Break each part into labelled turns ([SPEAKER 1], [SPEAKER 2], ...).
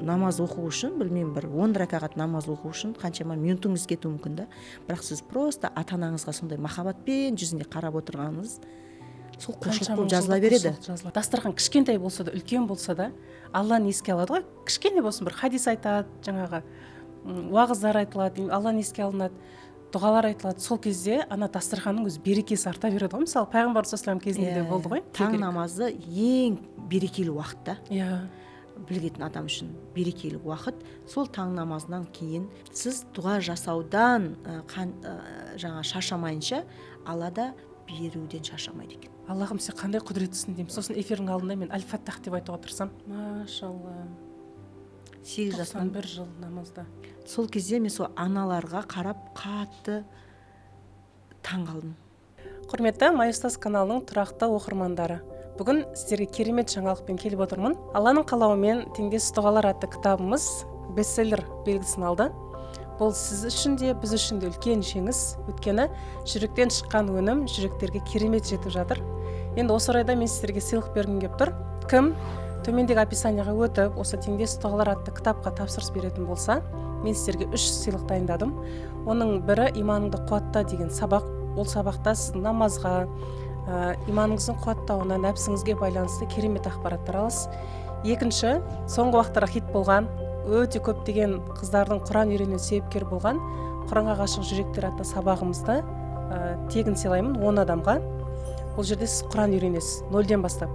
[SPEAKER 1] Намаз оқу үшін, білмеймін, бір 10 ракағат намаз оқу үшін қаншама минутыңыз кетуі мүмкін да, бірақ сіз просто ата анаңызға сондай махаббатпен жүзіне қарап отырғаныңыз сол құлшылық болып жазыла береді.
[SPEAKER 2] Жазылады. Дастархан кішкентай болса да, үлкен болса да, Алланы еске алады ғой. Кішкене болсын, бір хадис айтады, жаңағы уағыздар айтылады, Алланы еске алынады, дұғалар айтылады. Сол кезде ана дастарханның өзі берекесі арта береді ғой. Мысалы, пайғамбар саллаллаху кезінде де болды ғой.
[SPEAKER 1] Таң намазы ең берекелі уақыт та. Білетін адам үшін берекелі уақыт. Сол таң намазынан кейін сіз дұға жасаудан жаңа шаршамайынша, Алла да беруден шаршамайды екен.
[SPEAKER 2] Аллахым, сен қандай құдіреттісің деймін. Сосын эфирдің алдында мен Әл Фаттах деп айтуға тырысамын. Машалла.
[SPEAKER 1] 8 жастан.
[SPEAKER 2] 91 жыл намазда.
[SPEAKER 1] Сол кезде мен сол аналарға қарап қатты таң қалдым.
[SPEAKER 2] Құрметті Май ұстаз каналының тұрақты оқырмандары, бүгін сіздерге керемет жаңалықпен келіп отырмын. Алланың қалауымен «Теңдессіз дұғалар» атты кітабымыз бестселлер белгісін алды. Бұл сіз үшін де, біз үшін де үлкен жеңіс, өйткені жүректен шыққан өнім жүректерге керемет жетіп жатыр. Енді осы орайда мен сіздерге сыйлық бергім келіп тұр. Кім төмендегі описанияға өтіп, осы «Теңдессіз дұғалар» атты кітапқа тапсырыс беретін болса, мен сіздерге үш сыйлық дайындадым. Оның бірі — «Иманыңды қуатта» деген сабақ. Ол сабақта сіздің намазға, иманыңыздың қуаттауына, нәпсіңізге байланысты керемет ақпараттар аласыз. Екінші, соңғы уақыттарда хит болған, өте көптеген қыздардың құран үйренуіне себепкер болған «Құранға ғашық жүректер» атты сабағымызды тегін сыйлаймын 10 адамға. Бұл жерде сіз құран үйренесіз нөлден бастап.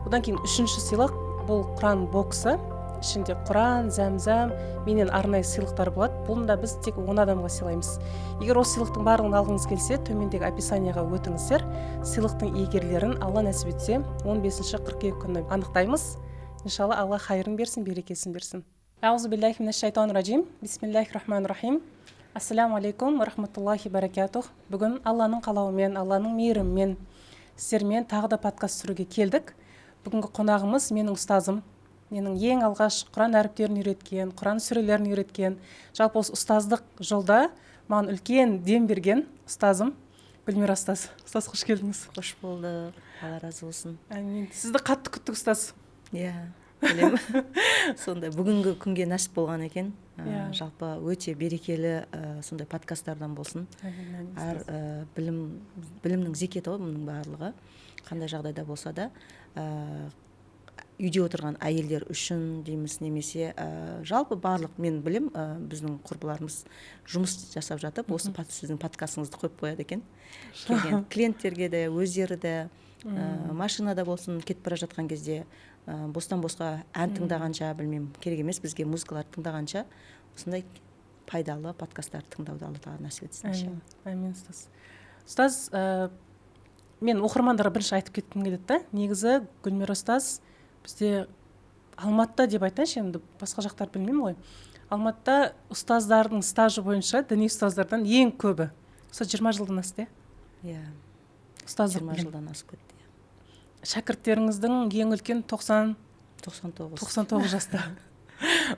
[SPEAKER 2] Одан кейін үшінші сыйлық — бұл құран боксы. Ішінде құран, зәмзәм, менен арнайы сыйлықтар болады. Бұны да біз тек 10 адамға сыйлаймыз. Егер осы сыйлықтың барлығын алғыңыз келсе, төмендегі описанияға өтіңіздер. Сыйлықтың иегерлерін Алла нәсіп етсе, 15 қыркүйек күні анықтаймыз, иншалла. Алла хайырын берсін, берекесін берсін. Аузу биллахи минаш шайтанир ражим. Бисмиллахи рахмани рахим. Ассаламу алейкум ва рахматуллахи баракатух. Бүгін Алланың қалауымен, Алланың мейірімімен сіздермен тағы да подкаст түсіруге келдік. Бүгінгі қонағымыз — менің ұстазым, менің ең алғаш құран әріптерін үйреткен, құран сүрелерін үйреткен, жалпы осы ұстаздық жолда маған үлкен дем берген ұстазым Гүлмира ұстаз. Ұстаз, қош келдіңіз!
[SPEAKER 1] Қош болдық, Алла разы болсын.
[SPEAKER 2] Әмин. Сізді қатты күттік, ұстаз.
[SPEAKER 1] Иә, білемін, сондай бүгінгі күнге нәсіп болған екен. Жалпы өте берекелі сондай подкасттардан болсын.
[SPEAKER 2] Әмин, әмин.
[SPEAKER 1] Әр білім, білімнің зекеті ғой бұның барлығы. Қандай жағдайда болса да, үйде отырған әйелдер үшін дейміз немесе жалпы барлық, мен білем, біздің құрбыларымыз жұмыс жасап жатып осы сіздің подкастыңызды қойып қояды екен. Келген клиенттерге де, өздері де машинада болсын, кетіп бара жатқан кезде бостан босқа ән тыңдағанша, білмеймін, керек емес бізге музыкаларды тыңдағанша, осындай пайдалы подкасттарды тыңдауды Алла Тағала нәсіп етсін, иншалла.
[SPEAKER 2] Әмин, әмин, ұстаз. Ұстаз, мен оқырмандарға бірінші айтып кеткім келеді да. Негізі Гүлмира ұстаз бізде Алматыда деп айтайыншы, енді басқа жақтарды білмеймін ғой, Алматыда ұстаздардың стажы бойынша діни ұстаздардан ең көбі. Ұстаз, 20 жылдан асты, иә?
[SPEAKER 1] Иә.
[SPEAKER 2] Ұстаздық
[SPEAKER 1] 20
[SPEAKER 2] білім.
[SPEAKER 1] жылдан асып кетті, иә.
[SPEAKER 2] Шәкірттеріңіздің ең үлкен 90
[SPEAKER 1] 99.
[SPEAKER 2] 99 жаста.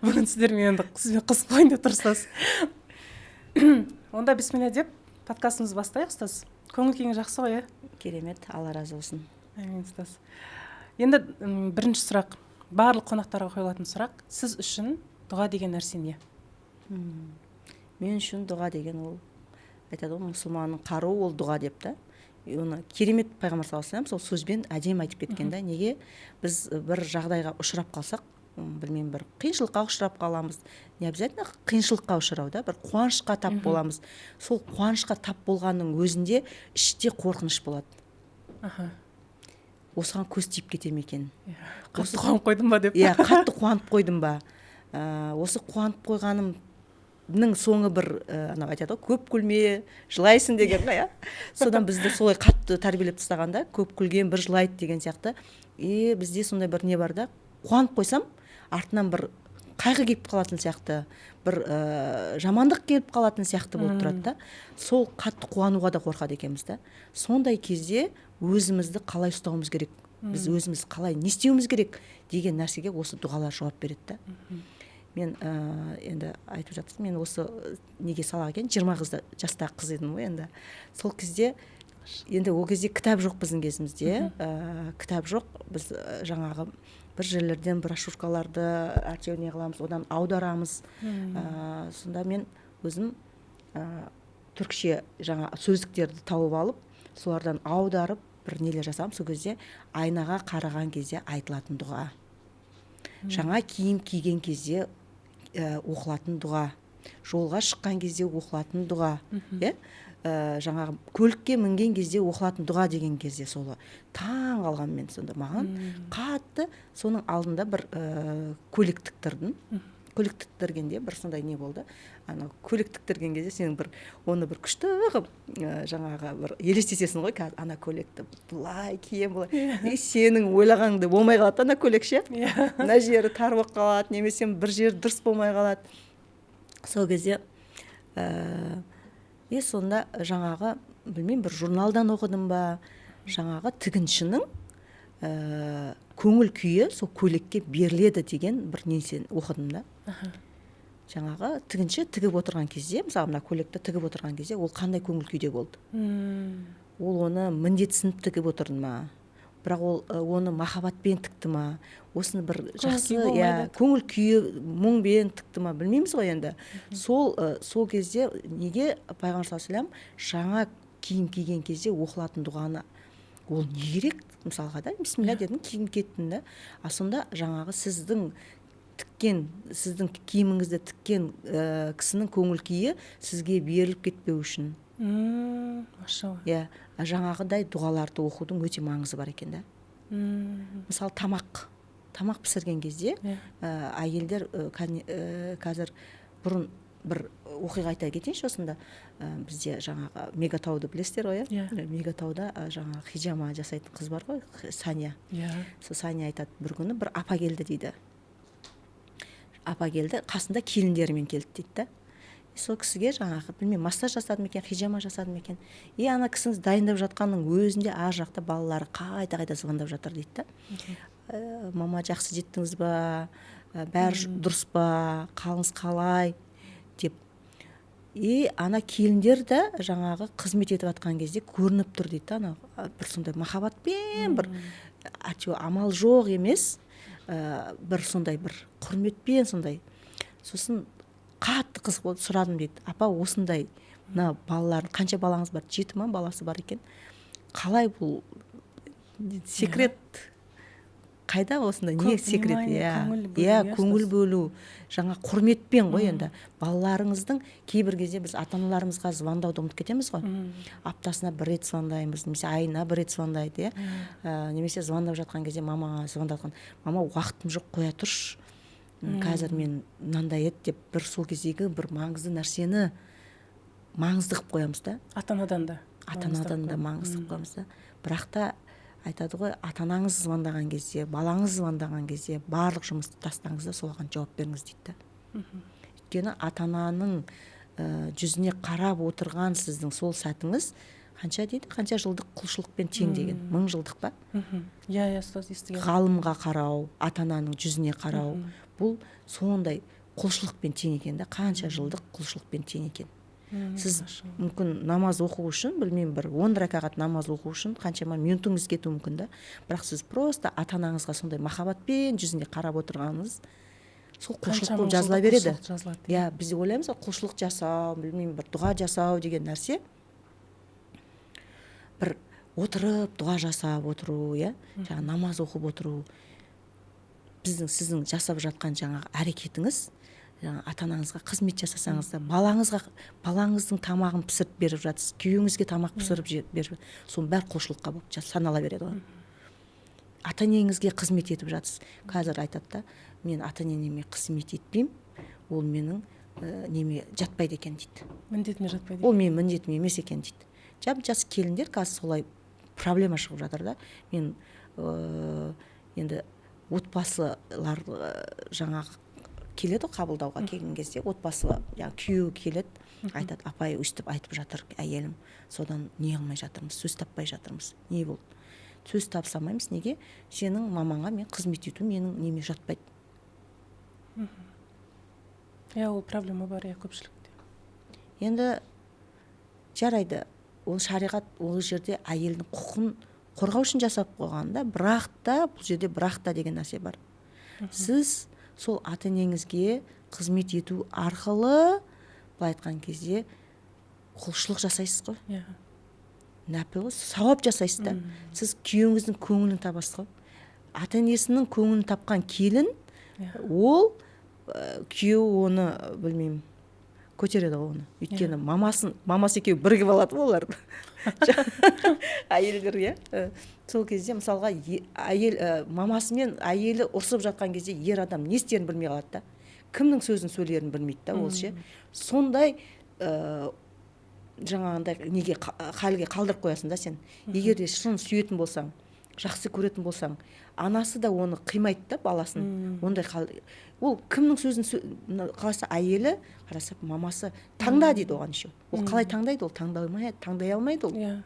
[SPEAKER 2] Бүгін сіздермен, енді сізбен қызық болайын деп тұр, ұстаз. Онда бисмилля деп подкастымызды бастайық. Ұстаз, көңіл күйіңіз жақсы ғой, иә?
[SPEAKER 1] Керемет, Алла разы болсын.
[SPEAKER 2] Әмин, ұстаз. Енді бірінші сұрақ, барлық қонақтарға қойылатын сұрақ: сіз үшін дұға деген нәрсе не?
[SPEAKER 1] Мен үшін дұға деген ол, айтады ғой, мұсылманның қаруы ол дұға деп та. И оны керемет пайғамбар саллаллаху алейхи вассалам сол сөзбен әдемі айтып кеткен да. Неге біз бір жағдайға ұшырап қалсақ, білмеймін, бір қиыншылыққа ұшырап қаламыз, не обязательно қиыншылыққа ұшырау да, бір қуанышқа тап боламыз, сол қуанышқа тап болғанның өзінде іште қорқыныш болады: осыған көз тиіп кете ме екен?
[SPEAKER 2] Қатты қуанып қойдым ба деп.
[SPEAKER 1] Иә, қатты қуанып қойдым ба? Осы қуанып қойғанымның соңы бір анау айтады ғой, «көп күлме, жылайсың» деген ғой, иә. Содан бізді солай қатты тәрбиелеп тастаған да, көп күлген бір жылайды деген сияқты. И бізде сондай бір не бар да: қуанып қойсам, артынан бір қайғы келіп қалатын сияқты, бір жамандық келіп қалатын сияқты болып тұрады да. Сол қатты қуануға да қорқады екенбіз да. Сондай кезде өзімізді қалай ұстауымыз керек, біз өзіміз қалай не істеуіміз керек деген нәрсеге осы дұғалар жауап береді да. Мен енді айтып жатырсың, мен осы неге салаға келдім, 20 қызда жастағы қыз едім ғой енді сол кезде. Енді ол кезде кітап жоқ біздің кезімізде, кітап жоқ. Біз жаңағы Бір жерлерден брошюркаларды әйтеуір не қыламыз, одан аударамыз. Сонда мен өзім түркше жаңа сөздіктерді тауып алып, солардан аударып бір нелер жасағанмын. Сол кезде айнаға қараған кезде айтылатын дұға, жаңа киім киген кезде оқылатын дұға, жолға шыққан кезде оқылатын дұға, иә, жаңағы көлікке мінген кезде оқылатын дұға деген кезде, солы таң қалғанмын мен. Сонда маған қатты, соның алдында бір көйлек тіктірдім. Көйлек тіктіргенде бір сондай не болды: анау көйлек тіктірген кезде сен бір оны бір күшті қылып жаңағы бір елестетесің ғой, қазір ана көйлекті былай киемін, былай, и сенің ойлағаныңдай болмай қалады да ана көйлек ше. Мына жері тар болып қалады немесе бір жері дұрыс болмай қалады. Сол кезде и сонда жаңағы, білмеймін, бір журналдан оқыдым ба, жаңағы тігіншінің көңіл күйі сол көйлекке беріледі деген бір несені оқыдым да. Жаңағы тігінші тігіп отырған кезде, мысалы, мына көйлекті тігіп отырған кезде ол қандай көңіл күйде болды? Ол оны міндетсініп тігіп отырды ма, бірақ ол оны махаббатпен тікті ма, осыны бір жақсы, иә, көңіл күйі мұңмен тікті ма, білмейміз ғой енді. Сол кезде неге пайғамбар саллаллаху алейхи жаңа киім киген кезде оқылатын дұғаны, ол не керек мысалға да, бисмилля дедің, киім кеттің да. А сонда жаңағы сіздің тіккен, сіздің киіміңізді тіккен кісінің көңіл күйі сізге беріліп кетпеу үшін.
[SPEAKER 2] Машалла.
[SPEAKER 1] Иә, жаңағыдай дұғаларды оқудың өте маңызы бар екен да. Мысалы, тамақ пісірген кезде әйелдер қазір, бұрын бір оқиға айта кетейінші осында. Бізде жаңағы Мегатауды білесіздер ғой, иә?
[SPEAKER 2] Иә.
[SPEAKER 1] Мегатауда жаңағы хижама жасайтын қыз бар ғой, Сания.
[SPEAKER 2] Иә.
[SPEAKER 1] Сол Сания айтады: бір күні бір апа келді дейді. Апа келді, қасында келіндерімен келді дейді да. Сол кісіге жаңағы, білмеймін, массаж жасады ма екен, хижама жасады ма екен, и ана кісінің дайындап жатқанның өзінде ар жақта балалары қайта қайта звондап жатыр дейді да: «Мама, жақсы жеттіңіз ба? Бәрі дұрыс па? Қалыңыз қалай?» — деп. И ана келіндер де жаңағы қызмет етіп жатқан кезде көрініп тұр дейді да, анау бір сондай махаббатпен, бір әйтеуір амал жоқ емес, бір сондай бір құрметпен сондай. Сосын қатты қызық болды, сұрадым дейді: «Апа, осындай мына балалар, қанша балаңыз бар?» Жеті ма баласы бар екен. «Қалай, бұл секрет қайда, осындай не
[SPEAKER 2] Көп
[SPEAKER 1] секрет?»
[SPEAKER 2] внимание,
[SPEAKER 1] Иә.
[SPEAKER 2] көңіл бөлу,
[SPEAKER 1] Иә,
[SPEAKER 2] иә,
[SPEAKER 1] көңіл
[SPEAKER 2] ұстаз.
[SPEAKER 1] бөлу, жаңа құрметпен ғой енді. Балаларыңыздың, кейбір кезде біз ата аналарымызға звондауды ұмытып кетеміз ғой. Аптасына бір рет звондаймыз немесе айына бір рет звондайды, иә. Немесе звондап жатқан кезде, мамаға звондап жатқан: «Мама, уақытым жоқ, қоя тұршы, қазір мен мынандай еді», — деп, бір сол кездегі бір маңызды нәрсені маңызды қылып қоямыз да.
[SPEAKER 2] Ата анадан да
[SPEAKER 1] Ата анадан да маңызды қылып қоямыз да. Бірақ та айтады ғой, ата анаңыз звондаған кезде, балаңыз звондаған кезде барлық жұмысты тастаңыз да, соған жауап беріңіз дейді да. Өйткені ата ананың жүзіне қарап отырған сіздің сол сәтіңіз қанша дейді, қанша жылдық құлшылықпен тең деген, 1000 жылдық па?
[SPEAKER 2] Иә, ұстаз, естігенмін.
[SPEAKER 1] Ғалымға қарау, ата ананың жүзіне қарау, бұл сондай құлшылықпен тең екен да, қанша жылдық құлшылықпен тең екен. Сіз
[SPEAKER 2] Машалла.
[SPEAKER 1] мүмкін намаз оқу үшін, білмеймін, бір 10 ракағат намаз оқу үшін қаншама минутыңыз кетуі мүмкін да, бірақ сіз просто ата анаңызға сондай махаббатпен жүзіне қарап отырғаныңыз сол құлшылық
[SPEAKER 2] Қанша
[SPEAKER 1] болып
[SPEAKER 2] мың
[SPEAKER 1] жазыла
[SPEAKER 2] жылдық
[SPEAKER 1] береді.
[SPEAKER 2] құлшылық жазылады.
[SPEAKER 1] Иә, біз ойлаймыз ғой, құлшылық жасау, білмеймін, бір дұға жасау деген нәрсе бір отырып дұға жасап отыру, иә, жаңағы намаз оқып отыру. Біздің, сіздің жасап жатқан жаңағы әрекетіңіз, жаңағы ата анаңызға қызмет жасасаңыз да, балаңызға, балаңыздың тамағын пісіріп беріп жатсыз, күйеуіңізге тамақ пісіріп беріп, соның бәрі құлшылыққа болып санала береді ғой. Ата енеңізге қызмет етіп жатсыз. Қазір айтады да: «Мен ата енеме қызмет етпеймін, ол менің неме жатпайды екен», — дейді.
[SPEAKER 2] Міндетіме жатпайды.
[SPEAKER 1] «Ол менің міндетім емес екен», — дейді. Жап жас келіндер қазір солай проблема шығып жатыр да. Мен енді отбасылар жаңағы келеді ғой қабылдауға, келген кезде отбасы, жаңағы күйеуі келеді, айтады: «Апай, өстіп айтып жатыр әйелім, содан не қылмай жатырмыз, сөз таппай жатырмыз. Не болды, сөз табыса алмаймыз. Неге? Сенің мамаңа мен қызмет ету менің неме жатпайды».
[SPEAKER 2] Иә, ол проблема бар, иә, көпшілікте.
[SPEAKER 1] Енді жарайды, ол шариғат ол жерде әйелдің құқын қорғау үшін жасап қойған да, бірақ та бұл жерде «бірақ та» деген нәрсе бар. Сіз сол ата енеңізге қызмет ету арқылы, былай айтқан кезде, құлшылық жасайсыз ғой. Нәпіл ғой, сауап жасайсыз да. Сіз күйеуіңіздің көңілін табасыз ғой. Ата енесінің көңілін тапқан келін, ол күйеуі оны, білмеймін, көтереді ғой оны, өйткені мамасы екеуі бірігіп алады ғой олар, әйелдер, иә. Сол кезде, мысалға, әйел, мамасы мен әйелі ұрсып жатқан кезде ер адам не істерін білмей қалады да, кімнің сөзін сөйлерін білмейді да. Ол ше, сондай жаңағындай неге, халге қалдырып қоясың да сен. Егер де шын сүйетін болсаң, жақсы көретін болсаң, анасы да оны қимайды да, баласын. Ондай хал, ол кімнің сөзін қаласа, әйелі қараса, мамасы таңда дейді оған еще. Ол қалай таңдайды? Ол таңдай таңдай алмайды ол.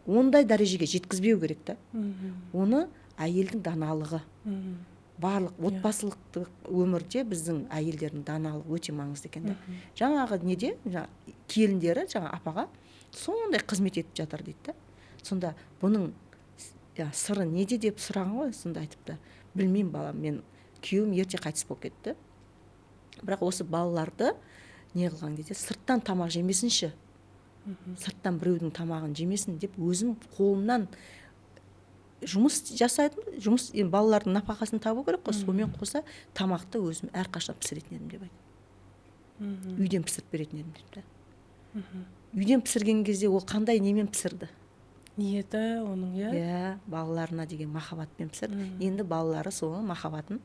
[SPEAKER 1] Ондай дәрежеге жеткізбеу керек та. Оны әйелдің даналығы, барлық отбасылық өмірде біздің әйелдердің даналығы өте маңызды екен да. Жаңағы неде, жаңа келіндері жаңа апаға сондай қызмет етіп жатыр дейді да. Сонда бұның сыры неде деп сұраған ғой. Сонда айтыпты: «Білмеймін, балам, мен күйеуім ерте қайтыс болып кетті, бірақ осы балаларды не қылған кезде сырттан тамақ жемесінші, сырттан біреудің тамағын жемесін деп өзім қолымнан жұмыс жасайтын, жұмыс енді, балалардың нәпақасын табу керек қой, сонымен қоса тамақты өзім әрқашан пісіретін едім», – деп айтты. «Үйден пісіріп беретін едім», – дейді да. Үйден пісірген кезде ол қандай немен пісірді?
[SPEAKER 2] Ниеті оның, иә.
[SPEAKER 1] Иә, балаларына деген махаббатпен пісірді. Енді балалары соның махаббатын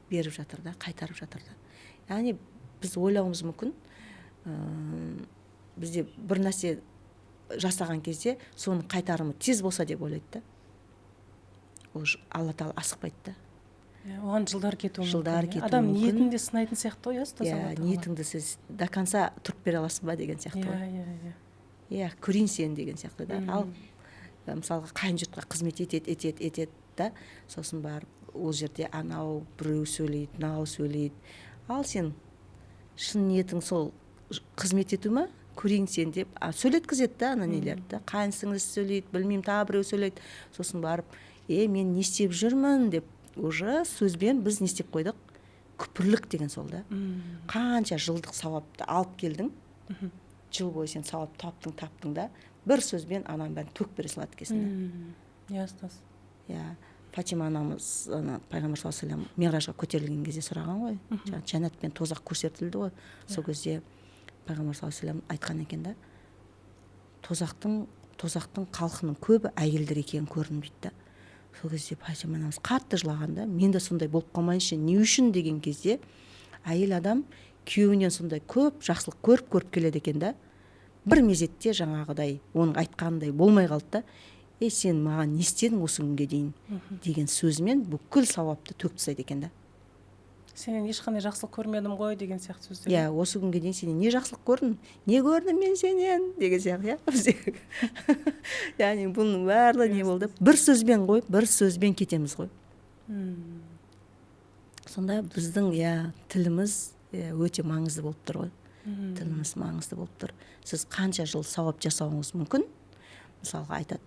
[SPEAKER 1] беріп жатыр да, қайтарып жатыр да. Яғни біз ойлауымыз мүмкін, бізде бір нәрсе жасаған кезде соның қайтарымы тез болса деп ойлайды да. Ол Алла тағала асықпайды да.
[SPEAKER 2] Иә, оған жылдар кетуі
[SPEAKER 1] Жылдар
[SPEAKER 2] мүмкін, иә.
[SPEAKER 1] кетуі
[SPEAKER 2] Адам
[SPEAKER 1] мүмкін.
[SPEAKER 2] ниетін де сынайтын сияқты ғой, иә, ұстаз,
[SPEAKER 1] Иә.
[SPEAKER 2] Алла тағала.
[SPEAKER 1] Ниетіңді сіз до конца тұрып бере аласың ба деген сияқты ғой.
[SPEAKER 2] иә иә
[SPEAKER 1] Иә, көрейін сені деген сияқты да. Ал мысалға, қайын жұртқа қызмет етеді, етеді, етеді да, сосын барып ол жерде анау біреу сөйлейді, мынау сөйлейді. Ал сен шын ниетің сол қызмет ету ма, көрейін сен деп сөйлеткізеді да ана нелерді да, қайын сіңлісі сөйлейді, білмеймін, тағы біреу сөйлейді. Сосын барып: «Е, мен не істеп жүрмін?» – деп, уже сөзбен біз не істеп қойдық? Күпірлік деген сол да. Қанша жылдық сауапты алып келдің, жыл бойы сен сауап таптың, таптың да, бір сөзбен ананың бәрін төкіп бере салады екенсің да.
[SPEAKER 2] Иә, ұстаз.
[SPEAKER 1] Иә, Фатима анамыз ана пайғамбар саллаллаху алейхи вассалам миғражға көтерілген кезде сұраған ғой, жаңағы жәннат пен тозақ көрсетілді ғой. Сол кезде пайғамбар саллаллаху алейхи вассалам айтқан екен да: Тозақтың халқының көбі әйелдер екенін көрдім», – дейді да. Сол кезде Фатима анамыз қатты жылаған да: «Мен де сондай болып қалмайыншы, не үшін?» – деген кезде, әйел адам күйеуінен сондай көп жақсылық көріп, көріп келеді екен да. Бір мезетте жаңағыдай оның айтқанындай болмай қалды да: «Ей, сен маған не істедің осы күнге дейін?» – деген сөзімен бүкіл сауапты төкіп тастайды екен да.
[SPEAKER 2] Сенен ешқандай жақсылық көрмедім ғой деген сияқты сөздер.
[SPEAKER 1] Иә, «Осы күнге дейін сенен не жақсылық көрдім, не көрдім мен сенен?» деген сияқты, иә, бізде. Яғни бұның барлығы не болды? Бір сөзбен ғой, бір сөзбен кетеміз ғой. Сонда біздің, иә, тіліміз, иә, өте маңызды болып тұр ғой. Тіліміз маңызды болып тұр. Сіз қанша жыл сауап жасауыңыз мүмкін. Мысалға, айтады,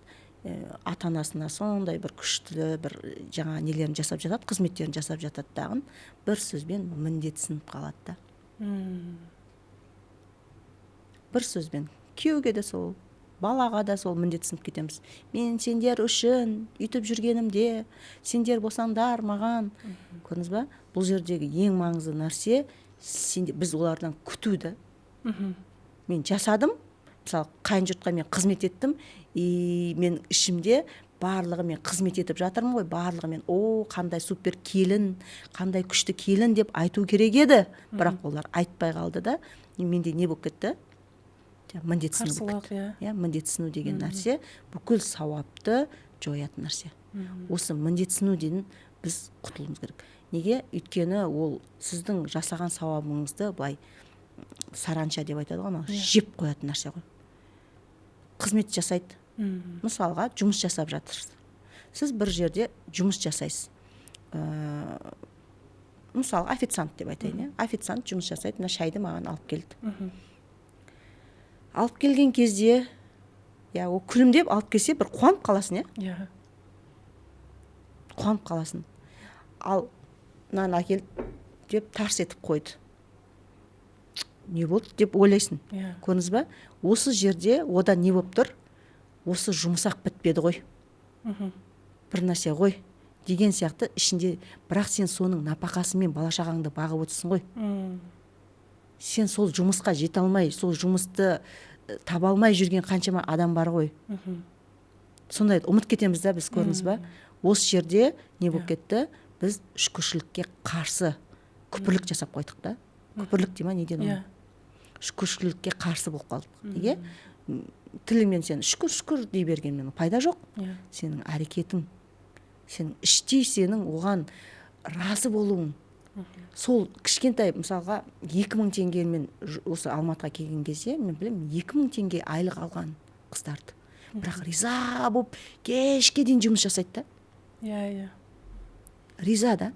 [SPEAKER 1] ата анасына сондай бір күшті бір жаңа нелерін жасап жатады, қызметтерін жасап жатады дағын, бір сөзбен міндетсініп қалады да. Бір сөзбен күйеуге де сол, балаға да сол міндетсініп кетеміз: «Мен сендер үшін үйтіп жүргенімде, сендер болсаңдар маған». Көрдіңіз ба, бұл жердегі ең маңызды нәрсе сенде, біз олардан күту да. Мен жасадым, мысалы, қайын жұртқа мен қызмет еттім, и мен ішімде барлығы мен қызмет етіп жатырмын ғой, барлығы мен «О, қандай супер келін, қандай күшті келін» деп айту керек еді. Бірақ олар айтпай қалды да, и менде не болып кетті? Жаңа міндетсіну болып
[SPEAKER 2] Қарсылық.
[SPEAKER 1] кетті.
[SPEAKER 2] Иә.
[SPEAKER 1] Иә, міндетсіну деген нәрсе бүкіл сауапты жоятын нәрсе. Осы міндетсінуден біз құтылуымыз керек. Неге? Өйткені ол сіздің жасаған сауабыңызды былай саранча деп айтады ғой, анау жеп қоятын нәрсе ғой. Қызмет жасайды, мысалға, жұмыс жасап жатырсыз, сіз бір жерде жұмыс жасайсыз, мысалы, официант деп айтайын, иә. Официант жұмыс жасайды, мына шайды маған алып келді. Алып келген кезде, иә, ол күлімдеп алып келсе, бір қуанып қаласың, иә. Қуанып қаласың. Ал мынаны әкеліп деп тарс етіп қойды, не болды деп ойлайсың. Көрдіңіз ба, осы жерде ода не болып тұр? Осы жұмыс-ақ бітпеді ғой, бір нәрсе ғой деген сияқты ішінде. Бірақ сен соның нәпақасымен бала шағаңды бағып отырсың ғой. Сен сол жұмысқа жете алмай, сол жұмысты таба алмай жүрген қаншама адам бар ғой. Сондайды ұмытып кетеміз да біз, көрдіңіз ба? Осы жерде не болып кетті? Біз шүкіршілікке қарсы күпірлік жасап қойдық та. Күпірлік дей ма, не деді оны? Шүкіршілікке қарсы болып қалдық. Неге? Тіліңмен сен «шүкір, шүкір» дей бергенмен пайда жоқ. Сенің әрекетің, сенің іштей, сенің оған разы болуың. Сол кішкентай, мысалға, 2000 теңгемен осы Алматыға келген кезде мен білемін 2000 теңге айлық алған қыздарды, бірақ риза болып кешке дейін жұмыс жасайды да.
[SPEAKER 2] иә иә
[SPEAKER 1] Риза да.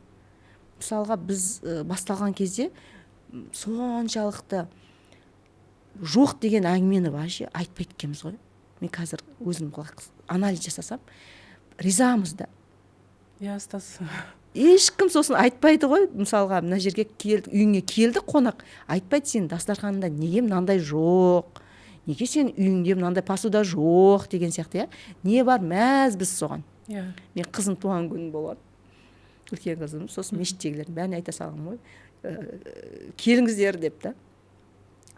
[SPEAKER 1] Мысалға, біз басталған кезде соншалықты жоқ деген әңгімені вообще айтпайды екенбіз ғой. Мен қазір өзім былай анализ жасасам, ризамыз да.
[SPEAKER 2] Иә, ұстаз.
[SPEAKER 1] Ешкім сосын айтпайды ғой. Мысалға, мына жерге кел, үйіңе келді қонақ, айтпайды: «Сенің дастарханыңда неге мынандай жоқ, неге сенің үйіңде мынандай посуда жоқ?» деген сияқты. Иә, не бар, мәз біз соған. Мен қызым туған күні болған, үлкен қызым. Сосын мешіттегілердің бәріне айта салғанмын ғой, «Келіңіздер» деп та.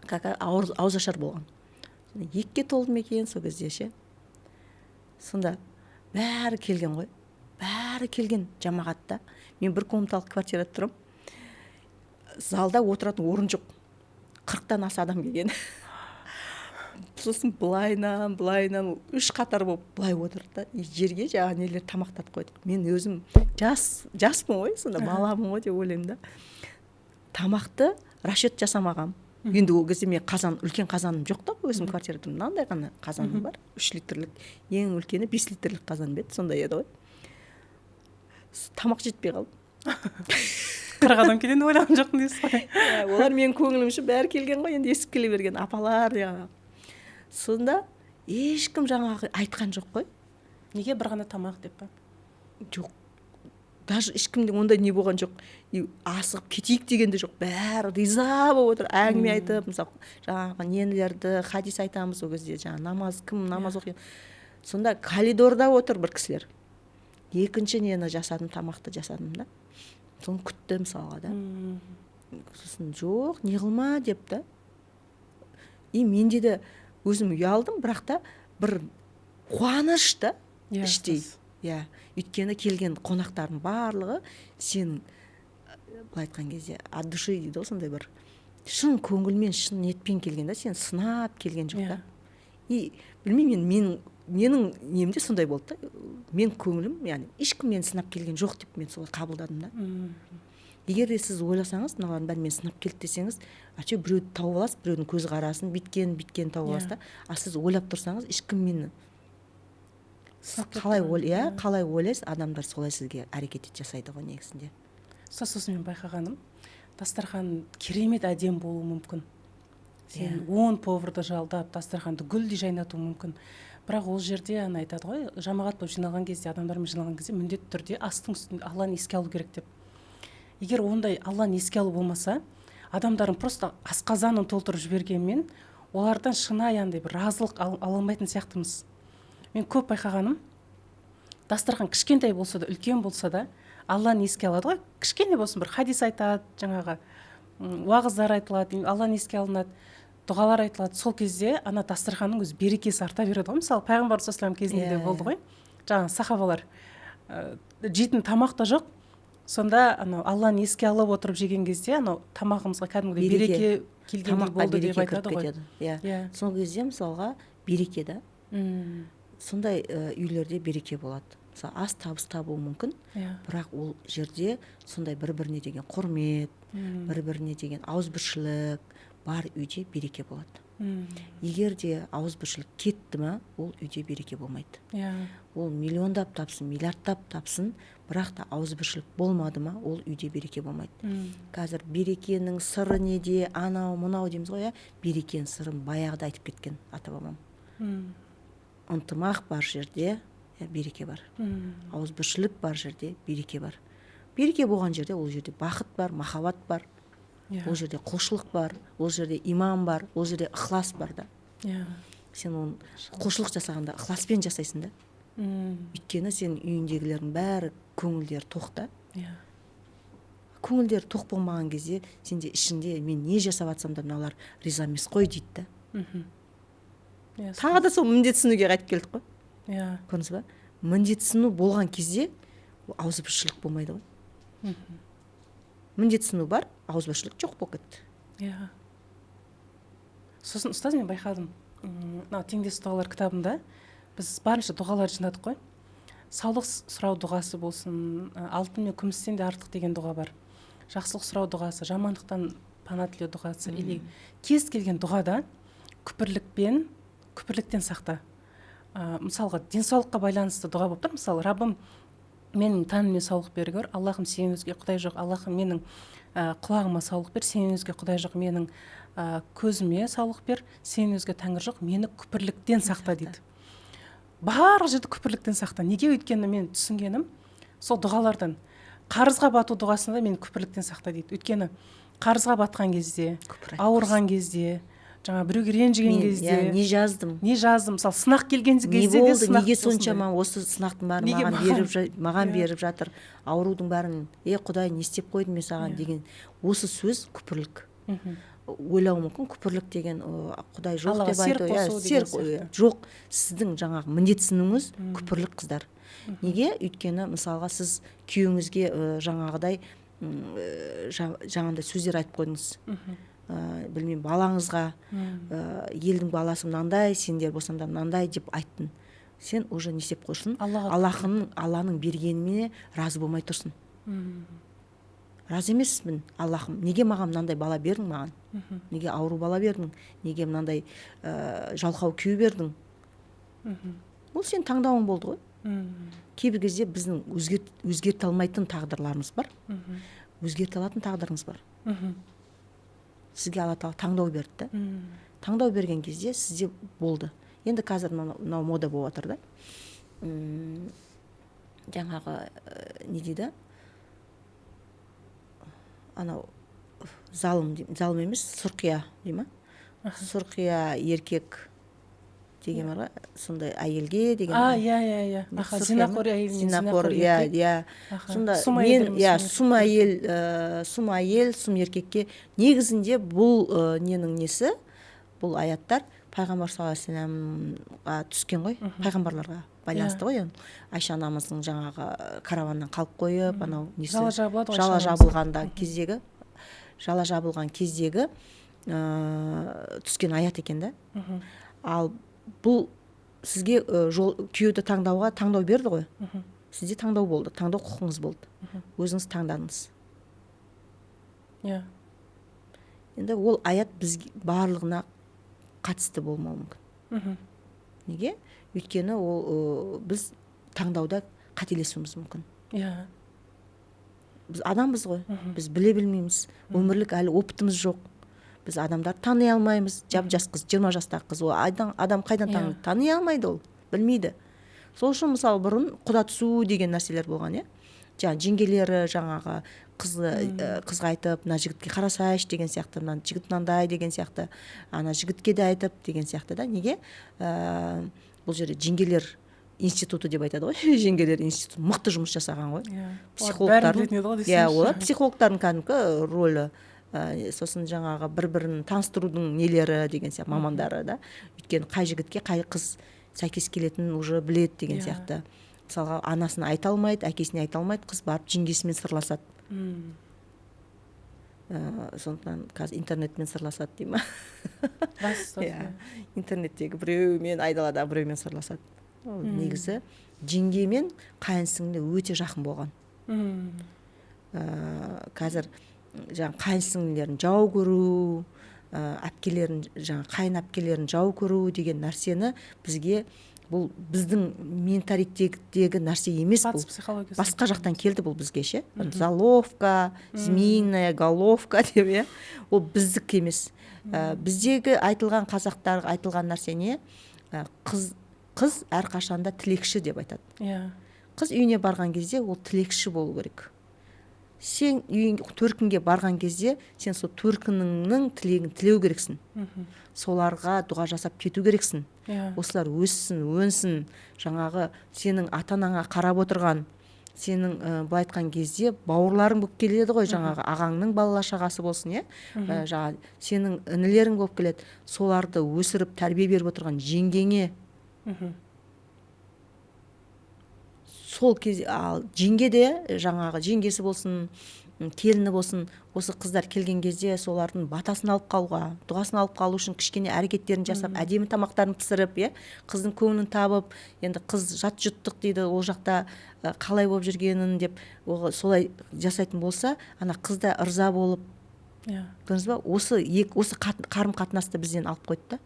[SPEAKER 1] Как ауызашар болған. Сонда екіге толды ма екен сол кезде ше. Сонда бәрі келген ғой, бәрі келген жамағат та. Мен бір комнаталық квартирада тұрамын, залда отыратын орын жоқ, 40-тан аса адам келген. Сосын былайынан, былайынан үш қатар болып былай отырды да, и жерге жаңағы нелер, тамақтарды қойдық. Мен өзім жас жаспын ғой сонда, баламын ғой деп ойлаймын да. Тамақты расчет жасамағанмын енді. Ол кезде мен қазан, үлкен қазаным жоқ та, өзім квартирада мынандай ғана қазаным бар, 3 литрлік, ең үлкені 5 литрлік қазан ба еді, сондай еді ғой. Тамақ жетпей қалды.
[SPEAKER 2] 40 адам келгенін ойлаған жоқпын дейсіз ғой.
[SPEAKER 1] Иә, олар менің көңілім үшін бәрі келген ғой енді, естіп келе берген апалар жаңағы. Сонда ешкім жаңағы айтқан жоқ қой.
[SPEAKER 2] Неге бір ғана тамақ деп па?
[SPEAKER 1] Жоқ, даже ешкімде ондай не болған жоқ и асығып кетейік деген де жоқ. Бәрі риза болып отыр, әңгіме айтып. Мысалы, жаңағы нелерді, хадис айтамыз ол кезде, жаңағы намаз, кім намаз оқиды. Сонда коридорда отыр бір кісілер. Екінші нені жасадым, тамақты жасадым да, соны күтті мысалға да. Сосын жоқ, не қылма деп та. И менде де өзім ұялдым, бірақ та бір қуаныш та іштей. Иә, өйткені келген қонақтардың барлығы сен, былай айтқан кезде, от души дейді ғой, сондай бір шын көңілмен, шын ниетпен келген да, сен сынап келген жоқ та. И білмеймін енді, менің немде сондай болды да. Мен көңілім, яғни ешкім мені сынап келген жоқ деп мен солай қабылдадым да. Егер де сіз ойласаңыз, мыналардың бәрі мені сынап келді десеңіз, а че, біреуді тауып аласыз, біреудің көзқарасын бүйткен, бүйткен тауып аласыз да. А сіз ойлап тұрсаңыз, ешкім мені сіз
[SPEAKER 2] Сынап
[SPEAKER 1] қалай
[SPEAKER 2] кетті ғой.
[SPEAKER 1] Иә, қалай ойлайсыз, адамдар солай сізге әрекет жасайды ғой негізінде.
[SPEAKER 2] Ұстаз, сосын мен байқағаным, дастархан керемет әдемі болуы мүмкін, сен 10 поварды жалдап, дастарханды гүлдей жайнатуы мүмкін, бірақ ол жерде ана айтады ғой, жамағат болып жиналған кезде, адамдармен жиналған кезде міндетті түрде астың үстінде Алланы еске алу керек деп. Егер ондай Алланы еске алу болмаса, адамдардың просто асқазанын толтырып жібергенмен, олардан шынайы андай бір разылық ала алмайтын сияқтымыз. Мен көп байқағаным, дастархан кішкентай болса да, үлкен болса да, Алланы еске алады ғой, кішкене болсын, бір хадис айтады, жаңағы уағыздар айтылады, Алланы еске алынады, дұғалар айтылады. Сол кезде ана дастарханның өзі берекесі арта береді ғой. Мысалы, пайғамбар саллаллаху кезінде де болды ғой, жаңағы сахабалар жейтін тамақ та жоқ, сонда анау Алланы еске алып отырып жеген кезде анау тамағымызға кәдімгідей
[SPEAKER 1] Береке.
[SPEAKER 2] береке келгендей
[SPEAKER 1] Тамаққа
[SPEAKER 2] болды деп
[SPEAKER 1] береке кіріп
[SPEAKER 2] айтады ғой.
[SPEAKER 1] кетеді, иә. Сол кезде, мысалға, береке да. Сондай үйлерде береке болады. Мысалы, аз табыс табуы мүмкін, бірақ ол жерде сондай бір біріне деген құрмет, бір біріне деген ауызбіршілік бар үйде береке болады. Егер де ауызбіршілік кетті ма, ол үйде береке болмайды. Ол миллиондап тапсын, миллиардтап тапсын, бірақ та ауызбіршілік болмады ма, ол үйде береке болмайды. Қазір берекенің сыры неде, анау мынау дейміз ғой, иә. Берекенің сырын баяғыда айтып кеткен ата бабам. Ынтымақ бар жерде. Иә, береке бар. Ауызбіршілік бар жерде береке бар. Береке болған жерде, ол жерде бақыт бар, махаббат бар, ол жерде құлшылық бар, ол жерде иман бар, ол жерде ықылас бар да. Сен оны құлшылық жасағанда ықыласпен жасайсың да. Өйткені сен үйіңдегілердің бәрі көңілдері тоқ та. Көңілдері тоқ болмаған кезде сенде ішіңде «мен не жасап жатсам да, мыналар риза емес қой» дейді да. Тағы да сол міндетсінуге қайтып келдік қой. Көрдіңіз ба, міндетсіну болған кезде ол ауызбіршілік болмайды ғой. Міндетсіну бар, ауызбіршілік жоқ болып кетті.
[SPEAKER 2] Иә, сосын, ұстаз, мен байқадым, мына «Теңдессіз дұғалар» кітабында біз барынша дұғалар жинадық қой. Саулық сұрау дұғасы болсын, алтын мен күмістен де артық деген дұға бар, жақсылық сұрау дұғасы, жамандықтан пана тілеу дұғасы или кез келген дұғада күпірліктен сақта. Мысалға, денсаулыққа байланысты дұға болып тұр. Мысалы, «Раббым, менің тәніме саулық бере көр, Аллахым, сенен өзге құдай жоқ, Аллахым, менің құлағыма саулық бер, сенен өзге құдай жоқ, менің көзіме саулық бер, сенен өзге тәңір жоқ, мені күпірліктен сақта» дейді. Барлық жерде күпірліктен сақта. Неге? Өйткені мен түсінгенім сол дұғалардан, қарызға бату дұғасында «мені күпірліктен сақта» дейді. Өйткені қарызға батқан кезде,
[SPEAKER 1] Күпір.
[SPEAKER 2] ауырған кезде, жаңа біреуге ренжіген
[SPEAKER 1] Мен,
[SPEAKER 2] кезде,
[SPEAKER 1] иә, не жаздым,
[SPEAKER 2] не жаздым, мысалы, сынақ келген
[SPEAKER 1] не
[SPEAKER 2] кезде де
[SPEAKER 1] болды,
[SPEAKER 2] сынақ
[SPEAKER 1] неге
[SPEAKER 2] осындай.
[SPEAKER 1] соншама осы сынақтың бәрін
[SPEAKER 2] Неге
[SPEAKER 1] маған
[SPEAKER 2] маған?
[SPEAKER 1] беріп, маған беріп жатыр, аурудың бәрін, е, құдай, не істеп қойдым мен саған деген осы сөз күпірлік. Ойлауы мүмкін, күпірлік деген құдай жоқ
[SPEAKER 2] Аллаға
[SPEAKER 1] деп
[SPEAKER 2] серік
[SPEAKER 1] айту, иә,
[SPEAKER 2] қосу деген
[SPEAKER 1] серік,
[SPEAKER 2] сияқты.
[SPEAKER 1] Жоқ, сіздің жаңағы міндетсінуіңіз күпірлік, қыздар. Неге? Өйткені, мысалға, сіз күйеуіңізге жаңағыдай жаңағындай сөздер айтып қойдыңыз, білмеймін, балаңызға, елдің баласы мынандай, сендер болсаңдар мынандай деп айттың. Сен уже не істеп қойсың?
[SPEAKER 2] Аллаға.
[SPEAKER 1] Алланың бергеніне разы болмай тұрсың. Разы емеспін, Аллахым, неге маған мынандай бала бердің, маған неге ауру бала бердің, неге мынандай жалқау күйеу бердің? Ол сенің таңдауың болды ғой. Кейбір кезде біздің өзгерте алмайтын тағдырларымыз бар, өзгерте алатын тағдырыңыз бар. Сізге Алла Тағала таңдау берді да. Таңдау берген кезде сізде болды. Енді қазір мынау мода болып жатыр да. Жаңағы не дейді, анау залым, залым емес, сұрқия дей ма, сұрқия еркек деген бар ғой, сондай әйелге деген.
[SPEAKER 2] А, иә, иә, иә, аха.
[SPEAKER 1] Сұрқия ма?
[SPEAKER 2] Зинақор әйел мен
[SPEAKER 1] зинақор,
[SPEAKER 2] зинақор
[SPEAKER 1] иә.
[SPEAKER 2] еркек.
[SPEAKER 1] Иә. Сонда
[SPEAKER 2] Сұм
[SPEAKER 1] мен
[SPEAKER 2] әйелдер мен
[SPEAKER 1] иә,
[SPEAKER 2] сұм.
[SPEAKER 1] Сұм әйел, сұм әйел, сұм еркекке. Негізінде бұл ненің несі, бұл аяттар пайғамбар саллаллаху алейхи вассаламға түскен ғой, пайғамбарларға байланысты ғой енді. Айша анамыздың жаңағы караваннан қалып қойып, анау несі,
[SPEAKER 2] Жала жабылады ғой
[SPEAKER 1] жала
[SPEAKER 2] Айша анамызға.
[SPEAKER 1] жабылғанда кездегі, жала жабылған кездегі түскен аят екен да. Ал бұл сізге жол, күйеуді таңдауға таңдау берді ғой. Сізде таңдау болды, таңдау құқығыңыз болды, өзіңіз таңдадыңыз. Енді ол аят бізге барлығына қатысты болмауы мүмкін. Неге? Өйткені ол біз таңдауда қателесуіміз мүмкін. Біз адамбыз ғой, біз біле білмейміз, өмірлік әлі опытымыз жоқ, біз адамдарды тани алмаймыз. Жап жас қыз, 20 жастағы қыз, ол адам қайдан тани алмайды, ол білмейді. Сол үшін, мысалы, бұрын құда түсу деген нәрселер болған, иә, жаңағы жеңгелері жаңағы қызы, қызға айтып, мына жігітке қарасайшы деген сияқты, мына жігіт мынандай деген сияқты, ана жігітке де айтып деген сияқты да. Неге? Бұл жерде жеңгелер институты деп айтады ғой, жеңгелер институты мықты жұмыс жасаған ғой.
[SPEAKER 2] Иә,
[SPEAKER 1] психологтардың
[SPEAKER 2] бәрін білетін еді ғой
[SPEAKER 1] иә,
[SPEAKER 2] десеңші.
[SPEAKER 1] Олар психологтардың кәдімгі рөлі, сосын жаңағы бір бірін таныстырудың нелері деген сияқты, мамандары да. Өйткені қай жігітке қай қыз сәйкес келетінін уже біледі деген сияқты. Мысалға, анасына айта алмайды, әкесіне айта алмайды, қыз барып жеңгесімен сырласады. Сондықтан қазір интернетпен сырласады дей ма?
[SPEAKER 2] Рас.
[SPEAKER 1] Иә, интернеттегі біреумен, айдаладағы біреумен сырласады. Ол негізі жеңге мен қайын сіңлі өте жақын болған. Қазір жаңағы қайын сіңлілерін жау көру, әпкелерін, жаңағы қайын әпкелерін жау көру деген нәрсені бізге, бұл біздің менталитеттегі нәрсе емес бұл.
[SPEAKER 2] Батыс психологиясы.
[SPEAKER 1] Басқа жақтан келді бұл бізге ше. Золовка, змеиная головка деп, иә, ол біздікі емес. Біздегі айтылған, қазақтарға айтылған нәрсе не? Қыз Қыз әрқашанда тілекші деп айтады. Қыз үйіне барған кезде ол тілекші болу керек. Сен үйің төркінге барған кезде сен сол төркініңнің тілегін тілеу керексің. Соларға дұға жасап кету керексің. Осылар өссін, өнсін, жаңағы сенің ата анаңа қарап отырған, сенің былай айтқан кезде бауырларың болып келеді ғой, жаңағы ағаңның бала шағасы болсын, иә, жаңағы сенің інілерің болып келеді, соларды өсіріп тәрбие беріп отырған жеңгеңе. Сол кезде ал жеңге де, жаңағы жеңгесі болсын, келіні болсын, осы қыздар келген кезде солардың батасын алып қалуға, дұғасын алып қалу үшін кішкене әрекеттерін жасап, әдемі тамақтарын пісіріп, иә, қыздың көңілін табып, енді қыз жат жұттық дейді, ол жақта қалай болып жүргенін деп, солай жасайтын болса, ана қыз да ырза болып. Көрдіңіз ба, осы екі, осы қарым қатынасты бізден алып қойды да,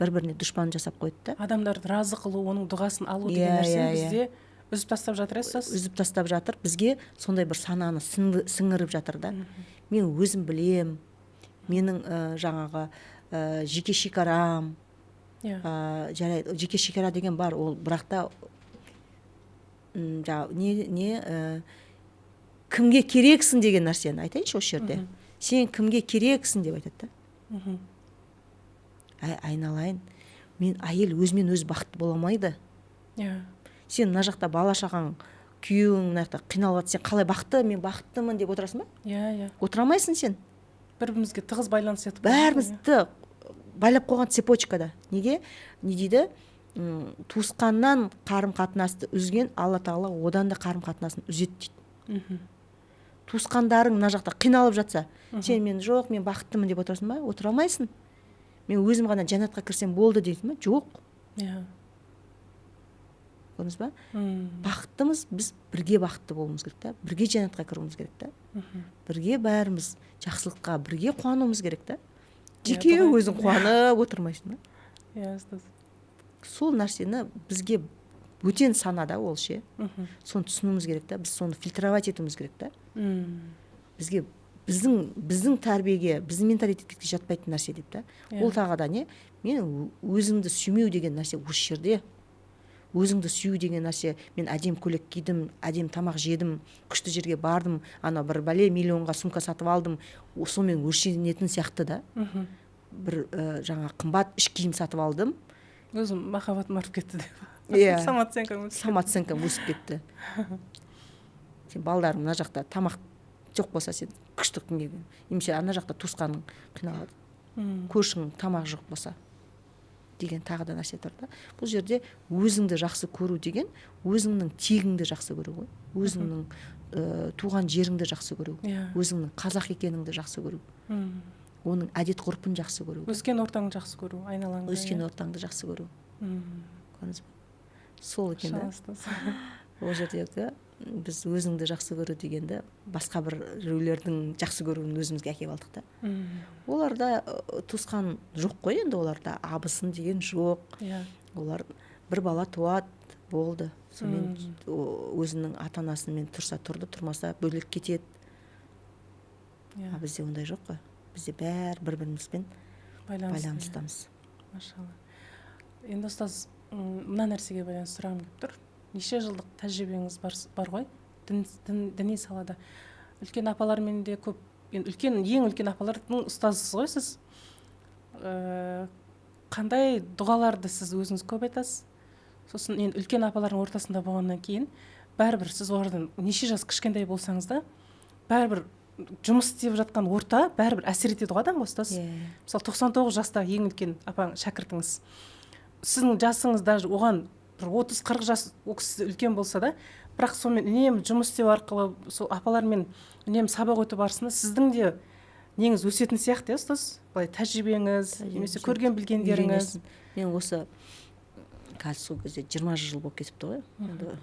[SPEAKER 1] бір біріне дұшпан жасап қойды да.
[SPEAKER 2] Адамдарды разы қылу, оның дұғасын алу деген нәрсені бізде үзіп тастап жатыр, иә, ұстаз?
[SPEAKER 1] Үзіп тастап жатыр. Бізге сондай бір сананы сіңіріп жатыр да. Мен өзім білем, менің жаңағы жеке шекарам. Жарайды, жеке шекара деген бар ол, бірақ та жаңағы не кімге керексің деген нәрсені айтайыншы осы жерде. Сен кімге керексің деп айтады да. Әй, айналайын, мен әйел өзімен өзі бақытты бола алмайды. Сен мына жақта бала шағаң, күйеуің мына жақта қиналып жатыр, сен қалай бақытты, мен бақыттымын деп отырасың ба?
[SPEAKER 2] иә иә
[SPEAKER 1] Отыра алмайсың сен.
[SPEAKER 2] Бір бірімізге тығыз байланыс етіп қойған.
[SPEAKER 1] Бәрімізді байлап қойған цепочкада. Неге, не дейді, туысқаннан қарым қатынасты үзген, Алла тағала одан да қарым қатынасын үзеді дейді. Туысқандарың мына жақта қиналып жатса, сен мен жоқ, мен бақыттымын деп отырасың ба? Отыра алмайсың. Мен өзім ғана жәннатқа кірсем болды дейсің ба? Жоқ. Көрдіңіз ба? Бақыттымыз, біз бірге бақытты болуымыз керек та, бірге жәннатқа кіруіміз керек та, бірге бәріміз жақсылыққа бірге қуануымыз керек та. Жеке өзің қуанып отырмайсың ба?
[SPEAKER 2] Иә, ұстаз.
[SPEAKER 1] Сол нәрсені бізге бөтен санада ол ше. Соны түсінуіміз керек та, біз соны фильтровать етуіміз керек та. Бізге, біздің тәрбиеге, біздің менталитетке жатпайтын нәрсе деп та. Ол тағы да не, мен өзіңді сүймеу деген нәрсе осы жерде. Өзіңді сүю деген нәрсе, мен әдемі көйлек кидім, әдемі тамақ жедім, күшті жерге бардым, ана бір бәле миллионға сумка сатып алдым, сонымен өлшенетін сияқты да. Бір жаңа қымбат іш киім сатып алдым.
[SPEAKER 2] Өзім махаббатым артып кетті деп.
[SPEAKER 1] Иә.
[SPEAKER 2] Самооценкам өсіп.
[SPEAKER 1] Самооценкам өсіп кетті. Сен балдарың мына жақта тамақ жоқ болса, сен күшті күнге, немесе ана жақта туысқаның қиналады, көршің тамақ жоқ болса деген тағы да нәрсе тұр да. Бұл жерде өзіңді жақсы көру деген өзіңнің тегіңді жақсы көру ғой, өзіңнің туған жеріңді жақсы көру, өзіңнің қазақ екеніңді жақсы көру, оның әдет ғұрпын жақсы көру.
[SPEAKER 2] Өскен ортаңды жақсы көру, айналаңды.
[SPEAKER 1] Өскен
[SPEAKER 2] Иә.
[SPEAKER 1] ортаңды жақсы көру. Көрдіңіз бе, сол екен да.
[SPEAKER 2] Ұстаз.
[SPEAKER 1] Ол жердегі біз өзіңді жақсы көру дегенді басқа бір біреулердің жақсы көруін өзімізге әкеліп алдық та. Оларда туысқан жоқ қой енді, оларда абысын деген жоқ. Олар бір бала туады, болды, сонымен өзінің ата анасымен тұрса тұрды, тұрмаса бөлек кетеді. А бізде ондай жоқ қой, бізде бәрі бір бірімізбен
[SPEAKER 2] байланысты, иә.
[SPEAKER 1] Байланыстамыз.
[SPEAKER 2] Машалла. Енді, ұстаз, мына нәрсеге байланысты сұрағым келіп тұр. Неше жылдық тәжірибеңіз бар ғой діни салада, үлкен апалармен де көп, енді үлкен, ең үлкен апалардың ұстазысыз ғой сіз. Қандай дұғаларды сіз өзіңіз көп айтасыз? Сосын енді үлкен апалардың ортасында болғаннан кейін бәрібір сіз олардан неше жас кішкентай болсаңыз да, бәрібір жұмыс істеп жатқан орта бәрібір әсер етеді ғой адамға, ұстаз.
[SPEAKER 1] Иә.
[SPEAKER 2] Мысалы, 99 жастағы ең үлкен апаң, шәкіртіңіз, сіздің жасыңыз даже оған бір 30-40 жас ол кісі үлкен болса да, бірақ сонымен үнемі жұмыс істеу арқылы, сол апалармен үнемі сабақ өту барысында сіздің де неңіз өсетін сияқты, иә, ұстаз, былай тәжірибеңіз
[SPEAKER 1] Тәжірибе
[SPEAKER 2] немесе
[SPEAKER 1] өседі.
[SPEAKER 2] көрген білгендеріңіз.
[SPEAKER 1] Үйренесің. Мен осы қазір сол кезде 20 жыл болып кетіпті ғой енді.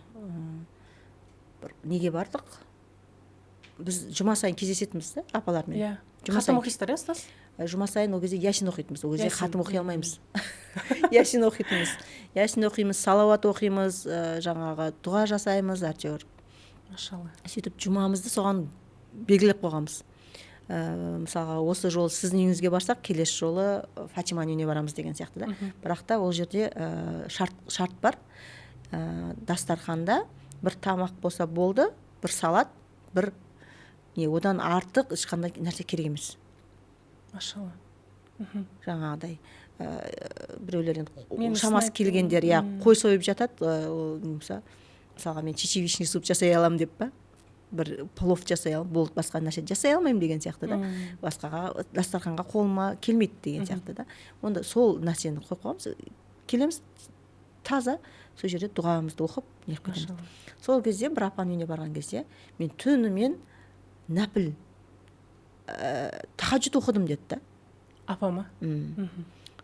[SPEAKER 1] Бір неге бардық, біз жұма сайын кездесетінбіз да апалармен. Жұма
[SPEAKER 2] Хатым
[SPEAKER 1] сайын.
[SPEAKER 2] оқисыздар, иә, ұстаз?
[SPEAKER 1] Жұма сайын ол кезде ясин оқитынбыз, ол кезде
[SPEAKER 2] Ясин,
[SPEAKER 1] хатым оқи алмаймыз, ясин оқитынбыз. Ясин оқимыз, салауат оқимыз, жаңағы дұға жасаймыз әйтеуір.
[SPEAKER 2] Машалла.
[SPEAKER 1] Сөйтіп жұмамызды соған белгілеп қойғанбыз. Мысалға, осы жолы сіздің үйіңізге барсақ, келесі жолы Фатиманың үйіне барамыз деген сияқты да. Бірақ та ол жерде шарт бар. Дастарханда бір тамақ болса болды, бір салат, бір не, одан артық ешқандай нәрсе керек емес.
[SPEAKER 2] Машалла.
[SPEAKER 1] Жаңағыдай біреулер енді
[SPEAKER 2] Мен
[SPEAKER 1] шамасы
[SPEAKER 2] сын
[SPEAKER 1] келгендер, иә, қой сойып жатады. Ол мысалға, мен чечевичный суп жасай аламын деп па, бір плов жасай аламын, болды, басқа нәрсе жасай алмаймын деген сияқты да. Басқаға дастарханға қолыма келмейді деген сияқты да. Онда сол нәрсені қойып қоямыз, келеміз таза, сол жерде дұғамызды оқып, неғып кетеміз. Сол кезде бір апаның үйіне барған кезде, мен түнімен нәпіл тахаджуд оқыдым деді да.
[SPEAKER 2] Апа ма?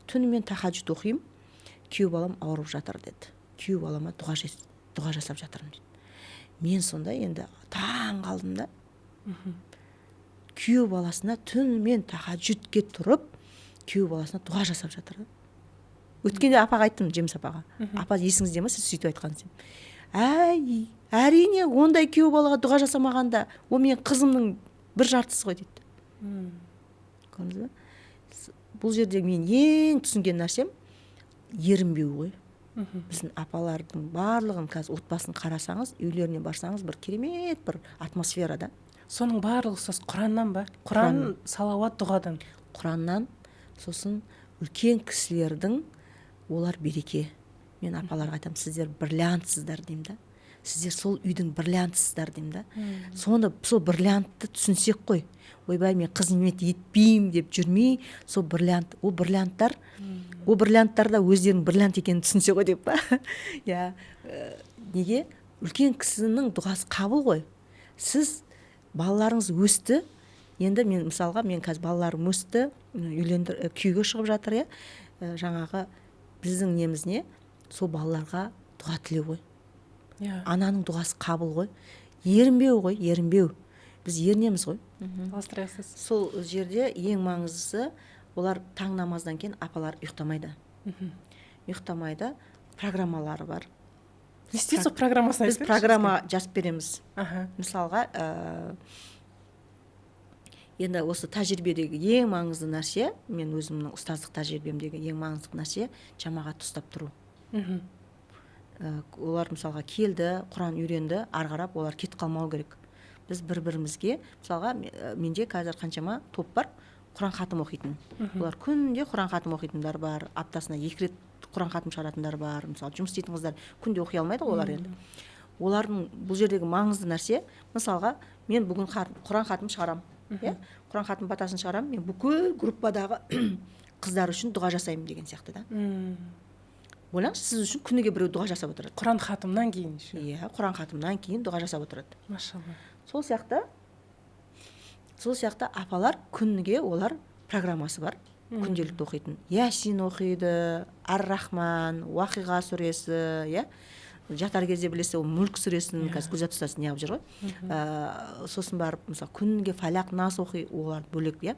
[SPEAKER 1] Түнімен тахаджуд оқимын, күйеу балам ауырып жатыр деді, күйеу балама дұға жасап жатырмын дейді. Мен сонда енді таң қалдым да. Күйеу баласына түнімен тахаджудке тұрып, күйеу баласына дұға жасап жатыр да. Өткенде апаға айттым, Жеміс апаға: «Апа, есіңізде ма, сіз сөйтіп айтқансыз?» Әй, әрине, ондай күйеу балаға дұға жасамағанда, ол менің қызымның бір жартысы ғой дейді. Көрдіңіз ба? Бұл жерде мен ең түсінген нәрсем ерінбеу ғой. Біздің апалардың барлығын қазір отбасын қарасаңыз, үйлеріне барсаңыз, бір керемет бір атмосфера да.
[SPEAKER 2] Соның барлығы, ұстаз, құраннан ба? Құран, салауат, дұғадан.
[SPEAKER 1] Құраннан, сосын үлкен кісілердің, олар береке. Мен апаларға айтамын: «Сіздер бриллиантсыздар», – деймін да. «Сіздер сол үйдің бриллиантысыздар», – деймін да. Соны, сол бриллиантты түсінсек қой. Ойбай, мен қызмет етпеймін деп жүрмей, сол бриллиант, ол бриллианттар, ол бриллианттар да өздерінің бриллиант екенін түсінсе ғой деп па, иә. Неге үлкен кісінің дұғасы қабыл ғой. Сіз балаларыңыз өсті енді, мен мысалға, мен қазір балаларым өсті, үйлендір, күйеуге шығып жатыр, иә. Жаңағы біздің неміз не? Сол балаларға дұға тілеу ғой. Ананың дұғасы қабыл ғой. Ерінбеу ғой, ерінбеу. Біз ерінеміз ғой.
[SPEAKER 2] Жалғастырасыз.
[SPEAKER 1] Сол жерде ең маңыздысы, олар таң намаздан кейін апалар ұйықтамайды. Ұйықтамайды, программалары бар.
[SPEAKER 2] Не істейді сол программасын?
[SPEAKER 1] Біз
[SPEAKER 2] Айтып беріңізші.
[SPEAKER 1] Программа жазып береміз. Мысалға, енді осы тәжірибедегі ең маңызды нәрсе, мен өзімнің ұстаздық тәжірибемдегі ең маңызды нәрсе – жамағатты ұстап тұру. Олар мысалға келді, құран үйренді, ары қарап олар кетіп қалмау керек. Біз бір бірімізге мысалға, менде қазір қаншама топ бар құран хатым оқитын. Олар күнде құран хатым оқитындар бар, аптасына екі рет құран хатым шығаратындар бар. Мысалы, жұмыс істейтін қыздар күнде оқи алмайды ғой олар. Енді олардың бұл жердегі маңызды нәрсе, мысалға, мен бүгін құран хатым шығарамын, иә, құран хатым батасын шығарамын, мен бүкіл группадағы қыздар үшін дұға жасаймын деген сияқты да. Ойлаңызшы, сіз үшін күніге біреу дұға жасап отырады.
[SPEAKER 2] Құран хатымнан кейін еще.
[SPEAKER 1] Иә, құран хатымнан кейін дұға жасап отырады.
[SPEAKER 2] Машалла.
[SPEAKER 1] Сол сияқты апалар күніге, олар программасы бар күнделікті оқитын. Ясин оқиды, ар рахман Уақиға сүресі, иә. Жатар кезде, білесіз, ол Мүлк сүресін. Қазір Гүлзат ұстаз неғып жүр ғой. Сосын барып, мысалы, күніге Фаляқ, Нас оқи, олар бөлек, иә.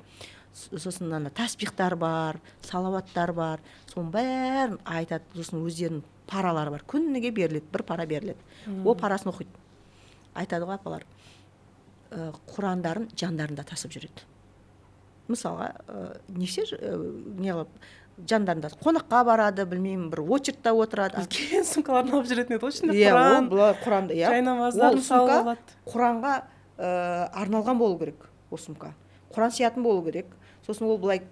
[SPEAKER 1] Сосын ана таспихтар бар, салауаттар бар, соның бәрін айтады. Сосын өздерінің паралары бар, күніге беріледі, бір пара беріледі, ол парасын оқиды. Айтады ғой апалар, құрандарын жандарында тасып жүреді. Мысалға, не все же, не қылып жандарында қонаққа барады, білмеймін, бір очередьта отырады.
[SPEAKER 2] Үлкен сумкаларын алып жүретін еді ғой, ішінде
[SPEAKER 1] Иә, ол
[SPEAKER 2] құран,
[SPEAKER 1] былай құранды, иә.
[SPEAKER 2] жайнамаздарын
[SPEAKER 1] Ол
[SPEAKER 2] салып
[SPEAKER 1] сумка
[SPEAKER 2] алады.
[SPEAKER 1] Құранға арналған болу керек. Ол сумка құран сиятын болу керек. Сосын ол былай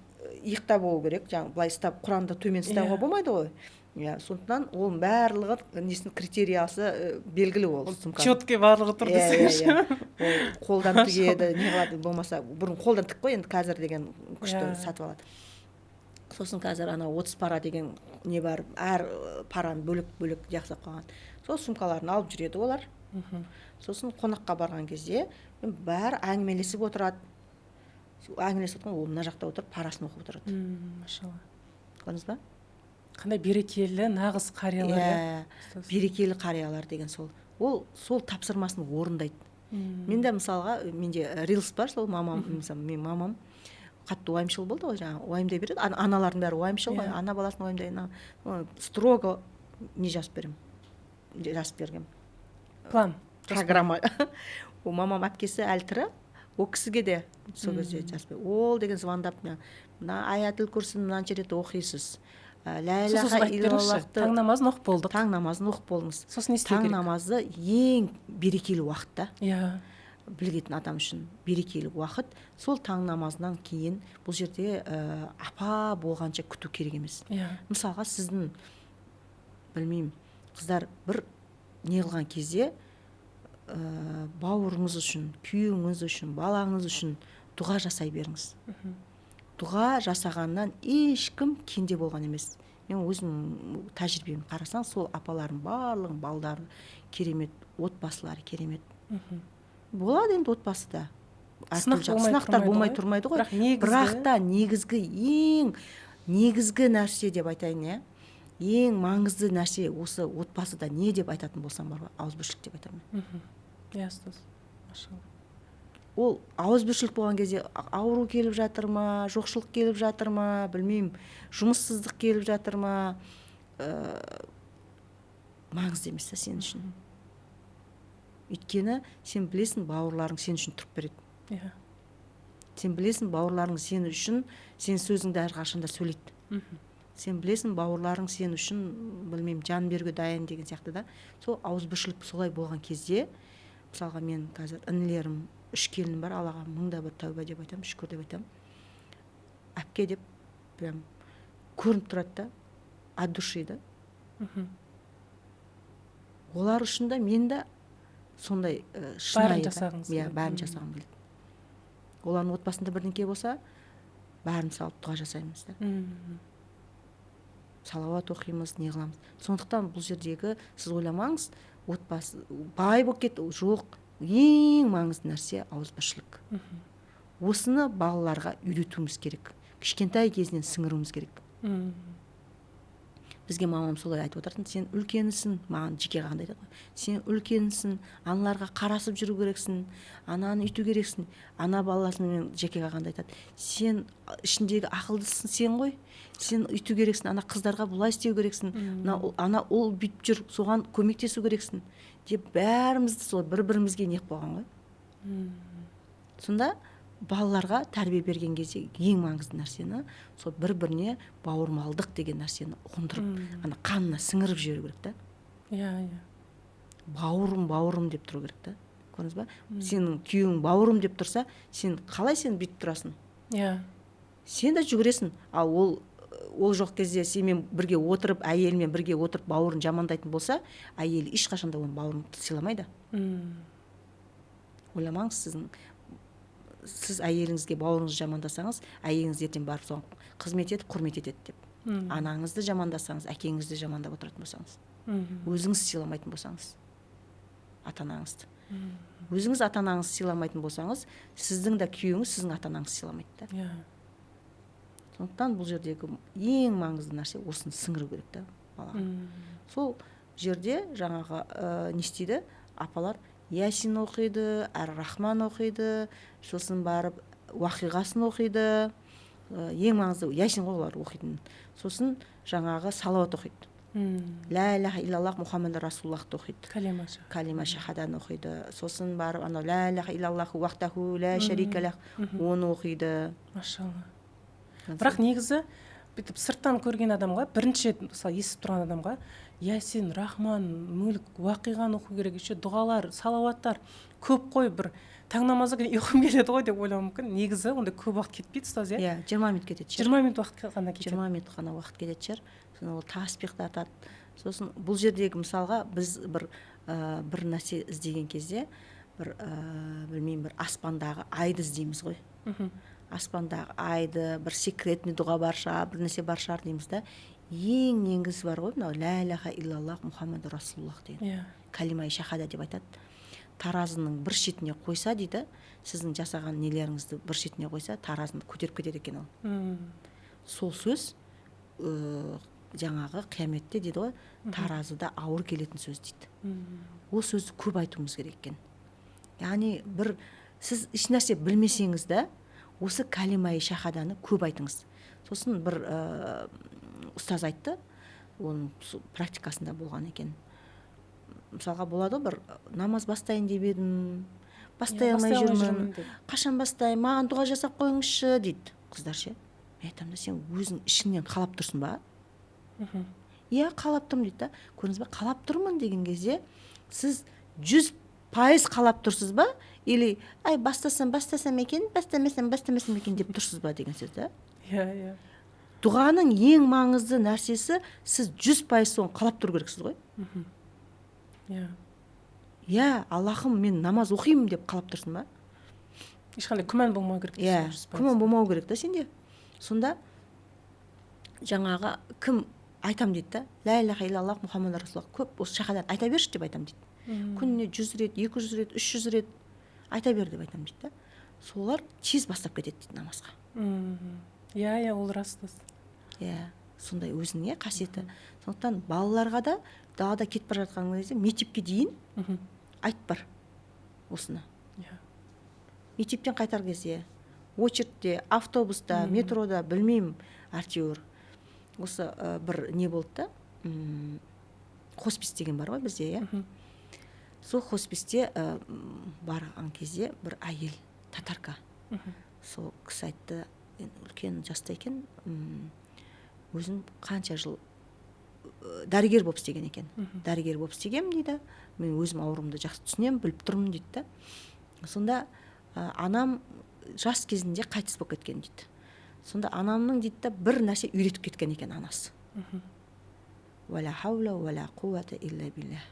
[SPEAKER 1] иықта болу керек, жаңағы былай ұстап, құранды төмен ұстауға болмайды ғой, иә. Сондықтан оның барлығы несінің критериясы белгілі ол сумканың.
[SPEAKER 2] Четкий барлығы тұр
[SPEAKER 1] Иә, иә,
[SPEAKER 2] десеңізші.
[SPEAKER 1] Иә. Ол қолдан тігеді, не қылады, болмаса бұрын қолдан тік қой, енді қазір деген күшті сатып алады. Сосын қазір ана 30 пара деген не бар, әр параны бөлек бөлек жасап қойған. Сол сумкаларын алып жүреді олар. Сосын қонаққа барған кезде бәрі әңгімелесіп отырады. Сол әңгімелесіп отырған, ол мына жақта отырып парасын оқып отырады.
[SPEAKER 2] Машалла.
[SPEAKER 1] Көрдіңіз ба?
[SPEAKER 2] Қандай берекелі, нағыз қариялар, иә,
[SPEAKER 1] Иә.
[SPEAKER 2] Ұстаз.
[SPEAKER 1] Берекелі қариялар деген сол. Ол сол тапсырмасын орындайды. Менде, мысалға, менде рилс бар, сол мамам, мысалы, менің мамам қатты уайымшыл болды ғой, жаңағы уайымдай береді. Аналардың бәрі уайымшыл ғой. Ана баласын уайымдайды. Строго не жазып беремін, жазып бергенмін.
[SPEAKER 2] План.
[SPEAKER 1] Программа. Ол мамам, әпкесі әлі тірі. Ол кісіге де сол кезде жазып, ол деген звондап, мына аятул курсыны мынанша рет оқисыз, лә
[SPEAKER 2] Сосын
[SPEAKER 1] илаха
[SPEAKER 2] айтып беріңізші,
[SPEAKER 1] иллаллахты.
[SPEAKER 2] Таң намазын оқып болдық.
[SPEAKER 1] Таң намазын оқып болдыңыз.
[SPEAKER 2] Сосын не істеу
[SPEAKER 1] Таң
[SPEAKER 2] керек?
[SPEAKER 1] намазы ең берекелі уақыт та. Білетін адам үшін берекелі уақыт. Сол таң намазынан кейін бұл жерде апа болғанша күту керек емес. Мысалға, сіздің, білмеймін, қыздар, бір не қылған кезде, бауырыңыз үшін, күйеуіңіз үшін, балаңыз үшін дұға жасай беріңіз. Дұға жасағаннан ешкім кенде болған емес. Мен өзім тәжірибем қарасаң, сол апалардың барлығының балдары керемет, отбасылары керемет. Болады енді отбасыда
[SPEAKER 2] Сынақ
[SPEAKER 1] әртүрлі
[SPEAKER 2] болмай
[SPEAKER 1] сынақтар
[SPEAKER 2] тұрмайды
[SPEAKER 1] болмай
[SPEAKER 2] ғой.
[SPEAKER 1] тұрмайды ғой.
[SPEAKER 2] Бірақ негізгі
[SPEAKER 1] Бірақ та негізгі, ең негізгі нәрсе деп айтайын, иә, ең маңызды нәрсе осы отбасыда не деп айтатын болсам бар ғой, ауызбіршілік деп айтамын мен.
[SPEAKER 2] Иә, ұстаз, машалла.
[SPEAKER 1] Ол ауызбіршілік болған кезде ауру келіп жатыр ма, жоқшылық келіп жатыр ма, білмеймін, жұмыссыздық келіп жатыр ма, маңызды емес та сен үшін. Өйткені сен білесің, бауырларың сен үшін тұрып береді. Сен білесің, бауырларың сен үшін сен сөзіңді әрқашанда сөйлейді. Сен білесің, бауырларың сен үшін, білмеймін, жан беруге дайын деген сияқты да. Сол ауызбіршілік солай болған кезде, мысалға, мен қазір інілерім, үш келінім бар, Аллаға мың да бір тәуба деп айтамын, шүкір деп айтамын. Әпке деп прям көрініп тұрады да, от души да. Олар үшін де, мен де сондай шынайы
[SPEAKER 2] Бәрін
[SPEAKER 1] да.
[SPEAKER 2] жасағыңыз
[SPEAKER 1] Иә,
[SPEAKER 2] келеді.
[SPEAKER 1] бәрін жасағым келеді. Олардың отбасында бірдеңке болса, бәрін салып дұға жасаймыз да, салауат оқимыз, не қыламыз. Сондықтан бұл жердегі сіз ойламаңыз, отбасы бай болып кетті, жоқ, ең маңызды нәрсе ауызбіршілік. Осыны балаларға үйретуіміз керек, кішкентай кезінен сіңіруіміз керек. Бізге мамам солай айтып отыратын: «Сен үлкенісің». Маған жеке қалғанда айтады ғой: «Сен үлкенсің, аналарға қарасып жүру керексің, ананы үйту керексің». Ана баласымен жеке қалғанда айтады: «Сен ішіндегі ақылдысың сен ғой, сен үйту керексің, ана қыздарға бұлай істеу керексің, мына ана ол бүйтіп жүр, соған көмектесу керексің», — деп бәрімізді сол бір бірімізге не қылып қойған ғой. Сонда балаларға тәрбие берген кезде ең маңызды нәрсені сол бір біріне бауырмалдық деген нәрсені ұғындырып, ана қанына сіңіріп жіберу керек та.
[SPEAKER 2] иә иә
[SPEAKER 1] Бауырым, бауырым деп тұру керек та, көрдіңіз ба? Сенің күйеуің бауырым деп тұрса, сен қалай сен бүйтіп тұрасың? Сен де жүгіресің. Ал ол жоқ кезде сенімен бірге отырып, әйелімен бірге отырып бауырын жамандайтын болса, әйелі ешқашан да оның бауырын сыйламайды. Ойламаңыз, сіз әйеліңізге бауырыңызды жамандасаңыз, әйеліңіз ертең барып соған қызмет етіп, құрмет етеді деп. Анаңызды жамандасаңыз, әкеңізді жамандап отыратын болсаңыз, өзіңіз сыйламайтын болсаңыз ата анаңызды, өзіңіз ата анаңызды сыйламайтын болсаңыз, сіздің де күйеуіңіз сіздің ата анаңызды сыйламайды да. Сондықтан бұл жердегі ең маңызды нәрсе осыны сіңіру керек та балаға. Сол жерде жаңағы не істейді апалар? Ясин оқиды, әр Рахман оқиды, сосын барып уақиғасын оқиды. Ең маңызды Ясин ғой олар оқитын. Сосын жаңағы салауат оқиды, лә илаха иллаллах Мұхаммед расулаллахты оқиды.
[SPEAKER 2] Калима.
[SPEAKER 1] Калима шахаданы оқиды. Сосын барып анау лә илаха иллаллаху уахдаху ля шарика лах, оны оқиды.
[SPEAKER 2] Машалла. Бірақ негізі бүйтіп сырттан көрген адамға, бірінші рет, мысалы, естіп тұрған адамға Ясин, Рахман, Мүлік, Уақиғаны оқу керек, еще дұғалар, салауаттар көп қой, бір таң намазы күні ұйқым келеді ғой деп ойлауы мүмкін. Негізі ондай көп уақыт кетпейді, ұстаз, иә?
[SPEAKER 1] Иә, 20 минут кететін шығар.
[SPEAKER 2] 20 минут уақыт ғана кетеді.
[SPEAKER 1] 20 минут ғана уақыт кететін шығар. Сосын ол таспих тартады. Сосын бұл жердегі, мысалға, біз бір нәрсе іздеген кезде, бір білмеймін, бір аспандағы айды іздейміз ғой. Аспандағы айды, бір секретный дұға бар шығар, бір нәрсе бар шығар дейміз да. Ең негізі бар ғой, мынау лә илаха иллаллах Мұхаммад расулаллах деген калимаи шахада деп айтады. Таразының бір шетіне қойса дейді, сіздің жасаған нелеріңізді бір шетіне қойса, таразыны көтеріп кетеді екен ол. Сол сөз жаңағы қияметте дейді ғой, таразыда ауыр келетін сөз дейді. Ол сөзді көп айтуымыз керек екен. Яғни бір сіз ешнәрсе білмесеңіз де, осы калимаи шахаданы көп айтыңыз. Сосын бір ұстаз айтты, оның практикасында болған екен. Мысалға, болады ғой, бір намаз бастайын деп едім, Бастай
[SPEAKER 2] Иә,
[SPEAKER 1] алмай
[SPEAKER 2] бастай алмай
[SPEAKER 1] жүрмін.
[SPEAKER 2] Жүрмін деп.
[SPEAKER 1] Қашан бастаймын, маған дұға жасап қойыңызшы дейді қыздар ше. Мен айтамын да: «Сен өзің ішіңнен қалап тұрсың ба?» «Иә, қалап тұрмын», – дейді да. Көрдіңіз ба, қалап тұрмын деген кезде сіз 100% қалап тұрсыз ба или «ай, бастасам, бастасам екен, бастамасам, бастамасам екен» деп тұрсыз ба деген сөз да.
[SPEAKER 2] иә иә
[SPEAKER 1] Дұғаның ең маңызды нәрсесі, сіз 100% соны қалап тұру керексіз ғой. «Иә, Аллахым, мен намаз оқимын» деп қалап тұрсың ба?
[SPEAKER 2] Ешқандай күмән болмау керек
[SPEAKER 1] Иә.
[SPEAKER 2] дейсің ғой, 100%.
[SPEAKER 1] Күмән болмау керек та сенде. Сонда жаңағы кім айтам дейді да, «Ля иляха иллаллах, Мұхаммад расулаллах», көп осы шахадат айта берші деп айтам дейді. «Күніне 100 рет, 200 рет, 300 рет айта бер» деп айтамын дейді да. Солар тез бастап кетеді дейді намазға.
[SPEAKER 2] Иә, иә, ол рас та.
[SPEAKER 1] Иә, сондай өзінің, иә, қасиеті. Сондықтан балаларға да далада кетіп бара жатқан кезде, мектепке дейін айтып бар осыны. Мектептен қайтар кезде, очередьте, автобуста, метрода, білмеймін, әйтеуір осы бір не болды да, хоспис деген бар ғой бізде, иә. Сол хосписте барған кезде бір әйел, татарка, сол кісі айтты, енді үлкен жаста екен, өзін қанша жыл дәрігер болып істеген екен. «Дәрігер болып істегенмін, – дейді, – мен өзім ауруымды жақсы түсінемін, біліп тұрмын», – дейді да. Сонда «анам жас кезінде қайтыс болып кеткен», – дейді. Сонда анамның, дейді да, бір нәрсе үйретіп кеткен екен анасы: «Уәлә хаула уәлә қуата илля биллах».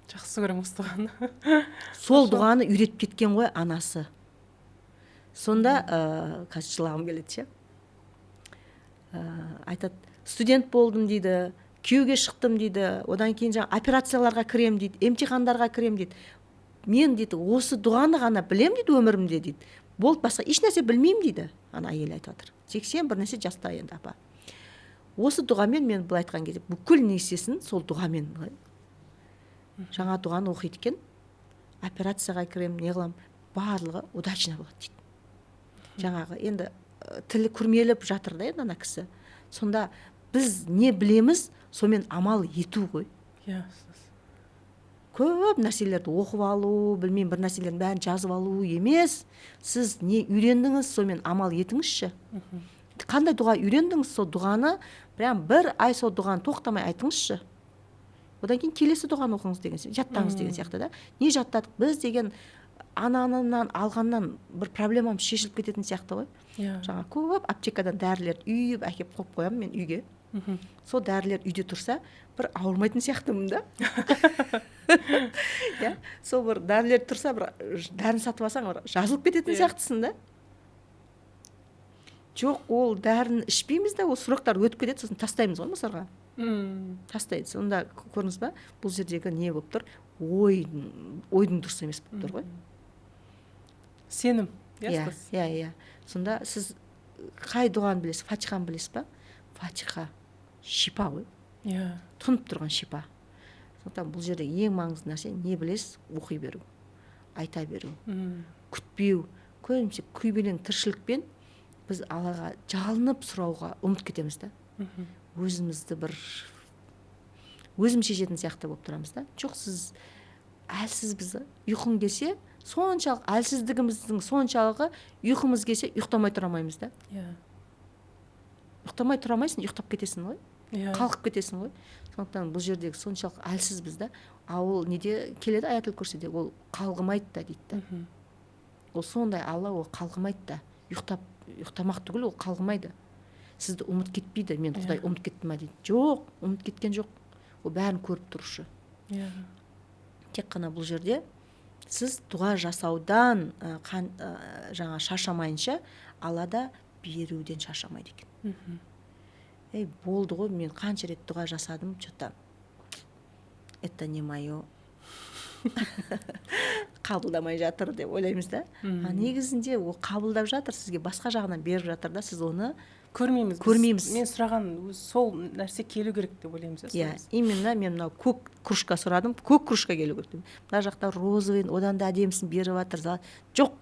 [SPEAKER 2] Жақсы көремін осы дұғаны.
[SPEAKER 1] Сол дұғаны үйретіп кеткен ғой анасы. Сонда қазір жылағым келеді ше. Айтады: «Студент болдым, – дейді, – күйеуге шықтым, – дейді, – одан кейін жаңа операцияларға кірем, – дейді, – емтихандарға кірем, – дейді, – мен, – дейді, – осы дұғаны ғана білем, – дейді, – өмірімде, – дейді, – болды, басқа ешнәрсе білмеймін», – дейді. Ана әйел айтып жатыр, 80 бір нәрсе жаста енді апа. Осы дұғамен мен, былай айтқан кезде, бүкіл несесін сол дұғамен ғой. Жаңа дұғаны оқиды екен, операцияға кіремін, не қыламын, барлығы удачно болады дейді. Жаңағы енді тілі күрмеліп жатыр да енді ана кісі. Сонда біз не білеміз, сонымен амал ету ғой.
[SPEAKER 2] Иә, ұстаз.
[SPEAKER 1] Көп нәрселерді оқып алу, білмеймін, бір нәрселердің бәрін жазып алу емес. Сіз не үйрендіңіз, сонымен амал етіңізші. Қандай дұға үйрендіңіз, сол дұғаны прям бір ай сол дұғаны тоқтамай айтыңызшы. Одан кейін келесі дұғаны оқыңыз деген сияқты, жаттаңыз деген сияқты да. Не жаттадық біз деген, ананынан алғаннан бір проблемам шешіліп кететін сияқты ғой. Жаңа көп аптекадан дәрілерді үйіп әкеліп қойып қоямын мен үйге. Сол дәрілер үйде тұрса, бір ауырмайтын сияқтымын да, иә. Сол бір дәрілер тұрса, бір дәріні сатып алсаң, бір жазылып кететін сияқтысың да. Жоқ, ол дәріні ішпейміз да, ол сроктар өтіп кетеді, сосын тастаймыз ғой мусорға. Тастайды. Сонда көрдіңіз ба, бұл жердегі не болып тұр? Ойдың дұрыс емес болып тұр ғой.
[SPEAKER 2] Сенім, иә,
[SPEAKER 1] Иә.
[SPEAKER 2] Ұстаз?
[SPEAKER 1] Иә, сонда сіз қай дұғаны білесіз? Фатиханы білесіз ба? Фатиха шипа ғой. Тұнып тұрған шипа. Сондықтан бұл жерде ең маңызды нәрсе, не білесіз, оқи беру, айта беру, күтпеу. Көбінесе күйбелең тіршілікпен біз Аллаға жалынып сұрауға ұмытып кетеміз да. Өзімізді бір өзім шешетін сияқты болып тұрамыз да. Жоқ, сіз әлсізбіз да. Ұйқың келсе, соншалық әлсіздігіміздің соншалығы, ұйқымыз келсе, ұйықтамай тұра алмаймыз да. Ұйықтамай тұра алмайсың, ұйықтап кетесің ғой. Қалқып кетесің ғой. Сондықтан бұл жердегі соншалық әлсізбіз да. А ол неде келеді? Аятул Курсиде ол қалғымайды да дейді да. Ол сондай Алла, ол қалғымайды да. Ұйықтап, ұйықтамақ түгіл, ол қалғымайды, сізді ұмытып кетпейді. Мен Құдай ұмытып кетті ма дейді. Жоқ, ұмытып кеткен жоқ, ол бәрін көріп тұрушы. Тек қана бұл жерде сіз дұға жасаудан жаңа шаршамайынша, Алла да беруден шаршамайды екен. Ей, болды ғой, мен қанша рет дұға жасадым, че то это не мое, қабылдамай жатыр деп ойлаймыз да. А негізінде ол қабылдап жатыр, сізге басқа жағынан беріп жатыр да, сіз оны
[SPEAKER 2] Көрмейміз біз.
[SPEAKER 1] Көрмейміз.
[SPEAKER 2] Мен сұраған өзі сол нәрсе келу керек деп ойлаймыз, иә.
[SPEAKER 1] Иә, именно. Мен мынау көк кружка сұрадым, көк кружка келу керек деп. Мына жақта розовый, одан да әдемісін беріп жатыр. Жоқ,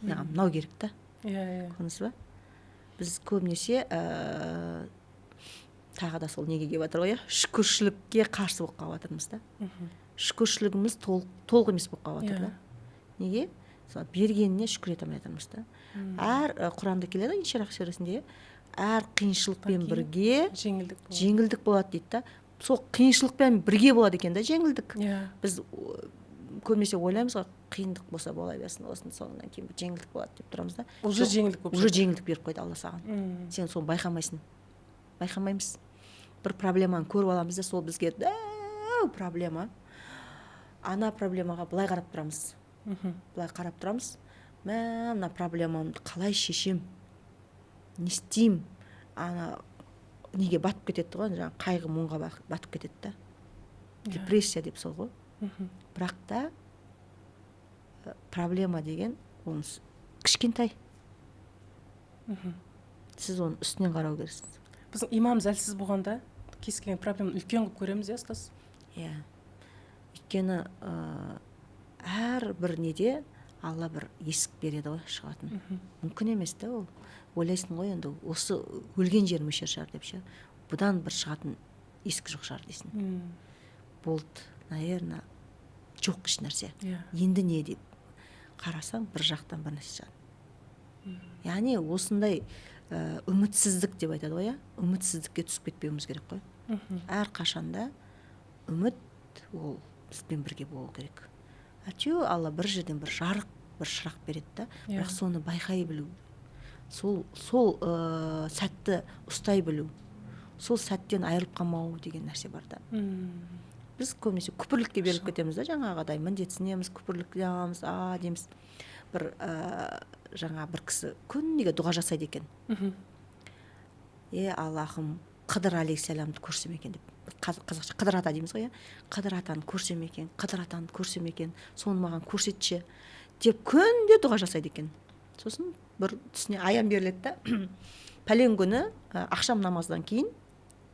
[SPEAKER 1] маған мынау керек та.
[SPEAKER 2] иә иә
[SPEAKER 1] Көрдіңіз ба, біз көбінесе тағы да сол неге келіп жатыр ғой, иә, шүкіршілікке қарсы болып қалып жатырмыз да. Шүкіршілігіміз толық емес болып қалып жатыр да. Неге? Сол бергеніне шүкір ете алмай жатырмыз да. Әр Құранда келеді ғой, Инширах сүресінде, иә, әр қиыншылықпен
[SPEAKER 2] кейін
[SPEAKER 1] бірге
[SPEAKER 2] жеңілдік болады.
[SPEAKER 1] Жеңілдік болады дейді да. Сол қиыншылықпен бірге болады екен да жеңілдік. Біз көбінесе ойлаймыз ғой, қиындық болса бола берсін, осының соңынан кейін бір жеңілдік болады деп тұрамыз да.
[SPEAKER 2] Уже
[SPEAKER 1] Жоқ,
[SPEAKER 2] жеңілдік болып
[SPEAKER 1] уже
[SPEAKER 2] жатыр.
[SPEAKER 1] Жеңілдік беріп қойды Алла саған. Сен соны байқамайсың, байқамаймыз. Бір проблеманы көріп аламыз да, сол бізге дәу проблема. Ана проблемаға былай қарап тұрамыз, былай қарап тұрамыз: мә, мына проблемамды қалай шешем, не істеймін? Ана неге батып кетеді ғой, жаңағы қайғы мұңға батып кетеді да. Депрессия деп сол ғой. Бірақ та проблема деген оның кішкентай, сіз оның үстінен қарау керексіз.
[SPEAKER 2] Біздің иманымыз әлсіз болғанда, кез келген проблеманы үлкен қылып көреміз, иә, ұстаз?
[SPEAKER 1] Иә, өйткені әрбір неде Алла бір есік береді ғой шығатын. Мүмкін емес та ол. Ойлайсың ғой, енді осы өлген жерім өшер шығар деп ше, бұдан бір шығатын есік жоқ шығар дейсің. Болды, наверное, жоқ еш нәрсе, енді не деп қарасаң, бір жақтан бір нәрсе шығады. Яғни осындай үмітсіздік деп айтады ғой, иә, үмітсіздікке түсіп кетпеуіміз керек қой. Әрқашанда үміт ол бізбен бірге болу керек. Әйтеуір Алла бір жерден бір жарық, бір шырақ береді да. Бірақ соны байқай білу, сол сәтті ұстай білу, сол сәттен айырылып қалмау деген нәрсе бар да. Біз көбінесе күпірлікке беріліп кетеміз да, жаңағыдай міндетсінеміз, күпірлік аламыз, а дейміз. Бір жаңа бір кісі күніге дұға жасайды екен. «Е, Аллахым, Қыдыр алейхисаламды көрсем екен» деп. Қазақша Қыдыр ата дейміз ғой, иә. «Қыдыр атаны көрсем екен, Қыдыр атаны көрсем екен, соны маған көрсетші» деп күнде дұға жасайды екен. Сосын бір түсіне аян беріледі да, пәлен күні ақшам намаздан кейін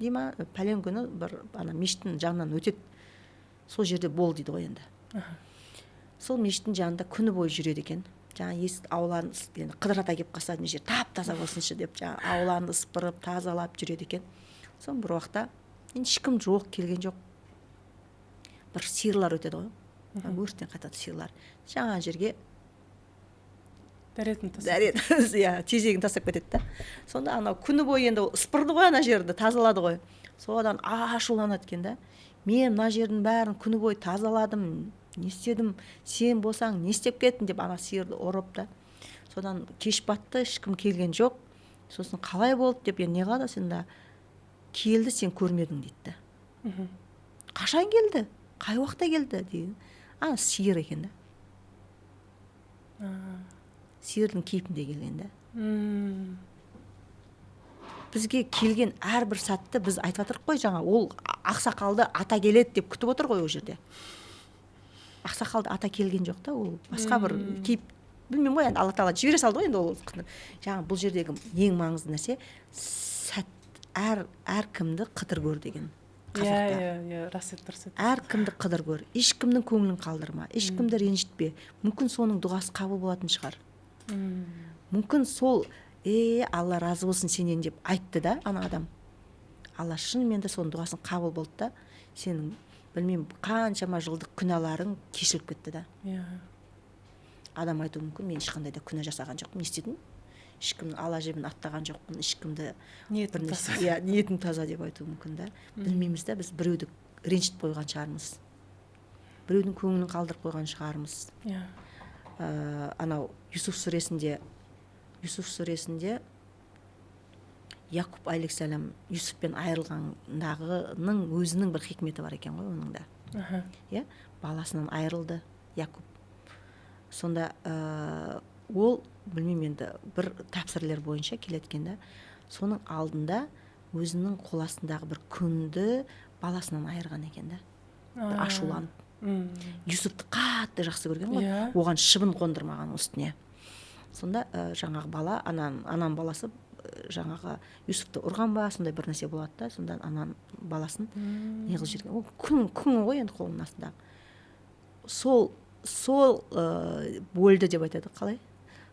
[SPEAKER 1] дей ма, пәлен күні бір ана мешіттің жанынан өтеді, сол жерде бол дейді ғой енді. Сол мешіттің жанында күні бойы жүреді екен. Жаңа есік, ауланы енді Қыдыр ата келіп қалса, мына жер тап таза болсыншы деп, жаңа ауланы сыпырып, тазалап жүреді екен. Соны бір уақытта енді ешкім жоқ, келген жоқ, бір сиырлар өтеді ғой, өрістен қайтады сиырлар, жаңа жерге
[SPEAKER 2] дәретін тастап.
[SPEAKER 1] Дәрет, иә, тезегін тастап кетеді да. Сонда анау күні бойы енді ол сыпырды ғой, ана жерді тазалады ғой. Содан ашуланады екен да: «Мен мына жердің бәрін күні бойы тазаладым, не істедім, сен болсаң не істеп кеттің?» деп, ана сиырды ұрып та. Содан кеш батты, ешкім келген жоқ. Сосын қалай болды деп, енді не қылады сонда? «Келді, сен көрмедің», — дейді да. «Қашан келді, қай уақытта келді?» деген. Ана сиыр екен да. Сиырдың кейпінде келген да. Бізге келген әрбір сәтті біз айтып жатырмық қой. Жаңа ол ақсақалды ата келеді деп күтіп отыр ғой ол жерде. Ақсақалды ата келген жоқ та, ол басқа бір кейіп, білмеймін ғой енді, Алла тағала жібере салды ғой енді ол. Жаңа бұл жердегі ең маңызды нәрсе — сәт. Әркімді қыдыр көр деген қазақта.
[SPEAKER 2] Иә иә рас еді, дұрыс еді.
[SPEAKER 1] Әркімді қыдыр көр, ешкімнің көңілін қалдырма, ешкімді ренжітпе. Мүмкін, соның дұғасы қабыл болатын шығар. Мүмкін, сол «Е, Алла разы болсын сенен» деп айтты да ана адам. Алла шынымен де соның дұғасын қабыл болды да, сенің, білмеймін, қаншама жылдық күнәларың кешіріліп кетті да. Адам айтуы мүмкін: «Мен ешқандай да күнә жасаған жоқпын, не істедім, ешкімнің ала жібін аттаған жоқпын, ешкімді
[SPEAKER 2] Ниетім
[SPEAKER 1] бір
[SPEAKER 2] таза.
[SPEAKER 1] Иә, ниетім таза» деп айтуы мүмкін да. Білмейміз да, біз біреуді ренжітіп қойған шығармыз, біреудің көңілін қалдырып қойған шығармыз. Анау Юсуф сүресінде Якуб алейхисалам Юсуфпен айырылғандағының өзінің бір хикметі бар екен ғой оның да. Иә, баласынан айырылды Якуб. Сонда ол, білмеймін енді, бір тәпсірлер бойынша келеді екен да, соның алдында өзінің қол астындағы бір күнді баласынан айырған екен да, бір ашуланып. Юсупты қатты жақсы көрген ғой. Оған шыбын қондырмаған үстіне. Сонда жаңағы бала, ананың баласы жаңағы Юсупты ұрған ба, сондай бір нәрсе болады да. Сонда ананың баласын не қылып жіберген, ол күң ғой енді қолының астындағы. Сол бөлді деп айтады, қалай,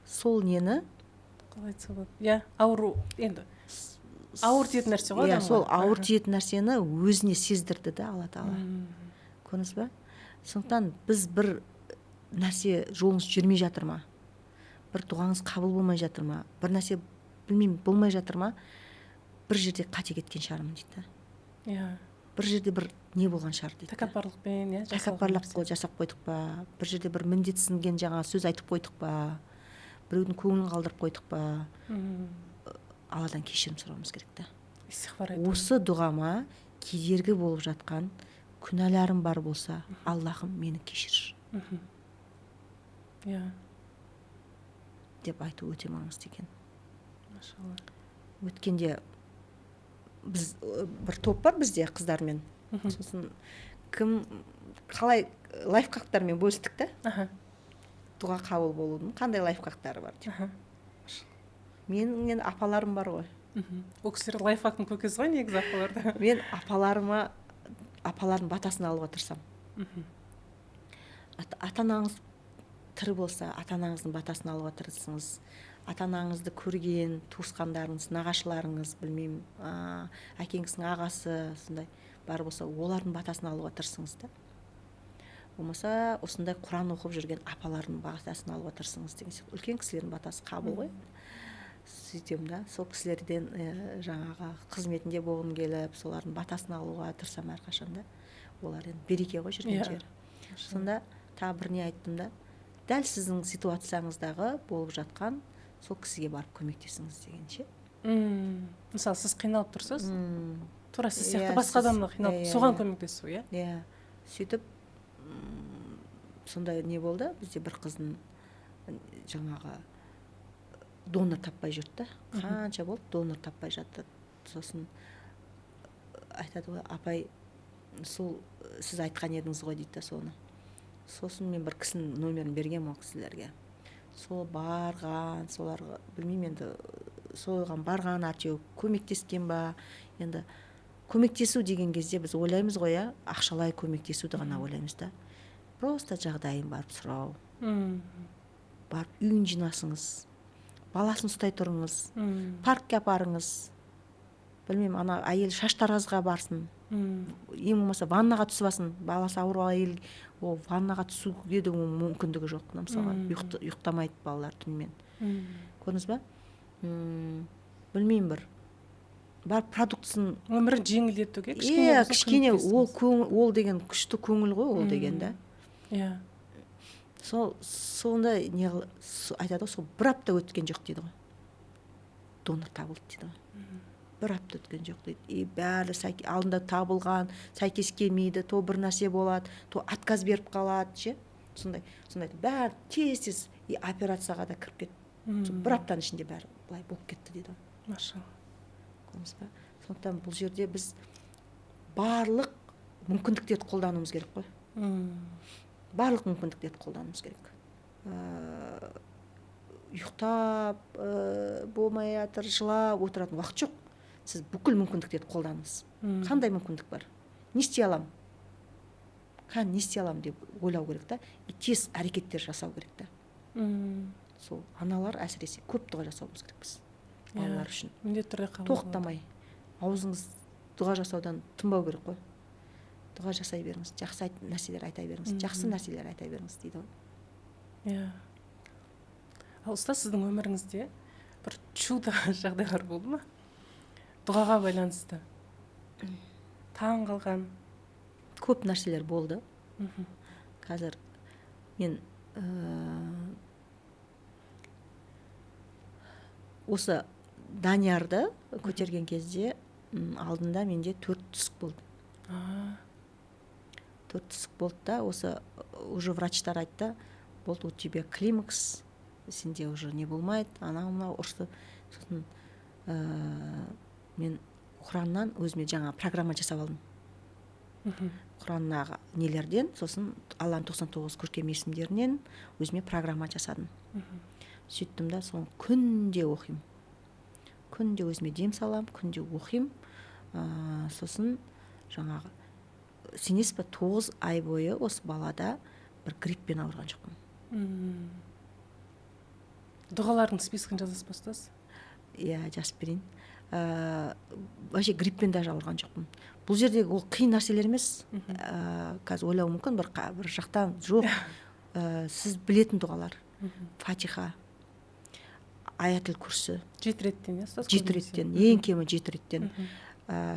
[SPEAKER 1] сол нені?
[SPEAKER 2] Қалай айтса болады, иә, ауру енді, ауыр тиетін нәрсе ғой
[SPEAKER 1] Иә,
[SPEAKER 2] адамға.
[SPEAKER 1] сол ауыр тиетін нәрсені өзіне сездірді да Алла тағала. Көрдіңіз ба? Сондықтан біз бір нәрсе жолыңыз жүрмей жатыр ма, бір дұғаңыз қабыл болмай жатыр ма, бір нәрсе, білмеймін, болмай жатыр ма, бір жерде қате кеткен шығармын дейді да. Бір жерде бір не болған шығар дейді да.
[SPEAKER 2] Тәкаппарлықпен, иә, жасалған
[SPEAKER 1] Тәкаппарлық
[SPEAKER 2] нәрсе.
[SPEAKER 1] Қой, жасап қойдық па, бір жерде бір міндетсінген жаңа сөз айтып қойдық па, біреудің көңілін қалдырып қойдық па, Алладан кешірім сұрауымыз керек та.
[SPEAKER 2] Истиғфар айту.
[SPEAKER 1] Осы дұғама кедергі болып жатқан күнәларым бар болса, Аллахым, мені кешір деп айту өте маңызды екен.
[SPEAKER 2] Машалла.
[SPEAKER 1] Өткенде біз бір топ бар бізде қыздармен, сосын кім қалай лайфхактармен бөлістік та, дұға қабыл болудың қандай лайфхактары бар деп. Менің енді апаларым бар ғой.
[SPEAKER 2] Ол кісілер лайфхактың көкесі ғой негізі, апаларда.
[SPEAKER 1] Мен апаларыма, апалардың батасын алуға тырысамын. Ата анаңыз тірі болса, ата анаңыздың батасын алуға тырысыңыз. Ата анаңызды көрген туысқандарыңыз, нағашыларыңыз, білмеймін, әкеңіздің ағасы, сондай бар болса, олардың батасын алуға тырысыңыз да. Болмаса осындай Құран оқып жүрген апалардың батасын алуға тырысыңыз деген сияқты. Үлкен кісілердің батасы қабыл ғой. Сөйтемін да, сол кісілерден жаңағы қызметінде болғым келіп, солардың батасын алуға тырысамын әрқашан да. Олар енді береке ғой жүрген жері. Сонда тағы бір не айттым да: дәл сіздің ситуацияңыздағы болып жатқан сол кісіге барып көмектесіңіз деген ше.
[SPEAKER 2] Мысалы, сіз қиналып тұрсыз, тура сіз сияқты басқа адамдар қиналып,
[SPEAKER 1] иә,
[SPEAKER 2] соған
[SPEAKER 1] иә.
[SPEAKER 2] көмектесу, иә.
[SPEAKER 1] Иә, сөйтіп сондай не болды бізде: бір қыздың жаңағы донор таппай жүрді да. Қанша болды, донор таппай жатты. Сосын айтады ғой: «Апай, сол сіз айтқан едіңіз ғой», — дейді да соны. Сосын мен бір кісінің номерін бергенмін ол кісілерге. Сол барған, соларға, білмеймін енді, соған барған, әйтеуір көмектескен ба. Енді көмектесу деген кезде біз ойлаймыз ғой, иә, ақшалай көмектесуді ғана ойлаймыз да. Просто жағдайын барып сұрау, барып үйін жинасыңыз, баласын ұстай тұрыңыз, паркке апарыңыз, білмеймін, ана әйел шаштаразға барсын, ең болмаса ваннаға түсіп алсын. Баласы ауру әйел, ол ваннаға түсуге де мүмкіндігі жоқ мысалға. Ұйықтамайды балалар түнімен. Көрдіңіз ба? Білмеймін, бір барып продуктысын
[SPEAKER 2] Өмірін жеңілдетуге кішкене
[SPEAKER 1] иә
[SPEAKER 2] болса
[SPEAKER 1] кішкене ол
[SPEAKER 2] көмектесіңіз.
[SPEAKER 1] Көңіл, ол деген күшті көңіл ғой ол деген да. Сол сондай не айтады ғой, сол бір апта өткен жоқ дейді ғой, донор табылды дейді ғой. Бір апта өткен жоқ дейді. И бәрі алдында табылған сәйкес келмейді, то бір нәрсе болады, то отказ беріп қалады ше. Сондай сондай бәрі тез тез и операцияға да кіріп кетті. Сол бір аптаның ішінде бәрі былай болып кетті дейді ғой.
[SPEAKER 2] Машалла.
[SPEAKER 1] Көрдіңіз ба? Сондықтан бұл жерде біз барлық мүмкіндіктерді қолдануымыз керек қой. Барлық мүмкіндіктерді қолдануымыз керек. Ұйықтап болмай жатыр, жылап отыратын уақыт жоқ. Сіз бүкіл мүмкіндіктерді қолданыңыз. Қандай мүмкіндік бар, не істей аламын, кәне, не істей аламын деп ойлау керек та и тез әрекеттер жасау керек та. Сол аналар әсіресе көп дұға жасауымыз керекпіз балалар үшін.
[SPEAKER 2] Міндетті түрде қабыл болады.
[SPEAKER 1] Тоқтамай, аузыңыз дұға жасаудан тынбау керек қой. Дұға жасай беріңіз, жақсы нәрселер айта беріңіз, жақсы нәрселер айта беріңіз дейді ғой.
[SPEAKER 2] Иә. Ал, ұстаз, сіздің өміріңізде бір чудо жағдайлар болды ма дұғаға байланысты таң қалған?
[SPEAKER 1] Көп нәрселер болды. Қазір мен осы Даниярды көтерген кезде алдында менде төрт түсік болды. Төрт түсік болды да, осы уже врачтар айтты: «Болды, у тебя климакс, сенде уже не болмайды», анау мынау ұрысты. Сосын мен Құраннан өзіме жаңа программа жасап алдым. Құраннағы нелерден, сосын Алланың 99 көркем есімдерінен өзіме программа жасадым. Сөйттім да, соны күнде оқимын, күнде өзіме дем саламын, күнде оқимын. Сосын жаңағы, сенесіз ба, 9 ай бойы осы балада бір гриппен ауырған жоқпын.
[SPEAKER 2] Дұғалардың спискін жазасыз ба, ұстаз?
[SPEAKER 1] Иә, жазып берейін. Вообще гриппен даже ауырған жоқпын. Бұл жердегі ол қиын нәрселер емес. Қазір ойлауы мүмкін бір жақтан жоқ. Сіз білетін дұғалар: Фатиха, Аятүл Күрсі.
[SPEAKER 2] 7 реттен, иә, ұстаз?
[SPEAKER 1] 7
[SPEAKER 2] Көбінесе.
[SPEAKER 1] реттен, ең кемі 7 реттен.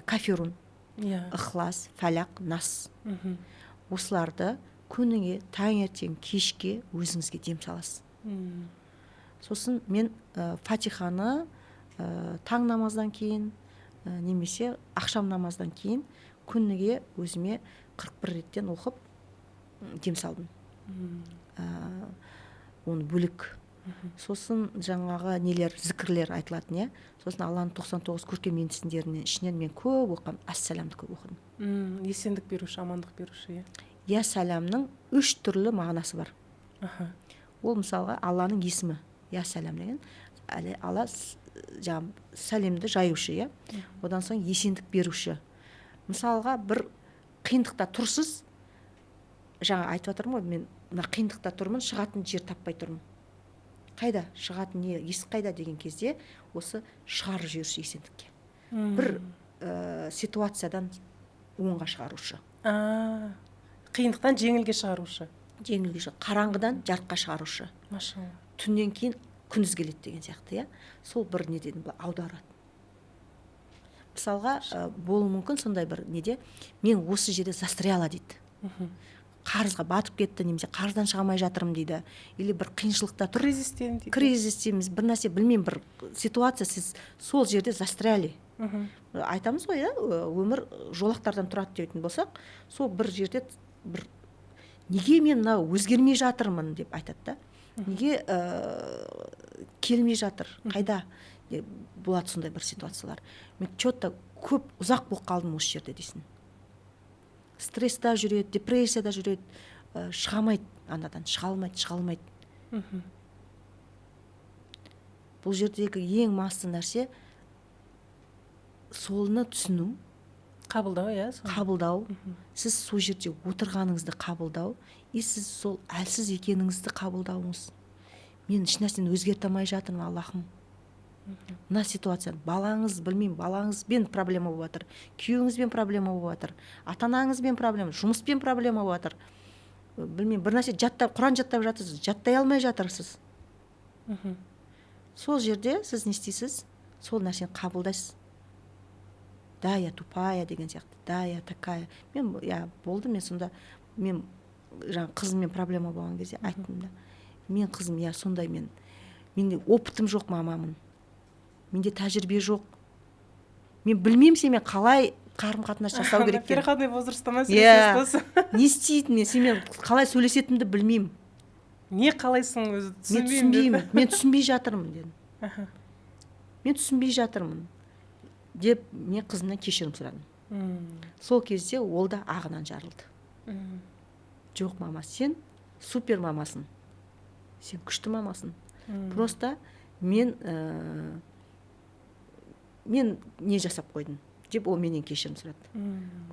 [SPEAKER 1] Кафирун, Ықлас, Фәлақ, Нас. Осыларды күніге таңертең, кешке өзіңізге дем саласыз. Сосын мен Фатиханы таң намаздан кейін немесе ақшам намаздан кейін күніге өзіме 41 реттен оқып, дем салдым. Оны бөлек. Сосын жаңағы нелер, зікірлер айтылатын, иә. Сосын Алланың 99 көркем есімдерінің ішінен мен көп оқығам, Әссәламды көп оқыдым.
[SPEAKER 2] Есендік беруші, амандық беруші, иә.
[SPEAKER 1] Иә, сәламнің үш түрлі мағынасы бар. Ол, мысалға, Алланың есімі Я Сәлам деген, әлі Алла жаңағы сәлемді жаюшы, иә. Одан соң есендік беруші. Мысалға, бір қиындықта тұрсыз, жаңа айтып жатырмын ғой, мен мына қиындықта тұрмын, шығатын жер таппай тұрмын, қайда шығатын, не, есік қайда деген кезде, осы шығарып жіберуші есендікке, бір ситуациядан оңға шығарушы.
[SPEAKER 2] А, қиындықтан жеңілге шығарушы.
[SPEAKER 1] Жеңілге, қараңғыдан жарыққа шығарушы.
[SPEAKER 2] Машалла.
[SPEAKER 1] Түннен кейін күндіз келеді деген сияқты, иә. Сол бір неден былай аударады. Мысалға, болуы мүмкін сондай бір неде, мен осы жерде застряла дейді, қарызға батып кетті немесе қарыздан шыға алмай жатырмын дейді или бір қиыншылықта тұр.
[SPEAKER 2] Кризистен дейді.
[SPEAKER 1] Кризис дейміз, бір нәрсе, білмеймін, бір ситуация, сіз сол жерде застряли. Айтамыз ғой, иә, өмір жолақтардан тұрады дейтін болсақ, сол бір жерде бір неге мен мынау өзгермей жатырмын деп айтады да, неге келмей жатыр, қайда? Болады сондай бір ситуациялар, мен че-то көп ұзақ болып қалдым осы жерде дейсің. Стресста жүреді, депрессияда жүреді, шыға алмайды анадан, шыға алмайды, шыға алмайды. Бұл жердегі ең басты нәрсе — солны түсіну.
[SPEAKER 2] Қабылдау, иә, соны.
[SPEAKER 1] Қабылдау. Сіз сол жерде отырғаныңызды қабылдау и сіз сол әлсіз екеніңізді қабылдауыңыз. Мен ешнәрсені өзгерте алмай жатырмын, Аллахым, мына ситуацияны. Балаңыз, білмеймін, балаңызбен проблема болып жатыр, күйеуіңізбен проблема болып жатыр, ата анаңызбен проблема, жұмыспен проблема болып жатыр, білмеймін, бір нәрсе жаттап, Құран жаттап жатырсыз, жаттай алмай жатырсыз. Сол жерде сіз не істейсіз? Сол нәрсені қабылдайсыз: да, я тупая деген сияқты, да, я такая. Мен, иә, болды, мен сонда, мен жаңағы қызыммен проблема болған кезде айттым да: мен, қызым, иә, сондай, мен, менде опытым жоқ, мамамын, менде тәжірибе жоқ, мен білмеймін сенімен қалай қарым қатынас жасау керек екенін.
[SPEAKER 2] Переходной возрастта ма
[SPEAKER 1] Иә.
[SPEAKER 2] сөйлесесіз?
[SPEAKER 1] Не істейтінін, мен сенімен қалай сөйлесетінімді білмеймін.
[SPEAKER 2] Не қалайсың өзі?
[SPEAKER 1] Мен
[SPEAKER 2] түсінбеймін.
[SPEAKER 1] түсінбеймін, мен түсінбей жатырмын дедім. Мен түсінбей жатырмын деп, мен қызымнан кешірім сұрадым. Сол кезде ол да ағынан жарылды. Жоқ, мама, сен супер мамасың, сен күшті мамасың, просто мен мен не жасап қойдым деп, ол менен кешірім сұрады.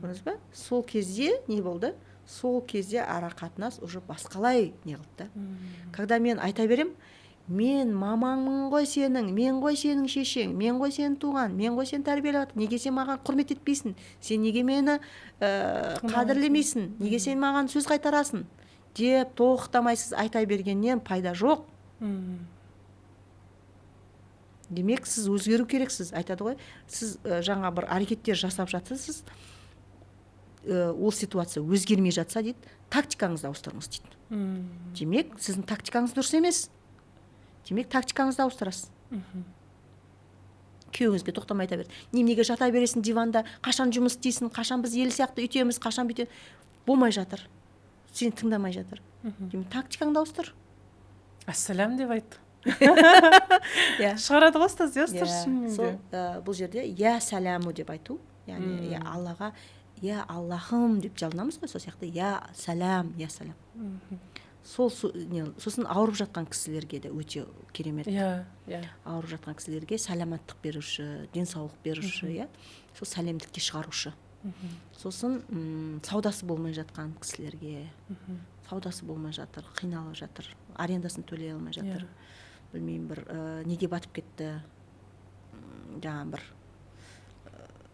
[SPEAKER 1] Көрдіңіз ба, сол кезде не болды? Сол кезде ара қатынас уже басқалай не қылды да. Когда мен айта берем: мен мамаңмын ғой сенің, мен ғой сенің шешең, мен ғой сені туған, мен ғой сені тәрбиелеп жатыр, неге сен маған құрмет етпейсің, сен неге мені қадірлемейсің, неге сен маған сөз қайтарасың деп тоқтамайсыз айта бергеннен пайда жоқ. Демек, сіз өзгеру керексіз. Айтады ғой, сіз жаңа бір әрекеттер жасап жатырсыз, ол ситуация өзгермей жатса дейді, тактикаңызды ауыстырыңыз дейді. Демек, сіздің тактикаңыз дұрыс емес, демек, тактикаңызды ауыстырасыз. Күйеуіңізге тоқтамай айта береді: неменеге жата бересің диванда, қашан жұмыс істейсің, қашан біз ел сияқты үйтеміз, қашан бүйтеміз? Болмай жатыр, сені тыңдамай жатыр. Демек, тактикаңды ауыстыр.
[SPEAKER 2] Ассалам деп айт.
[SPEAKER 1] Иә.
[SPEAKER 2] Шығарады ғой, ұстаз, иә, ұстаз,
[SPEAKER 1] Иә,
[SPEAKER 2] шынымен
[SPEAKER 1] сол
[SPEAKER 2] де.
[SPEAKER 1] Бұл жерде «Я сәләму» деп айту, яғни я Аллаға, я Аллахым деп жалынамыз ғой, сол сияқты «Я сәлам, я сәлам». Сол не, сосын ауырып жатқан кісілерге де өте керемет.
[SPEAKER 2] иә иә
[SPEAKER 1] Ауырып жатқан кісілерге сәламаттық беруші, денсаулық беруші, иә, сол сәлемдікке шығарушы. Сосын саудасы болмай жатқан кісілерге, саудасы болмай жатыр, қиналып жатыр, арендасын төлей алмай жатыр, білмеймін, бір неге батып кетті, жаңағы бір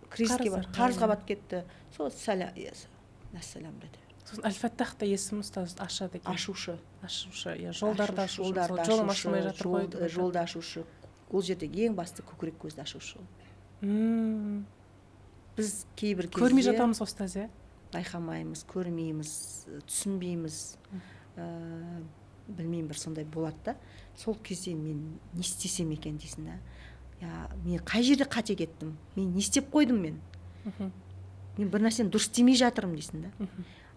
[SPEAKER 1] кризиске
[SPEAKER 2] Қарыздарға,
[SPEAKER 1] қарызға
[SPEAKER 2] иә.
[SPEAKER 1] батып кетті, сол ассалам деді.
[SPEAKER 2] Сосын Әл Фаттах та есімі, ұстаз, ашады екен.
[SPEAKER 1] Ашушы.
[SPEAKER 2] Ашушы, иә, жолдарды ашушы.
[SPEAKER 1] Жолдарды.
[SPEAKER 2] Мысалы, жолым
[SPEAKER 1] Ашушы,
[SPEAKER 2] ашылмай жатыр ғой деп айтады.
[SPEAKER 1] Жолды ашушы. Ол жердегі ең басты көкірек көзді ашушы. Біз кейбір кезде
[SPEAKER 2] Көрмей жатамыз ғой, ұстаз, иә.
[SPEAKER 1] Байқамаймыз, көрмейміз, түсінбейміз, білмеймін, бір сондай болады да. Сол кезде мен не істесем екен дейсің да, я мен қай жерде қате кеттім, мен не істеп қойдым, мен мен бір нәрсені дұрыс істемей жатырмын дейсің да.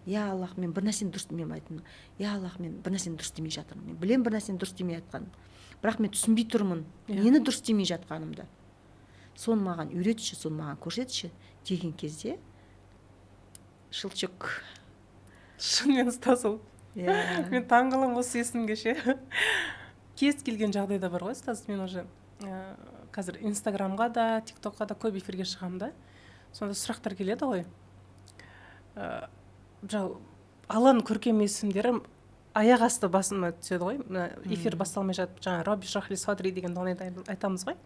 [SPEAKER 1] Я Аллах, мен бір нәрсені дұрыс, мен айттым: я Аллах, мен бір нәрсені дұрыс істемей жатырмын, мен білемін бір нәрсені дұрыс істемей жатқанымды, бірақ мен түсінбей тұрмын нені дұрыс істемей жатқанымды. Соны маған үйретші, соны маған көрсетші деген кезде щелчок.
[SPEAKER 2] Шынымен, ұстаз, ол мен таңқаламын осы есімге ше. Кез келген жағдайда бар ғой, ұстаз, мен уже қазір Инстаграмға да, Тик Токқа да көп эфирге шығамын да, сонда сұрақтар келеді ғой. Алланың көркем есімдері аяқ асты басыма түседі ғой. Мына эфир басталмай жатып, жаңа «Робби шрах ли садри» деген дұғаны айтамыз ғой.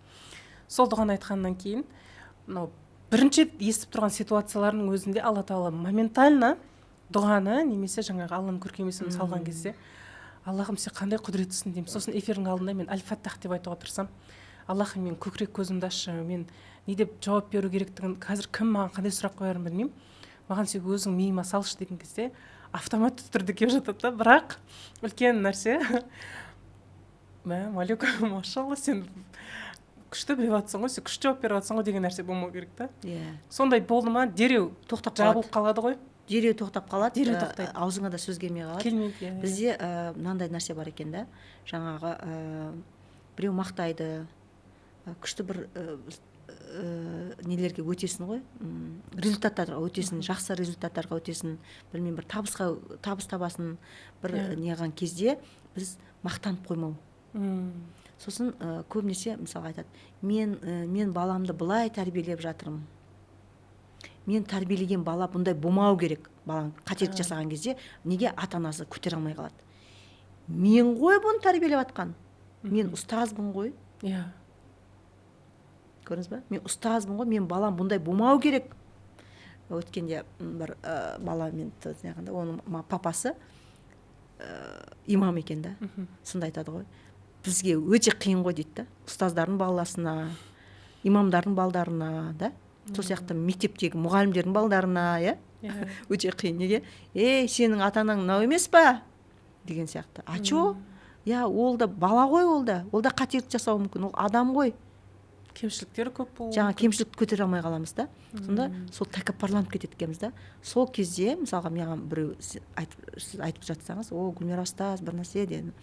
[SPEAKER 2] Сол дұғаны айтқаннан кейін мынау бірінші рет естіп тұрған ситуациялардың өзінде Алла Тағала моментально дұғаны немесе жаңағы Алланың көркем есімін салған кезде, Аллахым, сен қандай құдіреттісің деймін. Сосын эфирдің алдында мен Әл Фаттах деп айтуға тырысамын: Аллахым, мен көкірек көзімді ашшы, мен не деп жауап беру керектігін, қазір кім маған қандай сұрақ қоярын білмеймін, маған сен өзің миыма салшы деген кезде автоматты түрде келіп жатады да. Бірақ үлкен нәрсе, мә, Малика, машалла, сен күшті біліп жатрсың ғой, сен күшті жауап беріп жатрсың ғой деген нәрсе болмау керек та. Сондай болды ма, дереу
[SPEAKER 1] тоқтап қалады.
[SPEAKER 2] Жабылып қалады ғой.
[SPEAKER 1] Дереу тоқтап қалады.
[SPEAKER 2] Дереу тоқтайды.
[SPEAKER 1] Аузыңа да сөз келмей қалады.
[SPEAKER 2] Келмейді, иә.
[SPEAKER 1] Бізде мынандай нәрсе бар екен да, жаңағы біреу мақтайды, күшті бір нелерге өтесің ғой, результаттарға өтесің, жақсы результаттарға өтесің, білмеймін, бір табысқа, табыс табасың, бір неған кезде біз мақтанып қоймау. Сосын көбінесе, мысалы, айтады: мен баламды былай тәрбиелеп жатырмын, мен тәрбиелеген бала бұндай болмау керек». Балаң қателік жасаған кезде неге ата анасы көтере алмай қалады? Мен ғой бұны тәрбиелеп жатқан, мен ұстазбын ғой. Көрдіңіз ба, мен ұстазбын ғой, мен балам бұндай болмау керек. Өткенде бір баламен неғанда, оның папасы имам екен да. Сонда айтады ғой: «Бізге өте қиын ғой», — дейді да, ұстаздардың баласына, имамдардың балдарына да, сол сияқты мектептегі мұғалімдердің балдарына, иә, өте қиын. Неге? «Ей, сенің ата анаң мынау емес па?» деген сияқты. А че, иә, ол да бала ғой, ол да қателік жасауы мүмкін, ол адам ғой.
[SPEAKER 2] Кемшіліктері көп болуы
[SPEAKER 1] Жаңа
[SPEAKER 2] мүмкін.
[SPEAKER 1] кемшілікті көтере алмай қаламыз да, сонда сол тәкаппарланып кетеді екенбіз да. Сол кезде, мысалға, маған біреу айтып, сіз айтып жатсаңыз: «О, Гүлмира ұстаз», бір нәрсе дедім.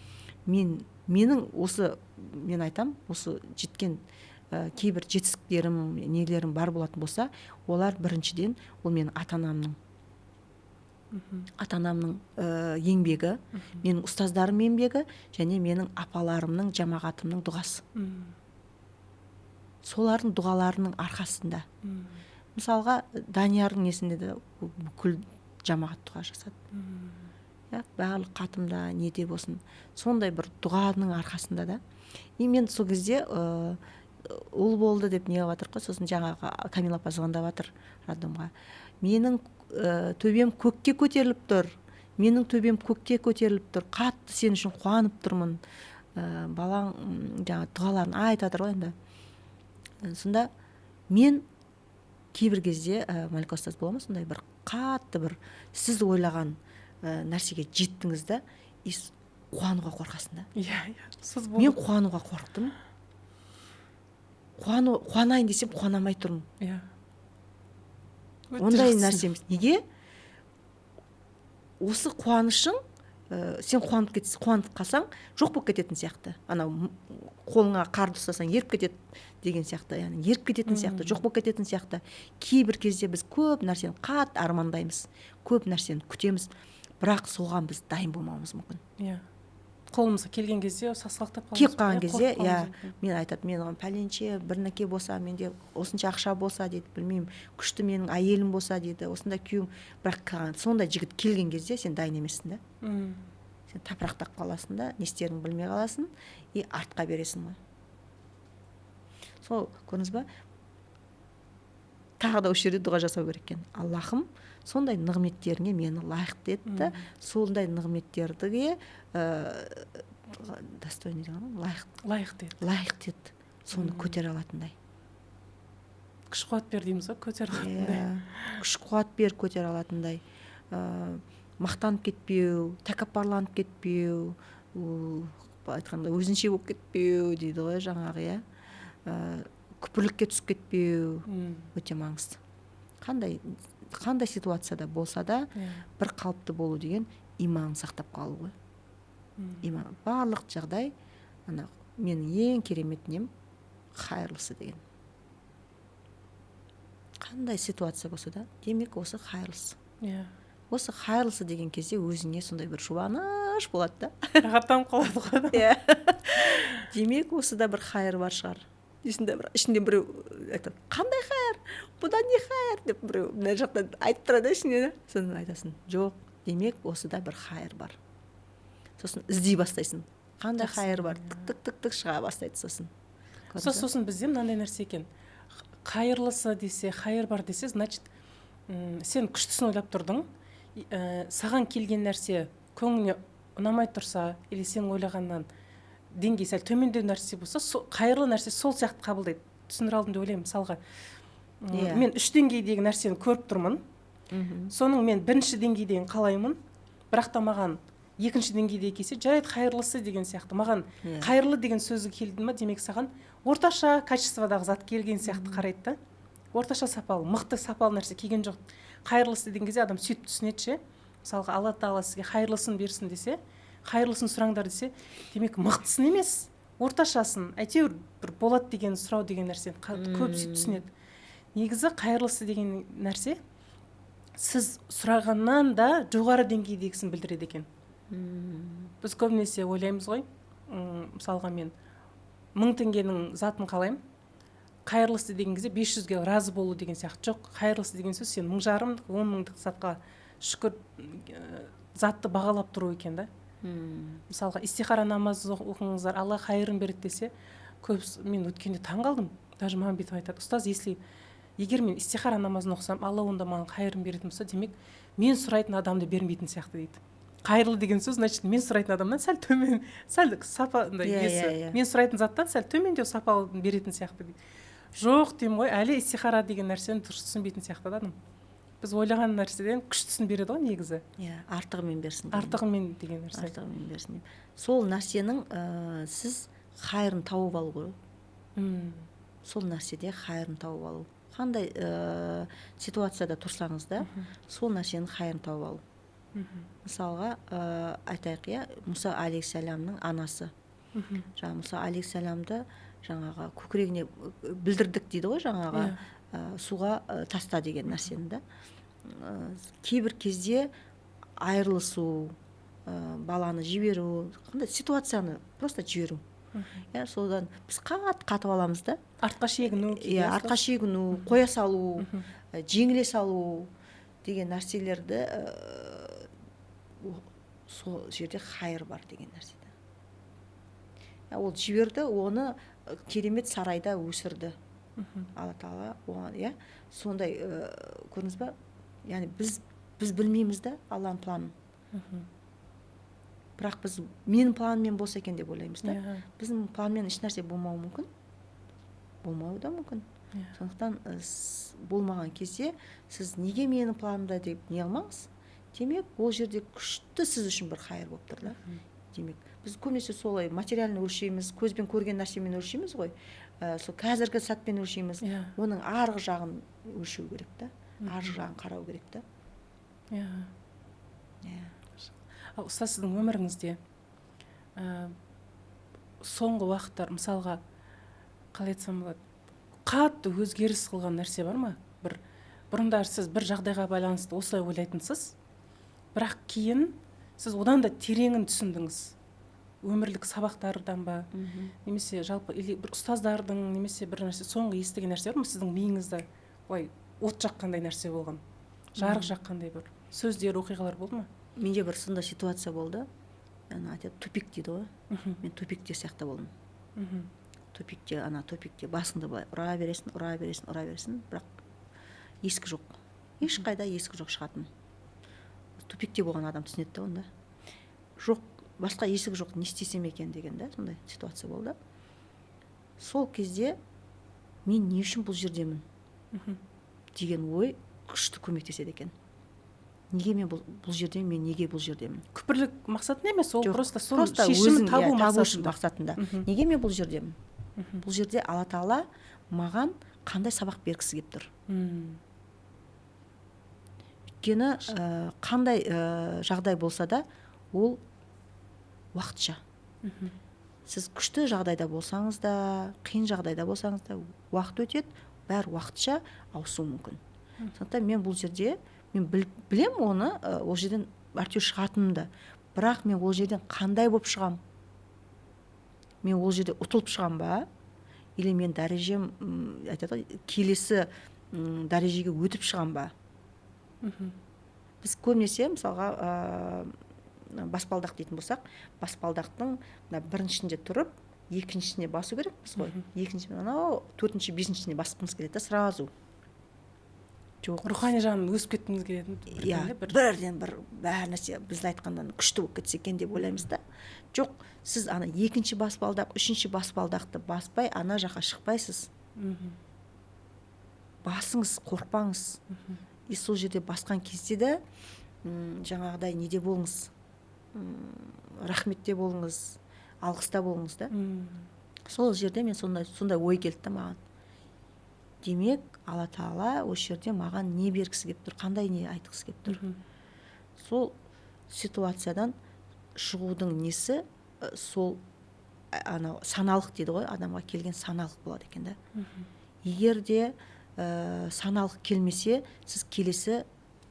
[SPEAKER 1] Менің осы, мен айтам, осы жеткен кейбір жетістіктерім, нелерім бар болатын болса, олар біріншіден, ол менің ата анамның ата анамның еңбегі, менің ұстаздарым еңбегі және менің апаларымның, жамағатымның дұғасы. Солардың дұғаларының арқасында. Мысалға, Даниярдың несінде де бүкіл жамағат дұға жасады, иә, барлық қатымда, неде болсын, сондай бір дұғаның арқасында да. И мен сол кезде ұл болды деп не қылып жатыр ғой. Сосын жаңағы Камила апа звондап жатыр роддомға: «Менің төбем көкке көтеріліп тұр, менің төбем көкке көтеріліп тұр, қатты сен үшін қуанып тұрмын, балаң жаңағы дұғаларын айтып жатыр ғой енді». Сонда мен кейбір кезде, Малика ұстаз, бола ма сондай бір қатты бір сіз ойлаған нәрсеге жеттіңіз да, и қуануға қорқасың да?
[SPEAKER 2] Иә, сіз
[SPEAKER 1] Мен қуануға қорықтым. Қуанайын десем, қуана алмай тұрмын.
[SPEAKER 2] Өте
[SPEAKER 1] Ондай
[SPEAKER 2] жақсы.
[SPEAKER 1] нәрсе емес. Неге? Осы қуанышың, сен қуанып кетсең, қуанып қалсаң, жоқ болып кететін сияқты. Анау қолыңа қарды ұстасаң, еріп кетеді деген сияқты, яғни еріп кететін сияқты, жоқ болып кететін сияқты. Кейбір кезде біз көп нәрсені қатты армандаймыз, көп нәрсені күтеміз, бірақ соған біз дайын болмауымыз мүмкін.
[SPEAKER 2] Иә, қолымызға келген кезде сасқалақтап қаламыз.
[SPEAKER 1] Келіп қалған
[SPEAKER 2] Иә,
[SPEAKER 1] кезде,
[SPEAKER 2] қорқып
[SPEAKER 1] иә.
[SPEAKER 2] қалуымыз мүмкін.
[SPEAKER 1] Мен айтады, мен оған пәленше бірнәке болса, менде осынша ақша болса дейді, білмеймін, күшті менің әйелім болса дейді, осындай күйеуім. Бірақ сондай жігіт келген кезде сен дайын емессің да. Сен тапырақтап қаласың да, не істеріңді білмей қаласың и артқа бересің ғой. Сол, көрдіңіз ба? Тағы да осы жерде дұға жасау керек екен: «Аллахым, сондай нығметтеріңе мені лайықты ет та, сондай нығметтерге достойный деген ғой, лайық.
[SPEAKER 2] Лайықты ет.
[SPEAKER 1] Лайықты ет, соны көтере алатындай».
[SPEAKER 2] Күш қуат бер дейміз ғой, көтере алатындай.
[SPEAKER 1] Иә, күш қуат бер, көтере алатындай, мақтанып кетпеу, тәкаппарланып кетпеу, айтқанда, өзінше болып кетпеу дейді ғой жаңағы, иә, күпірлікке түсіп кетпеу. Өте маңызды. Қандай ситуацияда болса да, бір қалыпты болу деген иманын сақтап қалу ғой. Иман барлық жағдай ана менің ең керемет нем, қайырлысы деген. Қандай ситуация болса да, демек, осы қайырлысы. Осы қайырлысы деген кезде өзіңе сондай бір жұбаныш болады да.
[SPEAKER 2] Рахаттанып қалады ғой адам.
[SPEAKER 1] Иә, демек, осыда бір хайыр бар шығар дейсің да. Бір ішінде біреу айтады: «Қандай хайыр? Бұдан не хайыр?» – деп біреу мына жақтан айтып тұрады да ішіңнен. Сосын айтасың: «Жоқ, демек, осыда бір хайыр бар». Сосын іздей бастайсың, қандай хайыр бар. Тік, тік, тік, тік шыға бастайды сосын. Көрдіңіз ба?
[SPEAKER 2] Сосын бізде мынандай нәрсе екен: қайырлысы десе, хайыр бар десе, значит, сен күштісін ойлап тұрдың. Саған келген нәрсе көңіліңе ұнамай тұрса или сен ойлағаннан деңгей сәл төмендеу нәрсе болса, қайырлы нәрсе сол сияқты қабылдайды. Түсіндіре алдым деп ойлаймын. Мысалға, мен үш деңгейдегі нәрсені көріп тұрмын. Соның мен бірінші деңгейден қалаймын, бірақ та маған екінші деңгейде келсе, жарайды, қайырлысы деген сияқты маған. Қайырлы деген сөзі келді ма, демек, саған орташа качестводағы зат келген сияқты қарайды да. Орташа сапалы, мықты сапалы нәрсе келген жоқ. Қайырлысы деген кезде адам сөйтіп түсінеді ше. Мысалға, Алла Тағала сізге хайырлысын берсін десе, хайырлысын сұраңдар десе, демек, мықтысын емес, орташасын, әйтеуір бір болады деген сұрау деген нәрсені көп сөйтіп түсінеді. Негізі қайырлысы деген нәрсе сіз сұрағаннан да жоғары деңгейдегісін білдіреді екен. Біз көбінесе ойлаймыз ғой, мысалға, мен 1000 теңгенің затын қалаймын, қайырлысы деген кезде 500-ге разы болу деген сияқты. Жоқ, қайырлысы деген сөз сен 1500-дық, 10 мыңдық затқа шүкір, затты бағалап тұру екен да. Мысалға, истихара намаз оқыңыздар, Алла хайырын береді десе, көп мен өткенде таң қалдым даже. Маған бүйтіп айтады: «Ұстаз, если егер мен истихара намазын оқысам, Алла онда маған хайырын беретін болса, демек, мен сұрайтын адамды бермейтін сияқты», – дейді. Қайырлы деген сөз, значит, мен сұрайтын адамнан сәл төмен, сәл сапа андай несі,
[SPEAKER 1] иә, иә.
[SPEAKER 2] мен сұрайтын заттан сәл төмендеу сапалы беретін сияқты дейді. Жоқ деймін ғой, әлі истихара деген нәрсені дұрыс түсінбейтін сияқты да адам. Біз ойлаған нәрседен күштісін береді ғой негізі.
[SPEAKER 1] Иә, артығымен берсін деген.
[SPEAKER 2] Артығымен деген нәрсе.
[SPEAKER 1] Артығымен берсін деп, сол нәрсенің сіз хайырын тауып алу ғой. Сол нәрседе хайырын тауып алу. Қандай ситуацияда тұрсаңыз да, сол нәрсенің хайырын тауып алу. Мысалға, айтайық, иә, Мұса алейхисаламның анасы. Жаңа Мұса алейхисаламды жаңағы көкірегіне білдірдік дейді ғой жаңағы, суға таста деген нәрсені да. Кейбір кезде айырылысу, баланы жіберу, қандай ситуацияны просто жіберу, иә, содан біз қатты қатып аламыз да.
[SPEAKER 2] Артқа шегіну кейде.
[SPEAKER 1] Иә, артқа шегіну, қоя салу, жеңіле салу деген нәрселерді, сол жерде хайыр бар деген нәрсе да. Ол жіберді оны, керемет сарайда өсірді. Алла Тағала оған, иә, сондай, көрдіңіз ба? Яғни біз білмейміз да Алланың планын. Бірақ біз менің планыммен болса екен деп ойлаймыз да. Біздің планмен ешнәрсе болмауы мүмкін, болмауы да мүмкін. Сондықтан болмаған кезде сіз неге менің планымда деп не қылмаңыз. Демек, ол жерде күшті сіз үшін бір хайыр болып тұр да. Демек, біз көбінесе солай материально өлшейміз, көзбен көрген нәрсемен өлшейміз ғой, сол қазіргі сәтпен өлшейміз. Оның арғы жағын өлшеу керек та, арғы жағын қарау керек та. Иә.
[SPEAKER 2] Ал, ұстаз, сіздің өміріңізде соңғы уақыттар, мысалға, қалай айтсам болады, қатты өзгеріс қылған нәрсе бар ма? Бір бұрындары сіз бір жағдайға байланысты осылай ойлайтынсыз, бірақ кейін сіз одан да тереңін түсіндіңіз, өмірлік сабақтардан ба немесе жалпы, или бір ұстаздардың, немесе бір нәрсе, соңғы естіген нәрсе бар ма, сіздің миыңызда былай от жаққандай нәрсе болған, жарық жаққандай бір сөздер, оқиғалар болды ма?
[SPEAKER 1] Менде бір сондай ситуация болды. Ана айтады, тупик дейді ғой. Мен тупикте сияқты болдым. Тупикте, ана тупикте басыңды былай ұра бересің, ұра бересің, ұра бересің, бірақ Есік жоқ, ешқайда есік жоқ шығатын. Тупикте болған адам түсінеді да онда. Жоқ, басқа есік жоқ, не істесем екен деген да, сондай ситуация болды. Сол кезде мен не үшін бұл жердемін деген ой күшті көмектеседі екен. Неге мен бұл жерде, мен неге бұл жердемін?
[SPEAKER 2] Күпірлік мақсатында емес ол.
[SPEAKER 1] Жоқ,
[SPEAKER 2] просто сол
[SPEAKER 1] просто
[SPEAKER 2] шешімін
[SPEAKER 1] өзің,
[SPEAKER 2] табу
[SPEAKER 1] иә, табу үшін
[SPEAKER 2] мақсатында.
[SPEAKER 1] Мақсатында. Неге мен бұл жердемін? Бұл жерде Алла Тағала маған қандай сабақ бергісі келіп тұр? Өйткені қандай жағдай болса да, ол уақытша. Сіз күшті жағдайда болсаңыз да, қиын жағдайда болсаңыз да, уақыт өтеді, бәрі уақытша, ауысуы мүмкін. Сондықтан мен бұл жерде, мен білем оны, ол жерден әйтеуір шығатынымды, бірақ мен ол жерден қандай болып шығам? Мен ол жерде ұтылып шығам ба или мен дәрежем, айтады ғой, келесі дәрежеге өтіп шығам ба? Біз көбінесе, мысалға, баспалдақ дейтін болсақ, баспалдақтың мына біріншісінде тұрып, екіншісіне басу керекпіз ғой. Екінші, анау төртінші, бесіншісіне басқымыз келеді да сразу. Жоқ.
[SPEAKER 2] Рухани жағынан өсіп кеткіміз келеді.
[SPEAKER 1] Иә.
[SPEAKER 2] Бір
[SPEAKER 1] Бірден бір бәр нәрсе біз айтқаннан күшті болып кетсе екен деп ойлаймыз да. Жоқ, сіз ана екінші баспалдақ, үшінші баспалдақты баспай, ана жаққа шықпайсыз. Басыңыз, қорықпаңыз. И сол жерде басқан кезде де жаңағыдай неде болыңыз, рахметте болыңыз, алғыста болыңыз да. Сол жерде мен сондай ой келді да маған: демек, Алла Тағала осы жерде маған не бергісі келіп тұр, қандай не айтқысы келіп тұр? Сол ситуациядан шығудың несі, сол анау саналық дейді ғой, адамға келген саналық болады екен да. Егер де саналық келмесе, сіз келесі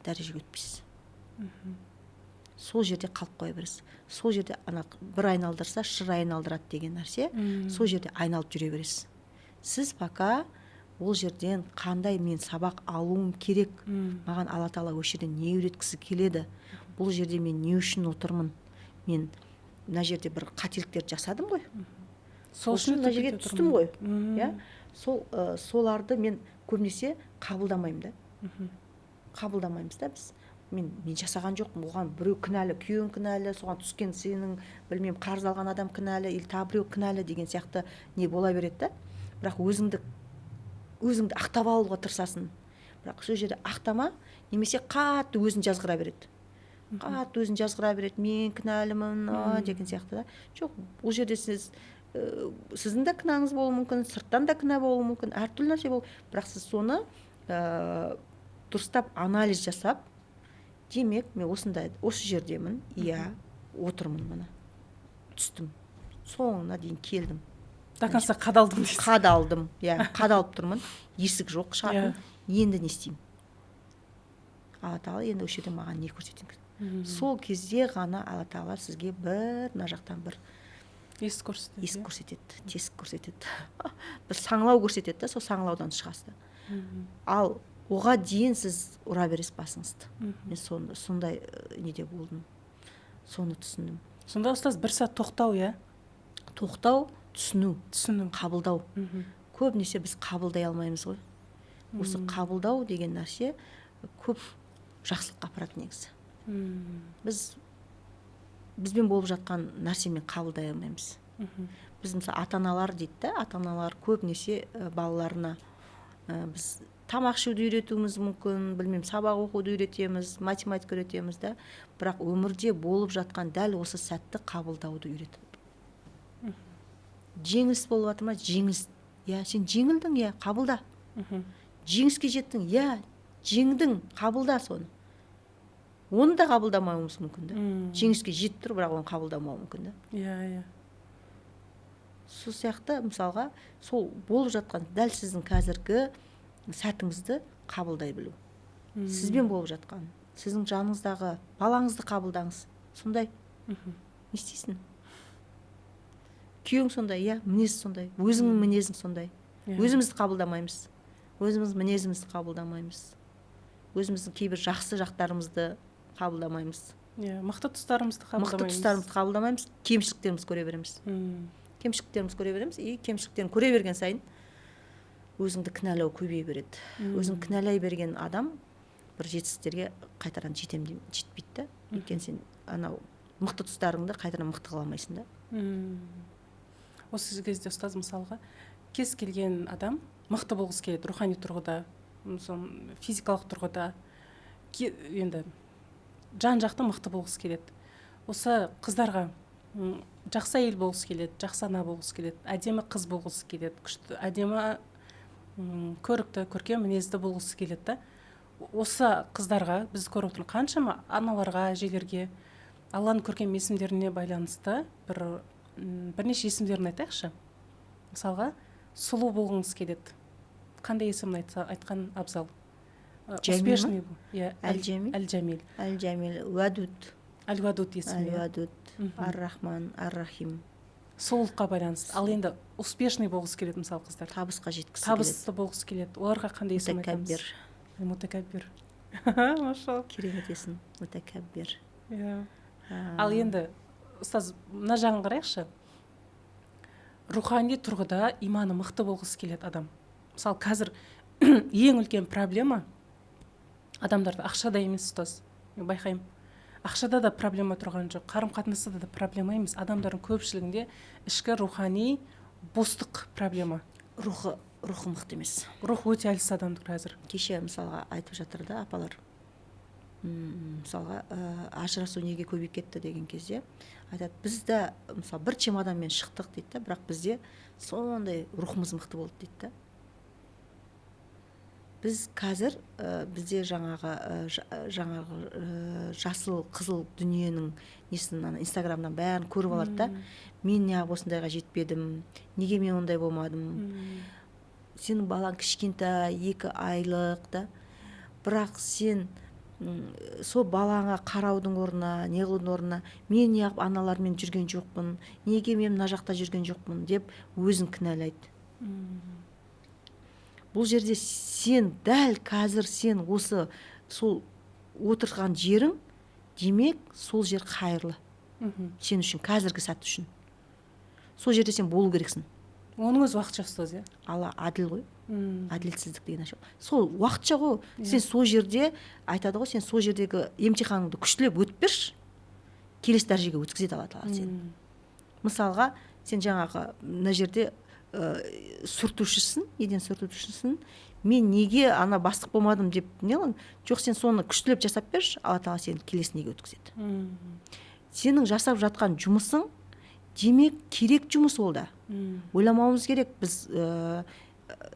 [SPEAKER 1] дәрежеге өтпейсіз, сол жерде қалып қоя бересіз. Сол жерде ана бір айналдырса, шыр айналдырады деген нәрсе. Сол жерде айналып жүре бересіз сіз, пока ол жерден қандай мен сабақ алуым керек, маған Алла Тағала осы жерден не үйреткісі келеді, бұл жерде мен не үшін отырмын, мен мына жерде бір қателіктер жасадым ғой,
[SPEAKER 2] сол
[SPEAKER 1] үшін мына жерге
[SPEAKER 2] тупикте
[SPEAKER 1] түстім
[SPEAKER 2] тұрмын.
[SPEAKER 1] ғой. Иә, сол соларды мен көбінесе қабылдамаймын да. Қабылдамаймыз да біз. Мен жасаған жоқпын, оған біреу кінәлі, күйеуің кінәлі, соған түскен сенің, білмеймін, қарыз алған адам кінәлі или тағы біреу кінәлі деген сияқты не бола береді да. Бірақ өзіңді ақтап алуға тырысасың, бірақ сол жерде ақтама немесе қатты өзін жазғыра береді, қатты өзін жазғыра береді, мен кінәлімін деген сияқты да. Жоқ, ол жерде сіз, сіздің де кінәңіз болуы мүмкін, сырттан да кінә болуы мүмкін, әртүрлі нәрсе бол, бірақ сіз соны дұрыстап анализ жасап, демек, мен осындай осы жердемін, иә, отырмын, міне, түстім, соңына дейін келдім.
[SPEAKER 2] До конца қадалдым дейсіз.
[SPEAKER 1] Қадалдым, иә, қадалып тұрмын, есік жоқ шығатын, енді не істеймін? Алла Тағала енді осы жерде маған не көрсетеді? Сол кезде ғана Алла Тағала сізге бір мына жақтан бір
[SPEAKER 2] есік көрсетеді.
[SPEAKER 1] Есік көрсетеді, тесік көрсетеді, бір саңылау көрсетеді да, сол саңылаудан шығасыз да. Ал оға дейін сіз ұра бересіз басыңызды. Мен сондай неде болдым, соны түсіндім.
[SPEAKER 2] Сонда, ұстаз, бір сәт тоқтау, иә?
[SPEAKER 1] Тоқтау, түсіну.
[SPEAKER 2] Түсіну.
[SPEAKER 1] Қабылдау. Көбінесе біз қабылдай алмаймыз ғой. Осы қабылдау деген нәрсе көп жақсылыққа апарады негізі. Біз бізбен болып жатқан нәрсемен қабылдай алмаймыз. Біз, мысалы, ата аналар дейді да, ата аналар көбінесе балаларына, біз тамақ ішуді үйретуіміз мүмкін, білмеймін, сабақ оқуды үйретеміз, математика үйретеміз да, бірақ өмірде болып жатқан дәл осы сәтті қабылдауды үйретеді. Жеңіліс болып жатыр ма? Жеңіліс, иә, сен жеңілдің, иә, қабылда. Жеңіске жеттің, иә, жеңдің, қабылда соны. Оны да қабылдамауымыз мүмкін да. Жеңіске жетіп тұр, бірақ оны қабылдамауы мүмкін да.
[SPEAKER 2] иә иә
[SPEAKER 1] Сол сияқты, мысалға, сол болып жатқан дәл сіздің қазіргі сәтіңізді қабылдай білу. Сізбен болып жатқан, сіздің жаныңыздағы балаңызды қабылдаңыз. Сондай, не істейсің, күйеуің сондай, иә, мінезі сондай, өзіңнің мінезің сондай. Өзімізді қабылдамаймыз, өзіміз мінезімізді қабылдамаймыз, өзіміздің кейбір жақсы жақтарымызды қабылдамаймыз.
[SPEAKER 2] Иә, мықты тұстарымызды
[SPEAKER 1] Мықты
[SPEAKER 2] қабылдамаймыз.
[SPEAKER 1] тұстарымызды қабылдамаймыз, кемшіліктерімізді көре береміз. Кемшіліктерімізді көре береміз и кемшіліктерін көре берген сайын Өзіңді кінәлау көбейе береді. Өзін кінәлай берген адам бір жетістіктерге қайтадан жетем жетпейді да, өйткені сен анау мықты тұстарыңды қайтадан мықты қыла алмайсың да.
[SPEAKER 2] Осы кезде, ұстаз, мысалға, кез келген адам мықты болғысы келеді рухани тұрғыда, мысалы, физикалық тұрғыда, енді жан жақты мықты болғысы келеді. Осы қыздарға жақсы әйел болғысы келеді, жақсы ана болғысы келеді, әдемі қыз болғысы келеді, күшті, әдемі, көрікті, көркем мінезді болғысы келеді да. Осы қыздарға, біз көріп отырмыз, қаншама аналарға, әжелерге Алланың көркем есімдеріне байланысты бір бірнеше есімдерін айтайықшы. Мысалға, сұлу болғыңыз келеді, қандай есімін айтқан абзал?
[SPEAKER 1] Жәмил ма?
[SPEAKER 2] Успешный, иә.
[SPEAKER 1] Әл-Жәмил?
[SPEAKER 2] Әл-Жәмил.
[SPEAKER 1] Әл Жәмил, Уәдуд.
[SPEAKER 2] Әл Уәдуд есімі,
[SPEAKER 1] Әл
[SPEAKER 2] иә.
[SPEAKER 1] Уәдуд, Ар Рахман, Ар Рахим.
[SPEAKER 2] Сұлулыққа байланысты. Ал енді успешный болғысы келеді, мысалы, қыздар.
[SPEAKER 1] Табысқа жеткісі келеді.
[SPEAKER 2] Табысты болғысы келеді, оларға қандай есім айтамыз?
[SPEAKER 1] Мүтәкәббір.
[SPEAKER 2] Мутакаббир, машалла.
[SPEAKER 1] Керемет есім, Мүтәкәббир.
[SPEAKER 2] Иә. Ал енді, ұстаз, мына жағын қарайықшы. Рухани тұрғыда иманы мықты болғысы келеді адам. Мысалы, қазір ең үлкен проблема адамдарда ақшада емес, ұстаз, мен байқаймын, ақшада да проблема тұрған жоқ, қарым қатынаста да проблема емес, адамдардың көпшілігінде ішкі рухани бостық проблема.
[SPEAKER 1] Рухы мықты емес.
[SPEAKER 2] Рух өте әлсіз адамдық қазір.
[SPEAKER 1] Кеше, мысалға, айтып жатыр да апалар, мысалға, ажырасу неге көбейіп кетті деген кезде айтады: біз де, мысалы, бір чемоданмен шықтық дейді да, бірақ бізде сондай рухымыз мықты болды дейді да. Біз қазір бізде жаңағы жаңағы жасыл, қызыл дүниенің несін, ана Инстаграмнан бәрін көріп алады да, мен неғып осындайға жетпедім, неге мен ондай болмадым? Сенің балаң кішкентай, 2 айлық та, бірақ сен сол балаңа қараудың орнына, не қылудың орнына, мен неғып аналармен жүрген жоқпын, неге мен мына жақта жүрген жоқпын деп өзін кінәлайды. Бұл жерде сен дәл қазір сен осы сол отырған жерің, демек, сол жер қайырлы сен үшін, қазіргі сәт үшін сол жерде сен болу керексің.
[SPEAKER 2] Оның өзі уақытша, ұстаз, иә.
[SPEAKER 1] Алла әділ ғой. Әділетсіздік деген нәрсе сол уақытша ғой. Сен сол жерде, айтады ғой, сен сол жердегі емтиханыңды күштілеп өтіп берші, келесі дәрежеге өткізеді Алла Тағала сені. Мысалға, сен жаңағы мына жерде сүртушісің, неден сүртушісің, мен неге ана бастық болмадым деп не қылың? Жоқ, сен соны күштілеп жасап берші, Алла Тағала сені келесі неге өткізеді. Сенің жасап жатқан жұмысың, демек, керек жұмыс ол да. Ойламауымыз керек біз,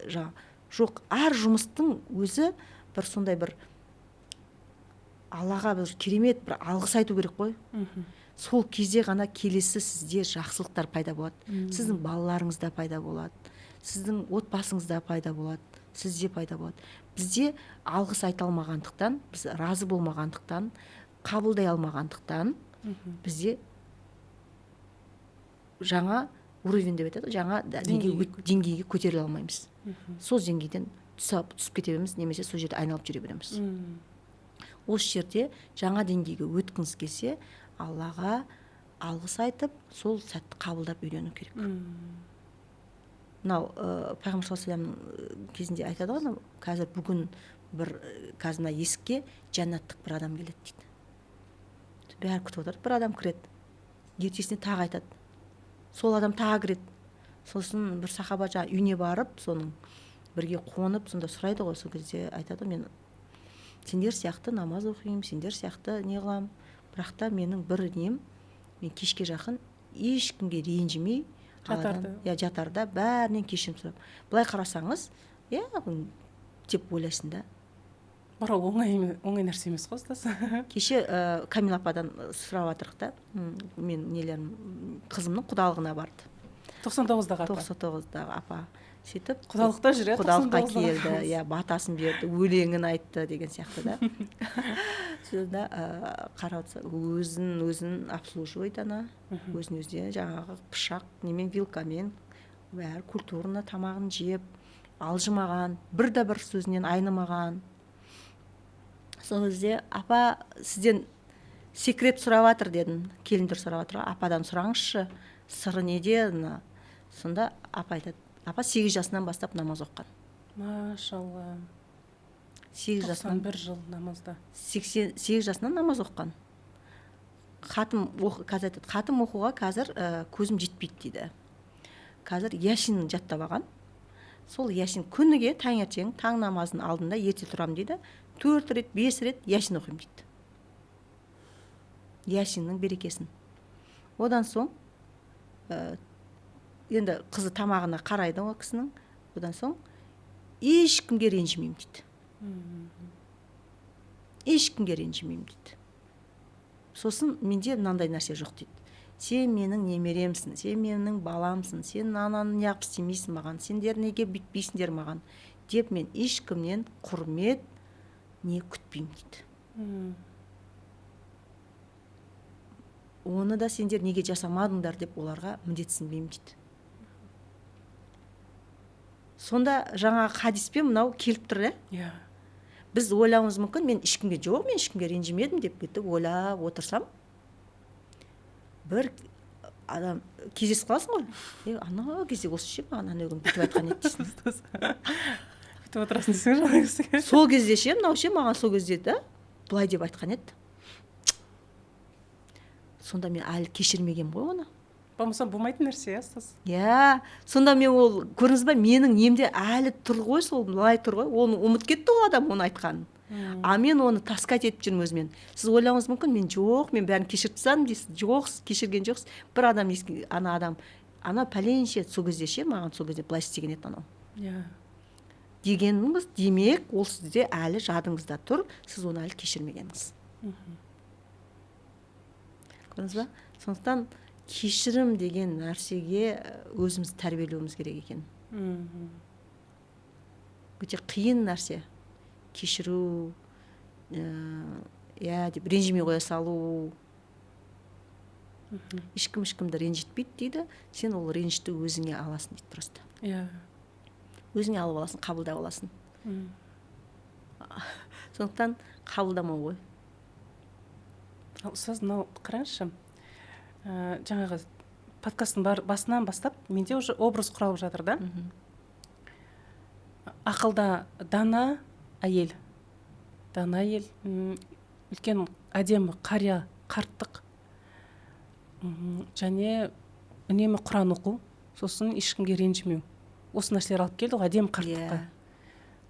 [SPEAKER 1] жаңа жоқ, әр жұмыстың өзі бір сондай бір Аллаға бір керемет бір алғыс айту керек қой. Сол кезде ғана келесі сізде жақсылықтар пайда болады, сіздің балаларыңызда пайда болады, сіздің отбасыңызда пайда болады, сізде пайда болады. Бізде алғыс айта алмағандықтан, біз разы болмағандықтан, қабылдай алмағандықтан, бізде жаңа уровень деп айтады ғой, жаңа неге
[SPEAKER 2] Деңгейге.
[SPEAKER 1] Деңгейге көтеріле алмаймыз. Сол деңгейден түсіп кете береміз немесе сол жерде айналып жүре береміз. Осы жерде жаңа деңгейге өткіңіз келсе, Аллаға алғыс айтып, сол сәтті қабылдап үйрену керек. Мынау пайғамбар саллаллаху алейхи вассаламның кезінде айтады ғой, анау қазір бүгін бір қазір мына есікке жәннаттық бір адам келеді дейді. Бәрі күтіп отырады, бір адам кіреді. Ертесіне тағы айтады, сол адам тағы кіреді. Сосын бір сахаба жаңағы үйіне барып, соның бірге қонып, сонда сұрайды ғой. Сол кезде айтады ғой: мен сендер сияқты намаз оқимын, сендер сияқты не қыламын, бірақ та менің бір нем, мен кешке жақын ешкімге ренжімей
[SPEAKER 2] Жатарда.
[SPEAKER 1] Иә, жатарда бәрінен кешірім сұрап. Былай қарасаңыз, иә, деп ойлайсың да.
[SPEAKER 2] Бірақ ол оңай оңай нәрсе емес қой, ұстаз.
[SPEAKER 1] Кеше Камила ападан сұрап жатырық та, мен нелерім, қызымның құдалығына барды.
[SPEAKER 2] 99-дағы апа.
[SPEAKER 1] 99-дағы апа. Сөйтіп
[SPEAKER 2] Құдалықта жүр, иә.
[SPEAKER 1] Құдалыққа
[SPEAKER 2] 99-дағы
[SPEAKER 1] келді.
[SPEAKER 2] апамыз.
[SPEAKER 1] Иә, батасын берді, өлеңін айтты деген сияқты да. Сонда қарап отырса, өзін өзін обслуживает ана, өзін өзі жаңағы пышақ немен, вилкамен, бәрі культурно тамағын жеп, алжымаған, бір де бір сөзінен айнымаған. Сол кезде: «Апа, сізден секрет сұрап жатыр», – дедім. Келіндер сұрап жатыр ғой, ападан сұраңызшы, сыры неде мына? Сонда апа айтады, апа 8 жасынан бастап намаз оқыған.
[SPEAKER 2] Машалла.
[SPEAKER 1] 8 жасынан.
[SPEAKER 2] 91 жыл намазда.
[SPEAKER 1] 88 жасынан намаз оқыған. Хатым қазір айтады, хатым оқуға қазір көзім жетпейді дейді. Қазір Ясин жаттап алған. Сол Ясин күніге таңертең таң намазының алдында ерте тұрамын дейді. 4 рет, 5 рет Ясин оқимын дейді. Ясиннің берекесін. Одан соң енді қызы тамағына қарайды ол кісінің. Одан соң ешкімге ренжімеймін дейді. Ешкімге ренжімеймін дейді. Сосын менде мынандай нәрсе жоқ дейді. Сен менің немеремсің, сен менің баламсың, сен ананы неғып істемейсің маған, сендер неге бүйтпейсіңдер маған деп мен ешкімнен құрмет не күтпеймін дейді. Оны да сендер неге жасамадыңдар деп оларға міндетсінбеймін дейді. Сонда жаңағы хадиспен мынау келіп тұр, ә?
[SPEAKER 2] Иә.
[SPEAKER 1] Біз ойлауымыз мүмкін, мен ешкімге жоқ, мен ешкімге ренжімедім деп бүйтіп ойлап отырсам, бір адам кездесіп қаласың ғой. Анау кезде осы ше маған анау күні бүйтіп айтқан еді дейсің.
[SPEAKER 2] Бүйтіп отырасың дейсің ғой жаңағы кісіге.
[SPEAKER 1] Сол кезде ше, мынау ше маған сол кезде да былай деп айтқан еді. Сонда мен әлі кешірмегенмін ғой оны.
[SPEAKER 2] Болмаса болмайтын нәрсе, иә, ұстаз?
[SPEAKER 1] Иә, сонда мен ол, көрдіңіз ба, менің немде әлі тұр ғой, сол былай тұр ғой, оны ұмытып кетті ол адам оны айтқанын. А мен оны таскать етіп жүрмін өзімен. Сіз ойлауыңыз мүмкін, мен жоқ, мен бәрін кешіріп тастадым дейсіз. Жоқ, сіз кешірген жоқсыз. Бір адам еске, ана адам, ана пәленше сол кезде ше, маған сол кезде былай істеген еді анау.
[SPEAKER 2] Иә.
[SPEAKER 1] Дегеніңіз, демек, ол сізде әлі жадыңызда тұр, сіз оны әлі кешірмегенсіз. Көрдіңіз ба? Сондықтан кешірім деген нәрсеге өзімізді тәрбиелеуіміз керек екен. Өте қиын нәрсе. Кешіру, иә деп ренжімей қоя салу. Ешкім ешкімді ренжітпейді дейді. Сен ол ренішті өзіңе аласың дейді просто.
[SPEAKER 2] Иә.
[SPEAKER 1] Өзіңе алып аласың, қабылдап аласың. Сондықтан қабылдамау ғой.
[SPEAKER 2] Ал ұстаз, мынау қараңызшы, жаңағы подкасттың басынан бастап менде уже образ құралып жатыр да. Ақылда дана әйел, дана әйел, үлкен әдемі қария, қарттық, және үнемі Құран оқу, сосын ешкімге ренжімеу. Осы нәрселер алып келді ғой әдемі қарттыққа.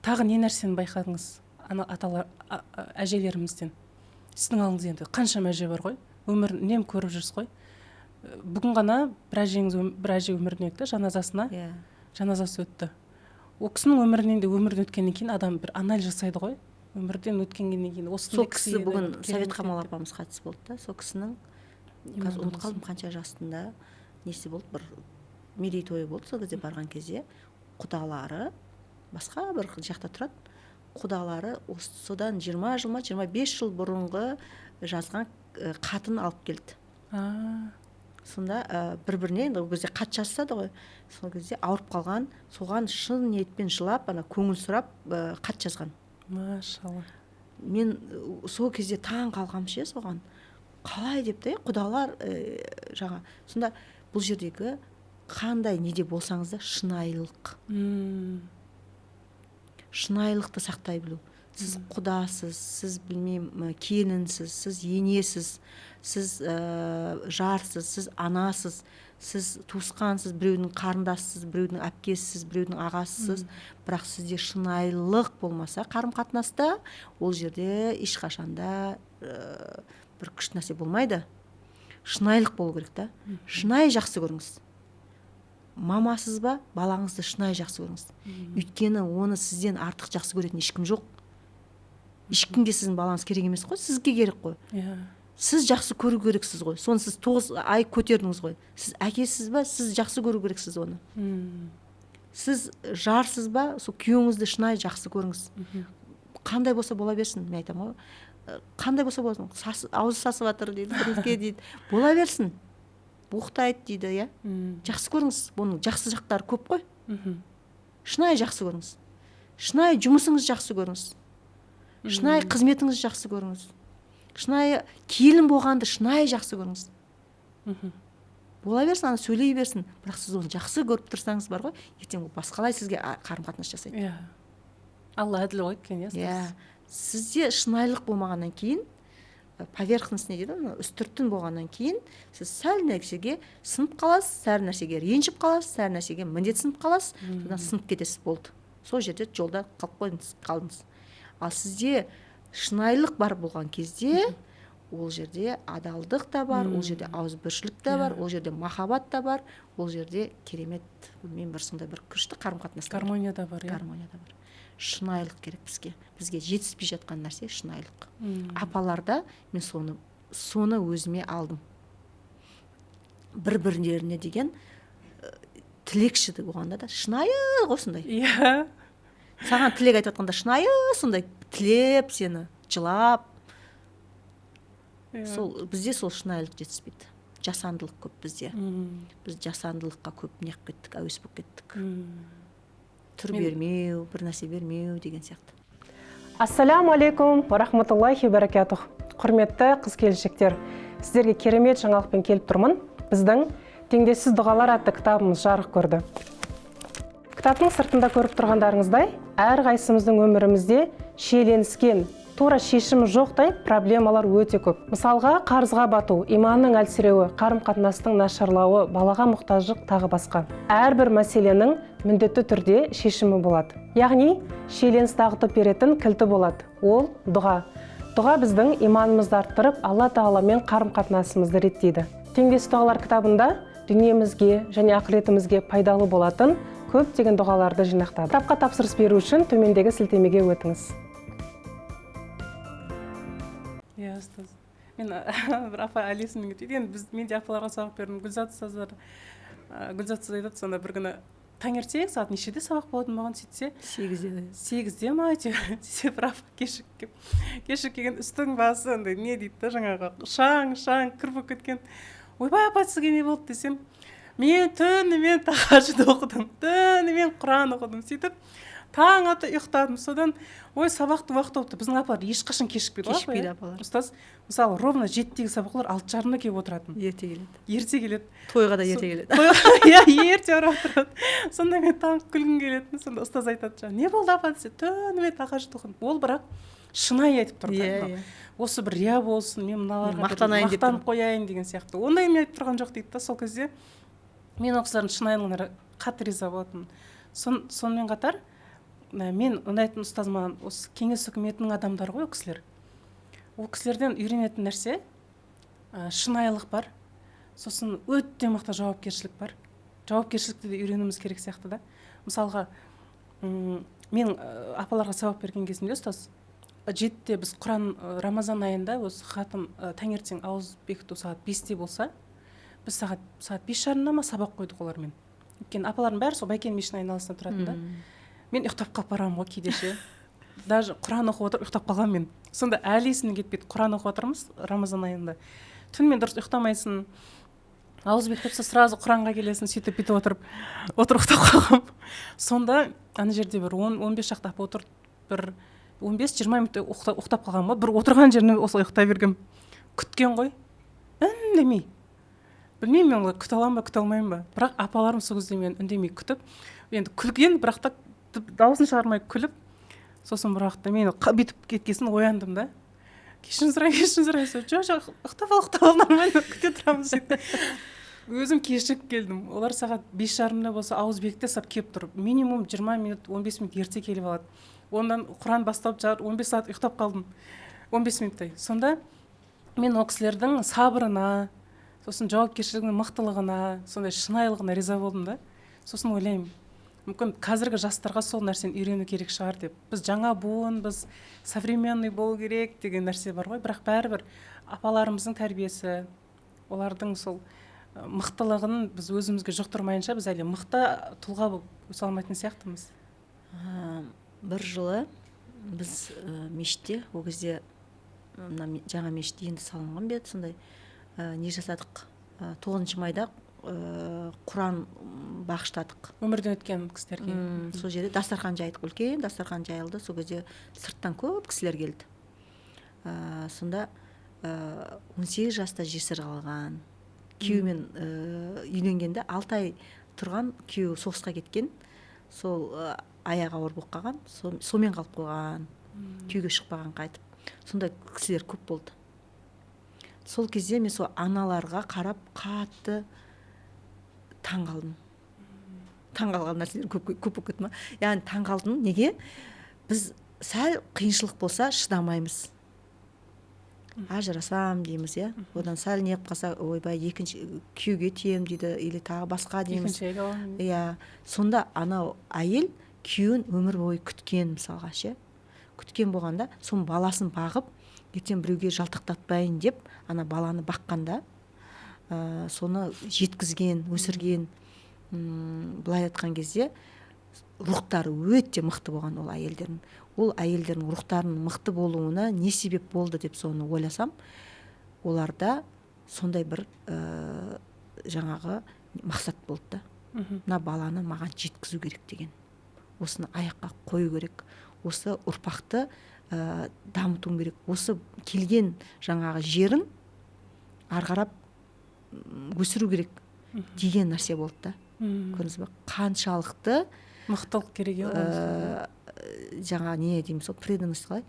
[SPEAKER 2] Тағы не нәрсені байқадыңыз ана аталар, әжелерімізден? Сіздің алдыңызда енді қаншама әже бар ғой, өмірін үнемі көріп жүрсіз ғой. Бүгін ғана бір әжеңіз бір әже өмірден өтті, жаназасына, жаназасы өтті. Ол кісінің өмірінен де өмірден өткеннен кейін адам бір анализ жасайды ғой. Өмірден өткеннен кейін осындай
[SPEAKER 1] Сол кісі
[SPEAKER 2] кісі
[SPEAKER 1] бүгін
[SPEAKER 2] еді,
[SPEAKER 1] Совет
[SPEAKER 2] керемет
[SPEAKER 1] Қамал
[SPEAKER 2] еді.
[SPEAKER 1] апамыз қайтыс болды да, сол кісінің
[SPEAKER 2] Иман
[SPEAKER 1] қазір ұмытып
[SPEAKER 2] болсын.
[SPEAKER 1] қалдым қанша жасында несі болды, бір мерейтойы болды. Сол кезде барған кезде құдалары басқа бір жақта тұрады. Құдалары содан 20 жыл ма, 25 жыл бұрынғы жазған хатын алып келді. Сонда бір-біріне енді ол кезде хат жазысады ғой. Сол кезде ауырып қалған, соған шын ниетпен жылап, ана көңіл сұрап, хат жазған.
[SPEAKER 2] Машалла.
[SPEAKER 1] Мен сол кезде таң қалғам ше соған. Қалай деп те, құдалар жаңа. Сонда бұл жердегі қандай неде болсаңыз да шынайылық. Шынайылықты сақтай білу. Сіз құдасыз, сіз білмеймін, келінсіз, сіз енесіз, сіз жарсыз, сіз анасыз, сіз туысқансыз, біреудің қарындасысыз, біреудің әпкесісіз, біреудің ағасысыз. Бірақ сізде шынайылық болмаса қарым-қатынаста, ол жерде ешқашанда бір күшті нәрсе болмайды. Шынайылық болу керек та. Шынайы жақсы көріңіз. Мамасыз ба, балаңызды шынайы жақсы көріңіз. Өйткені оны сізден артық жақсы көретін ешкім жоқ. Ешкімге сіздің балаңыз керек емес қой, сізге керек қой. Сіз жақсы көру керексіз ғой. Соны сіз 9 ай көтердіңіз ғой. Сіз әкесіз ба, сіз жақсы көру керексіз оны. Сіз жарсыз ба, сол күйеуіңізді шынайы жақсы көріңіз. Қандай болса бола берсін, мен айтамын ғой. Қандай болса болсын, аузы сасып жатыр дейді, бірдеңке дейді. Бола берсін. Боқтайды дейді, иә? Жақсы көріңіз. Бұның жақсы жақтары көп қой. Шынайы жақсы көріңіз. Шынайы жұмысыңызды жақсы көріңіз. Шынайы қызметіңізді жақсы көріңіз. Шынайы келін болғанды шынайы жақсы көріңіз. Бола берсін, ана сөйлей берсін, бірақ сіз оны жақсы көріп тұрсаңыз бар ғой, ертең ол басқалай сізге қарым қатынас жасайды.
[SPEAKER 2] Иә, Алла әділ ғой екен, иә, ұстаз?
[SPEAKER 1] Иә, сізде шынайылық болмағаннан кейін, поверхностный дейді ғой, үстіртін болғаннан кейін сіз сәл нәрсеге сынып қаласыз, сәл нәрсеге ренжіп қаласыз, сәл нәрсеге міндетсініп қаласыз, содан сынып кетесіз, болды, сол жерде жолда қалып қойдыңыз, қалдыңыз. Ал сізде шынайылық бар болған кезде, ол жерде адалдық та бар, ол жерде ауызбіршілік те бар, ол жерде махаббат та бар, ол жерде керемет, білмеймін, бір сондай бір күшті қарым қатынас та бар.
[SPEAKER 2] Гармония да бар, иә.
[SPEAKER 1] Гармония да бар. Шынайылық керек бізге. Бізге жетіспей жатқан нәрсе — шынайылық. Апаларда мен соны өзіме алдым, бір бірлеріне деген тілекші болғанда да шынайы ғой сондай. Саған тілек айтып жатқанда шынайы сондай тілеп, сені жылап. Сол бізде сол шынайылық жетіспейді, жасандылық көп бізде. Біз жасандылыққа көп неғып кеттік, әуес болып кеттік. Түр бермеу, бір нәрсе бермеу деген сияқты.
[SPEAKER 2] Ассаляму алейкум рахматуллахи баракатух! Құрметті қыз келіншектер, сіздерге керемет жаңалықпен келіп тұрмын. Біздің «Теңдессіз дұғалар» атты кітабымыз жарық көрді. Кітаптың сыртында көріп тұрғандарыңыздай, әрқайсымыздың өмірімізде шиеленіскен, тура шешімі жоқтай проблемалар өте көп. Мысалға, қарызға бату, иманның әлсіреуі, қарым қатынастың нашарлауы, балаға мұқтаждық, тағы басқа. Әрбір мәселенің міндетті түрде шешімі болады, яғни шиеленіс ағытып беретін кілті болады. Ол — дұға. Дұға біздің иманымызды арттырып, Алла Тағаламен қарым қатынасымызды реттейді. «Теңдессіз дұғалар» кітабында дүниемізге және ақыретімізге пайдалы болатын көптеген дұғаларды жинақтады. Кітапқа тапсырыс беру үшін төмендегі сілтемеге өтіңіз. Иә, ұстаз, мен бір апа әлі есімнен кетпейді енді. Біз, мен де апаларға сабақ бердім. Гүлзат ұстаздар, Гүлзат ұстаз айтады: сонда бір күні таңертең сағат нешеде сабақ болатын болған, сөйтсе,
[SPEAKER 1] 8-де.
[SPEAKER 2] 8-де ма әйтеуір. Сөйтсе, бір апа кешігіп келіп, кешігіп келген, үстің басы андай не дейді да, жаңағы шаң шаң кір болып кеткен. «Ойбай, апа, сізге не болды?» — десем, «Мен түнімен тахажуд оқыдым, түнімен құран оқыдым, сөйтіп таң ата ұйықтадым, содан ой, сабақтың уақыты болыпты». Біздің апалар ешқашан кешікпейді ғой, апа,
[SPEAKER 1] Кешікпейді
[SPEAKER 2] иә?
[SPEAKER 1] апалар.
[SPEAKER 2] Ұстаз, мысалы, ровно 7-дегі сабақлар 6:30-да келіп отыратын.
[SPEAKER 1] Ерте келеді.
[SPEAKER 2] Ерте келеді.
[SPEAKER 1] Тойға да ерте келеді.
[SPEAKER 2] Иә, ерте барып отырады. Сонда мен таң күлгім келетін. Сонда ұстаз айтады жаңағы: «Не болды, апа?» — десе, «Түнімен тахажуд оқыдым». Ол бірақ шынайы айтып тұр да.
[SPEAKER 1] Иә.
[SPEAKER 2] Осы бір рия болсын, мен мыналарға бір
[SPEAKER 1] Мақтанайын деп.
[SPEAKER 2] мақтанып қояйын деген сияқты ондай мен айтып тұрған жоқ дейді да. Сол кезде мен ол кісілердің шынайылығына қатты риза болатынмын. Сонымен қатар мен ұнайтын ұстаз, маған осы кеңес үкіметінің адамдары ғой ол кісілер. Ол кісілерден үйренетін нәрсе шынайылық бар, сосын өте мықты жауапкершілік бар. Жауапкершілікті де үйренуіміз керек сияқты да. Мысалға, мен апаларға сабақ берген кезімде, ұстаз, 7-де біз құран, рамазан айында осы хатым, таңертең ауыз бекіту сағат 5-те болса, біз сағат 5:30-да ма сабақ қойдық олармен, өйткені апалардың бәрі сол Байкен мешітінің айналасында тұратын да. Мен ұйықтап қалып барамын ғой кейде ше, даже құран оқып отырып ұйықтап қалғанмын мен. Сонда әлі есімнен кетпейді, құран оқып жатырмыз рамазан айында, түнімен дұрыс ұйықтамайсың, ауыз бекітіп сразу құранға келесің, сөйтіп бүйтіп отырып отырып ұйықтап қалғанмын. Сонда ана жерде бір 10-15 шақты апа отырды, бір 15-20 минуттай ұйықтап қалғанмын ғой. Бір отырған жерімнен осылай ұйықтай бергенмін. Күткен ғой үндемей. Білмеймін, мен олай күте аламын ба, күте алмаймын ба, бірақ апаларым сол кезде мені үндемей күтіп, енді күлген, бірақ та дауысын шығармай күліп. Сосын бір уақытта мен бүйтіп кеткен соң ояндым да: «Кешірім сұраймын, кешірім сұраймын». «Жоқ, жоқ, ұйықтап ал, ұйықтап ал, нормально, күте тұрамыз», — сөйтіп. Өзім кешігіп келдім. Олар сағат 5:30-да болса ауыз бекіте сап келіп тұр, минимум 20 минут, 15 минут ерте келіп алады. Ондан құран басталып, 15 сағат ұйықтап қалдым, 15 минуттай. Сонда мен ол кісілердің сабырына, сосын жауапкершілігінің мықтылығына, сондай шынайылығына риза болдым да. Сосын ойлаймын, мүмкін, қазіргі жастарға сол нәрсені үйрену керек шығар деп. Біз жаңа буын, біз современный болу керек деген нәрсе бар ғой, бірақ бәрібір апаларымыздың тәрбиесі, олардың сол мықтылығын біз өзімізге жұқтырмайынша, біз әлі мықты тұлға болып өсе алмайтын сияқтымыз.
[SPEAKER 1] Бір жылы біз мешітте, ол кезде мына жаңа мешіт енді салынған ба еді, сондай не жасадық, 9 майда құран бағыштадық.
[SPEAKER 2] Өмірден өткен кісілерге.
[SPEAKER 1] Сол жерде дастархан жайдық, үлкен дастархан жайылды. Сол кезде сырттан көп кісілер келді. Сонда 18 жаста жесір қалған Күйеуімен үйленгенде 6 ай тұрған, күйеуі соғысқа кеткен, сол аяғы ауыр болып қалған, сонымен қалып қойған, күйеуге шықпаған қайтып. Сондай кісілер көп болды. Сол кезде мен сол аналарға қарап қатты таң қалдым. Таң қалған нәрселер көп, көп болып кетті ма? Яғни таң қалдым. Неге? Біз сәл қиыншылық болса, шыдамаймыз, ажырасам дейміз, иә. Одан сәл не қылып қалса, ойбай, екінші күйеуге тиемін дейді или тағы басқа дейміз.
[SPEAKER 2] Екінші әйел аламын.
[SPEAKER 1] Иә, сонда анау әйел күйеуін өмір бойы күткен, мысалға ше, күткен болғанда, соның баласын бағып, ертең біреуге жалтақтатпайын деп ана баланы баққанда, соны жеткізген, өсірген. Былай айтқан кезде, рухтары өте мықты болған ол әйелдердің. Ол әйелдердің рухтарының мықты болуына не себеп болды деп соны ойласам, оларда сондай бір жаңағы мақсат болды да: мына баланы маған жеткізу керек деген, осыны аяққа қою керек, осы ұрпақты дамытуым керек, осы келген жаңағы жерін ары қарап өсіру керек деген нәрсе болды да. Көрдіңіз ба, қаншалықты
[SPEAKER 2] мықтылық керек, иә, оған.
[SPEAKER 1] Жаңа не дейміз, сол преданность қалай,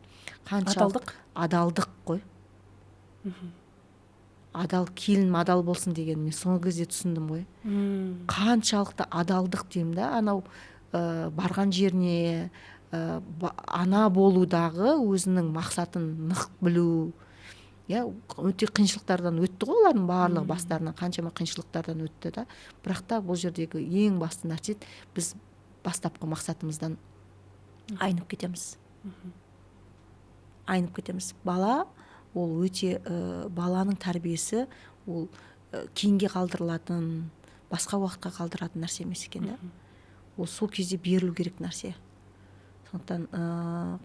[SPEAKER 1] қаншалықты
[SPEAKER 2] Адалдық.
[SPEAKER 1] Адалдық қой. Адал келінім адал болсын деген, мен соңғы кезде түсіндім ғой. Қаншалықты адалдық деймін да, анау барған жеріне, ана болудағы өзінің мақсатын нық білу, иә. Өте қиыншылықтардан өтті ғой олардың барлығы, бастарынан қаншама қиыншылықтардан өтті да. Бірақ та бұл жердегі ең басты нәрсе: біз бастапқы мақсатымыздан айнып кетеміз, айнып кетеміз. Бала ол өте баланың тәрбиесі ол кейінге қалдырылатын, басқа уақытқа қалдыратын нәрсе емес екен да. Ол сол кезде берілу керек нәрсе. Сондықтан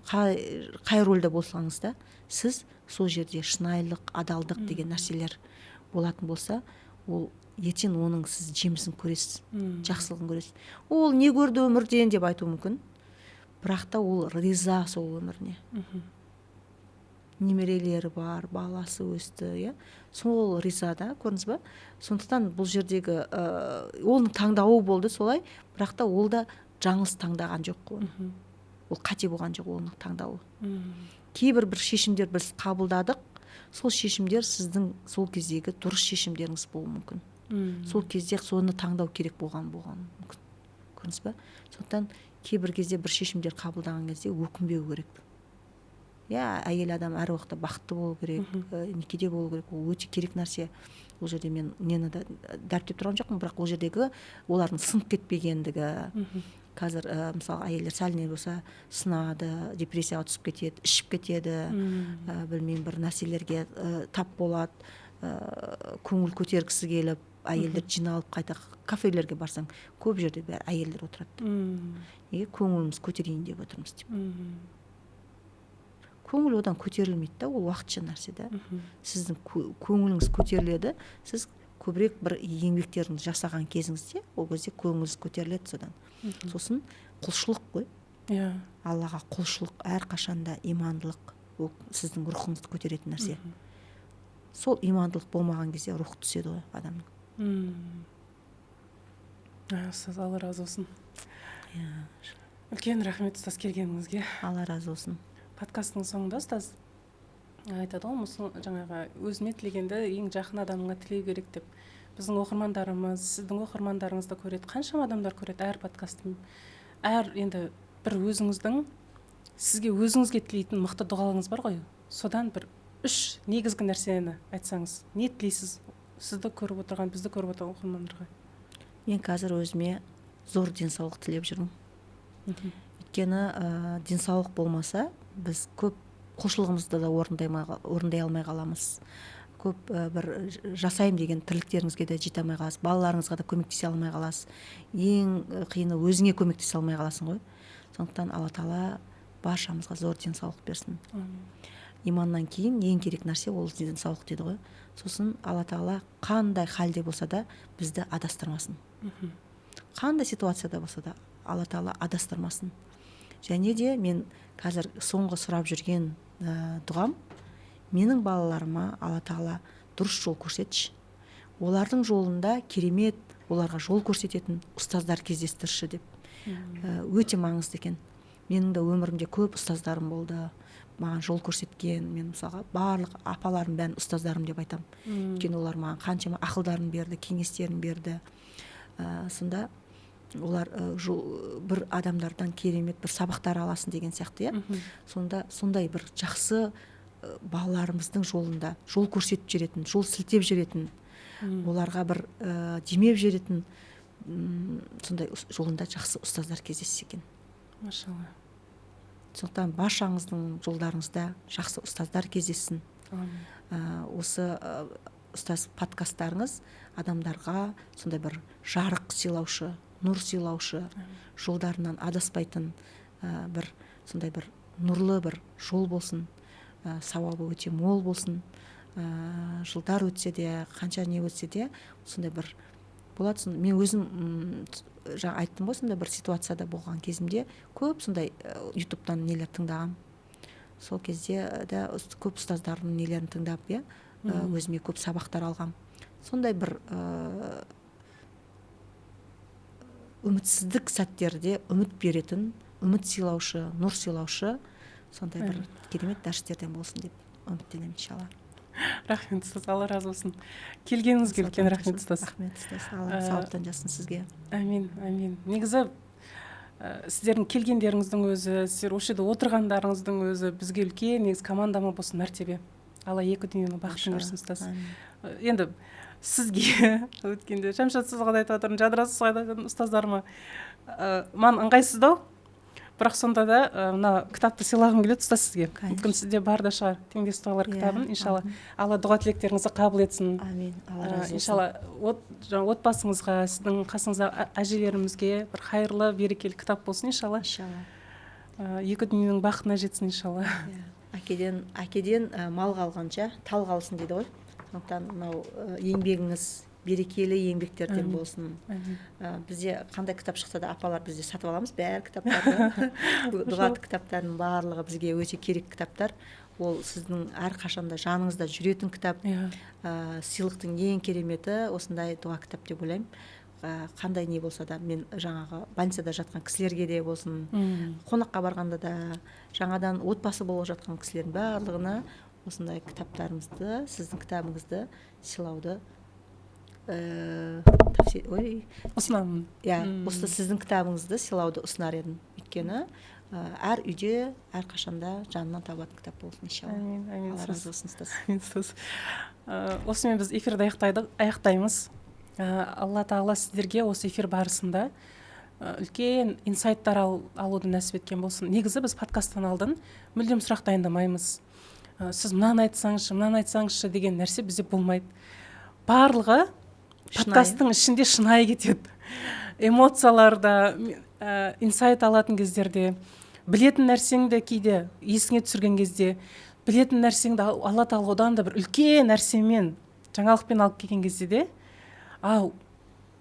[SPEAKER 1] қай рөлде болсаңыз да, сіз сол жерде шынайылық, адалдық деген нәрселер болатын болса, ол ертең оның сіз жемісін көресіз, жақсылығын көресіз. Ол не көрді өмірден деп айтуы мүмкін, бірақ та ол риза сол өміріне. Немерелері бар, баласы өсті, иә, сол риза да, көрдіңіз ба? Сондықтан бұл жердегі оның таңдауы болды солай, бірақ та ол да жаңылыс таңдаған жоқ оны. Ол қате болған жоқ оның таңдауы. Кейбір бір шешімдер біз қабылдадық, сол шешімдер сіздің сол кездегі дұрыс шешімдеріңіз болуы мүмкін. Сол кезде соны таңдау керек болған мүмкін, көрдіңіз ба? Сондықтан кейбір кезде бір шешімдер қабылдаған кезде өкінбеу керек, иә. Әйел адам әр уақытта бақытты болу керек, некеде болу керек, ол өте керек нәрсе. Ол жерде мен нені да дәріптеп тұрған жоқпын, бірақ ол жердегі олардың сынып кетпегендігі. Қазір мысалы, әйелдер сәл не болса сынады, депрессияға түсіп кетеді, ішіп кетеді, білмеймін, бір нәрселерге тап болады, көңіл көтергісі келіп, әйелдер жиналып қайта кафелерге барсаң, көп жерде бәрі әйелдер отырады. Неге? Көңіліміз көтерейін деп отырмыз деп. Көңіл одан көтерілмейді да, ол уақытша нәрсе да. Сіздің көңіліңіз көтеріледі сіз көбірек бір еңбектеріңізді жасаған кезіңізде, ол кезде көңіліңіз көтеріледі содан. Сосын құлшылық қой. Аллаға құлшылық, әрқашанда имандылық, ол сіздің рухыңызды көтеретін нәрсе. Сол имандылық болмаған кезде рух түседі ғой адамның.
[SPEAKER 2] Ұстаз, Алла разы болсын. Үлкен рахмет, ұстаз, келгеніңізге.
[SPEAKER 1] Алла разы болсын.
[SPEAKER 2] Подкасттың соңында ұстаз айтады ғой, жаңағы өзіне тілегенді ең жақын адамыңа тілеу керек деп. Біздің оқырмандарымыз, сіздің оқырмандарыңыз да көреді, қаншама адамдар көреді әр подкастты. Әр енді бір өзіңіздің, сізге, өзіңізге тілейтін мықты дұғаларыңыз бар ғой, содан бір үш негізгі нәрсені айтсаңыз, не тілейсіз сізді көріп отырған, бізді көріп отырған оқырмандарға?
[SPEAKER 1] Мен қазір өзіме зор денсаулық тілеп жүрмін. Өйткені денсаулық болмаса, біз көп құлшылығымызды да орындай алмай қаламыз, көп бір жасаймын деген тірліктеріңізге де жете алмай қаласыз, балаларыңызға да көмектесе алмай қаласыз. Ең қиыны, өзіңе көмектесе алмай қаласың ғой. Сондықтан Алла Тағала баршамызға зор денсаулық берсін. Иманнан кейін ең керек нәрсе ол денсаулық дейді ғой. Сосын Алла Тағала қандай халде болса да бізді адастырмасын. Қандай ситуацияда болса да Алла Тағала адастырмасын. Және де мен қазір соңғы сұрап жүрген дұғам: менің балаларыма Алла Тағала дұрыс жол көрсетші. Олардың жолында керемет, оларға жол көрсететін ұстаздар кездестірші деп. Өте маңызды екен. Менің де өмірімде көп ұстаздарым болды, маған жол көрсеткен. Мен мысалға барлық апаларым бәрін ұстаздарым деп айтамын. Өйткені олар маған қаншама ақылдарын берді, кеңестерін берді. Сонда олар бір адамдардан керемет бір сабақтар аласың деген сияқты, иә. Сонда сондай бір жақсы, балаларымыздың жолында жол көрсетіп жүретін, жол сілтеп жүретін, оларға бір демеп жүретін, сондай жолында жақсы ұстаздар кездессе екен.
[SPEAKER 2] Машалла.
[SPEAKER 1] Сондықтан баршаңыздың жолдарыңызда жақсы ұстаздар кездессін. Осы ұстаз подкасттарыңыз адамдарға сондай бір жарық сыйлаушы, нұр сыйлаушы, жолдарынан адаспайтын, бір сондай бір нұрлы бір жол болсын, сауабы өте мол болсын. Жылдар өтсе де, қанша не өтсе де, сондай бір болады. Мен өзім, жаңа айттым ғой, сондай бір ситуацияда болған кезімде көп сондай ютубтан нелер тыңдағам. Сол кезде де көп ұстаздардың нелерін тыңдап, иә, өзіме көп сабақтар алғам. Сондай бір үмітсіздік сәттерде үміт беретін, үміт сыйлаушы, нұр сыйлаушы сондай бір керемет дәрістерден болсын деп үміттенемін, иншалла.
[SPEAKER 2] Рахмет, ұстаз, Алла разы болсын. Келгеніңізге үлкен рахмет, ұстаз.
[SPEAKER 1] Рахмет, ұстаз, Алла сауаптан жазсын сізге.
[SPEAKER 2] Әмин, әмин. Негізі, сіздердің келгендеріңіздің өзі, сіздер осы жерде отырғандарыңыздың өзі бізге үлкен, негізі командама болсын мәртебе. Алла екі дүниенің бақытын берсін, ұстаз. Енді сізге өткенде Шәмшат ұстазға да айтып жатырмын, Жадыра ұстазға да айтып, ұстаздарыма, маған ыңғайсыздау, бірақ сонда да мына кітапты сыйлағым келеді, ұстаз, сізге. Мүмкін, сізде бар да шығар «Теңдес дұғалар» кітабын. Иншалла, Алла дұға тілектеріңізді қабыл етсін.
[SPEAKER 1] Әмин, Алла разы болсын.
[SPEAKER 2] Иншалла, жаңа отбасыңызға, сіздің қасыңыздағы әжелерімізге бір қайырлы, берекелі кітап болсын, иншалла.
[SPEAKER 1] Иншалла.
[SPEAKER 2] Екі дүниенің бақытына жетсін, иншалла.
[SPEAKER 1] Иә. Әкеден мал қалғанша тал қалсын дейді ғой. Сондықтан мынау еңбегіңіз берекелі еңбектерден болсын. Бізде қандай кітап шықса да, апалар, бізде сатып аламыз бәрі кітаптарды. Дұға кітаптардың барлығы бізге өте керек кітаптар. Ол сіздің әрқашанда жаныңызда жүретін кітап. Сыйлықтың ең кереметі осындай дұға кітап деп ойлаймын. Қандай не болса да, мен жаңағы больницада жатқан кісілерге де болсын, қонаққа барғанда да, жаңадан отбасы болып жатқан кісілердің барлығына осындай кітаптарымызды, сіздің кітабыңызды сыйлауды ой,
[SPEAKER 2] ұсынамын.
[SPEAKER 1] Иә, осы сіздің кітабыңызды сыйлауды ұсынар едім. Өйткені әр үйде әрқашанда жанынан табылатын кітап болсын, иншалла.
[SPEAKER 2] Әмин, әмин.
[SPEAKER 1] Алла разы болсын, ұстаз.
[SPEAKER 2] Әмин, ұстаз. Осымен біз эфирді аяқтаймыз. Алла тағала сіздерге осы эфир барысында үлкен инсайттар алуды нәсіп еткен болсын. Негізі біз подкасттан алдын мүлдем сұрақ дайындамаймыз. Сіз мынаны айтсаңызшы, мынаны айтсаңызшы деген нәрсе бізде болмайды. Барлығы подкасттың ішінде шынайы кетеді. Эмоцияларда, инсайт алатын кездерде, білетін нәрсеңді кейде есіңе түсірген кезде, білетін нәрсеңді Алла тағала одан да бір үлкен нәрсемен, жаңалықпен алып келген кезде де, а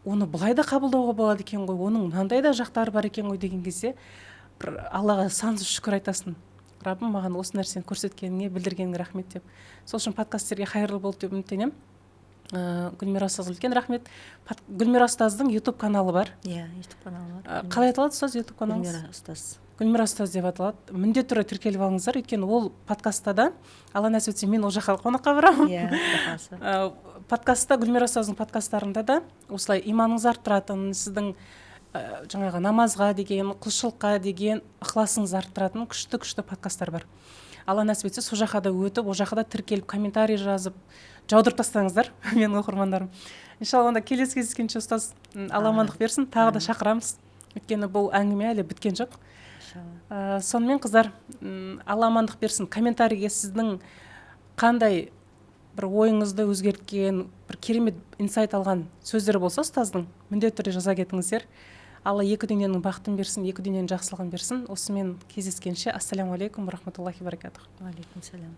[SPEAKER 2] оны былай да қабылдауға болады екен ғой, оның мынандай да жақтары бар екен ғой деген кезде бір Аллаға сансыз шүкір айтасың. Раббым, маған осы нәрсені көрсеткеніңе, білдіргеніңе рахмет деп. Сол үшін подкаст сіздерге қайырлы болды деп үміттенемін. Гүлмира ұстазға үлкен рахмет. Гүлмира ұстаздың YouTube каналы бар.
[SPEAKER 1] Иә, YouTube каналы бар.
[SPEAKER 2] Қалай аталады, ұстаз, YouTube каналыңыз?
[SPEAKER 1] Гүлмира ұстаз.
[SPEAKER 2] Гүлмира ұстаз деп аталады. Міндетті түрде тіркеліп алыңыздар, өйткені ол подкастта да, Алла нәсіп етсе, мен ол жаққа қонаққа барамын.
[SPEAKER 1] Иә, құдай қаласа.
[SPEAKER 2] Подкастта, Гүлмира ұстаздың подкасттарында да осылай иманыңызды арттыратын, сіздің жаңағы намазға деген, құлшылыққа деген ықыласыңызды арттыратын күшті-күшті подкасттар бар. Алла нәсіп етсе, сол жаққа да өтіп, ол жаққа да тіркеліп, комментарий жазып, жаудырып тастаңыздар, менің оқырмандарым. Иншалла, онда келесі кездескенше, ұстаз, Алла амандық берсін, тағы да шақырамыз. Өйткені бұл әңгіме әлі біткен жоқ.
[SPEAKER 1] Иншалла.
[SPEAKER 2] Сонымен, қыздар, Алла амандық берсін. Комментарийге сіздің қандай бір ойыңызды өзгерткен, бір керемет инсайт алған сөздер болса ұстаздың, міндетті түрде жаза кетіңіздер. Алла екі дүниенің бақытын берсін, екі дүниенің жақсылығын берсін. Осымен кездескенше, ассаляму алейкум рахматуллахи баракатух.
[SPEAKER 1] Уағалейкум салам.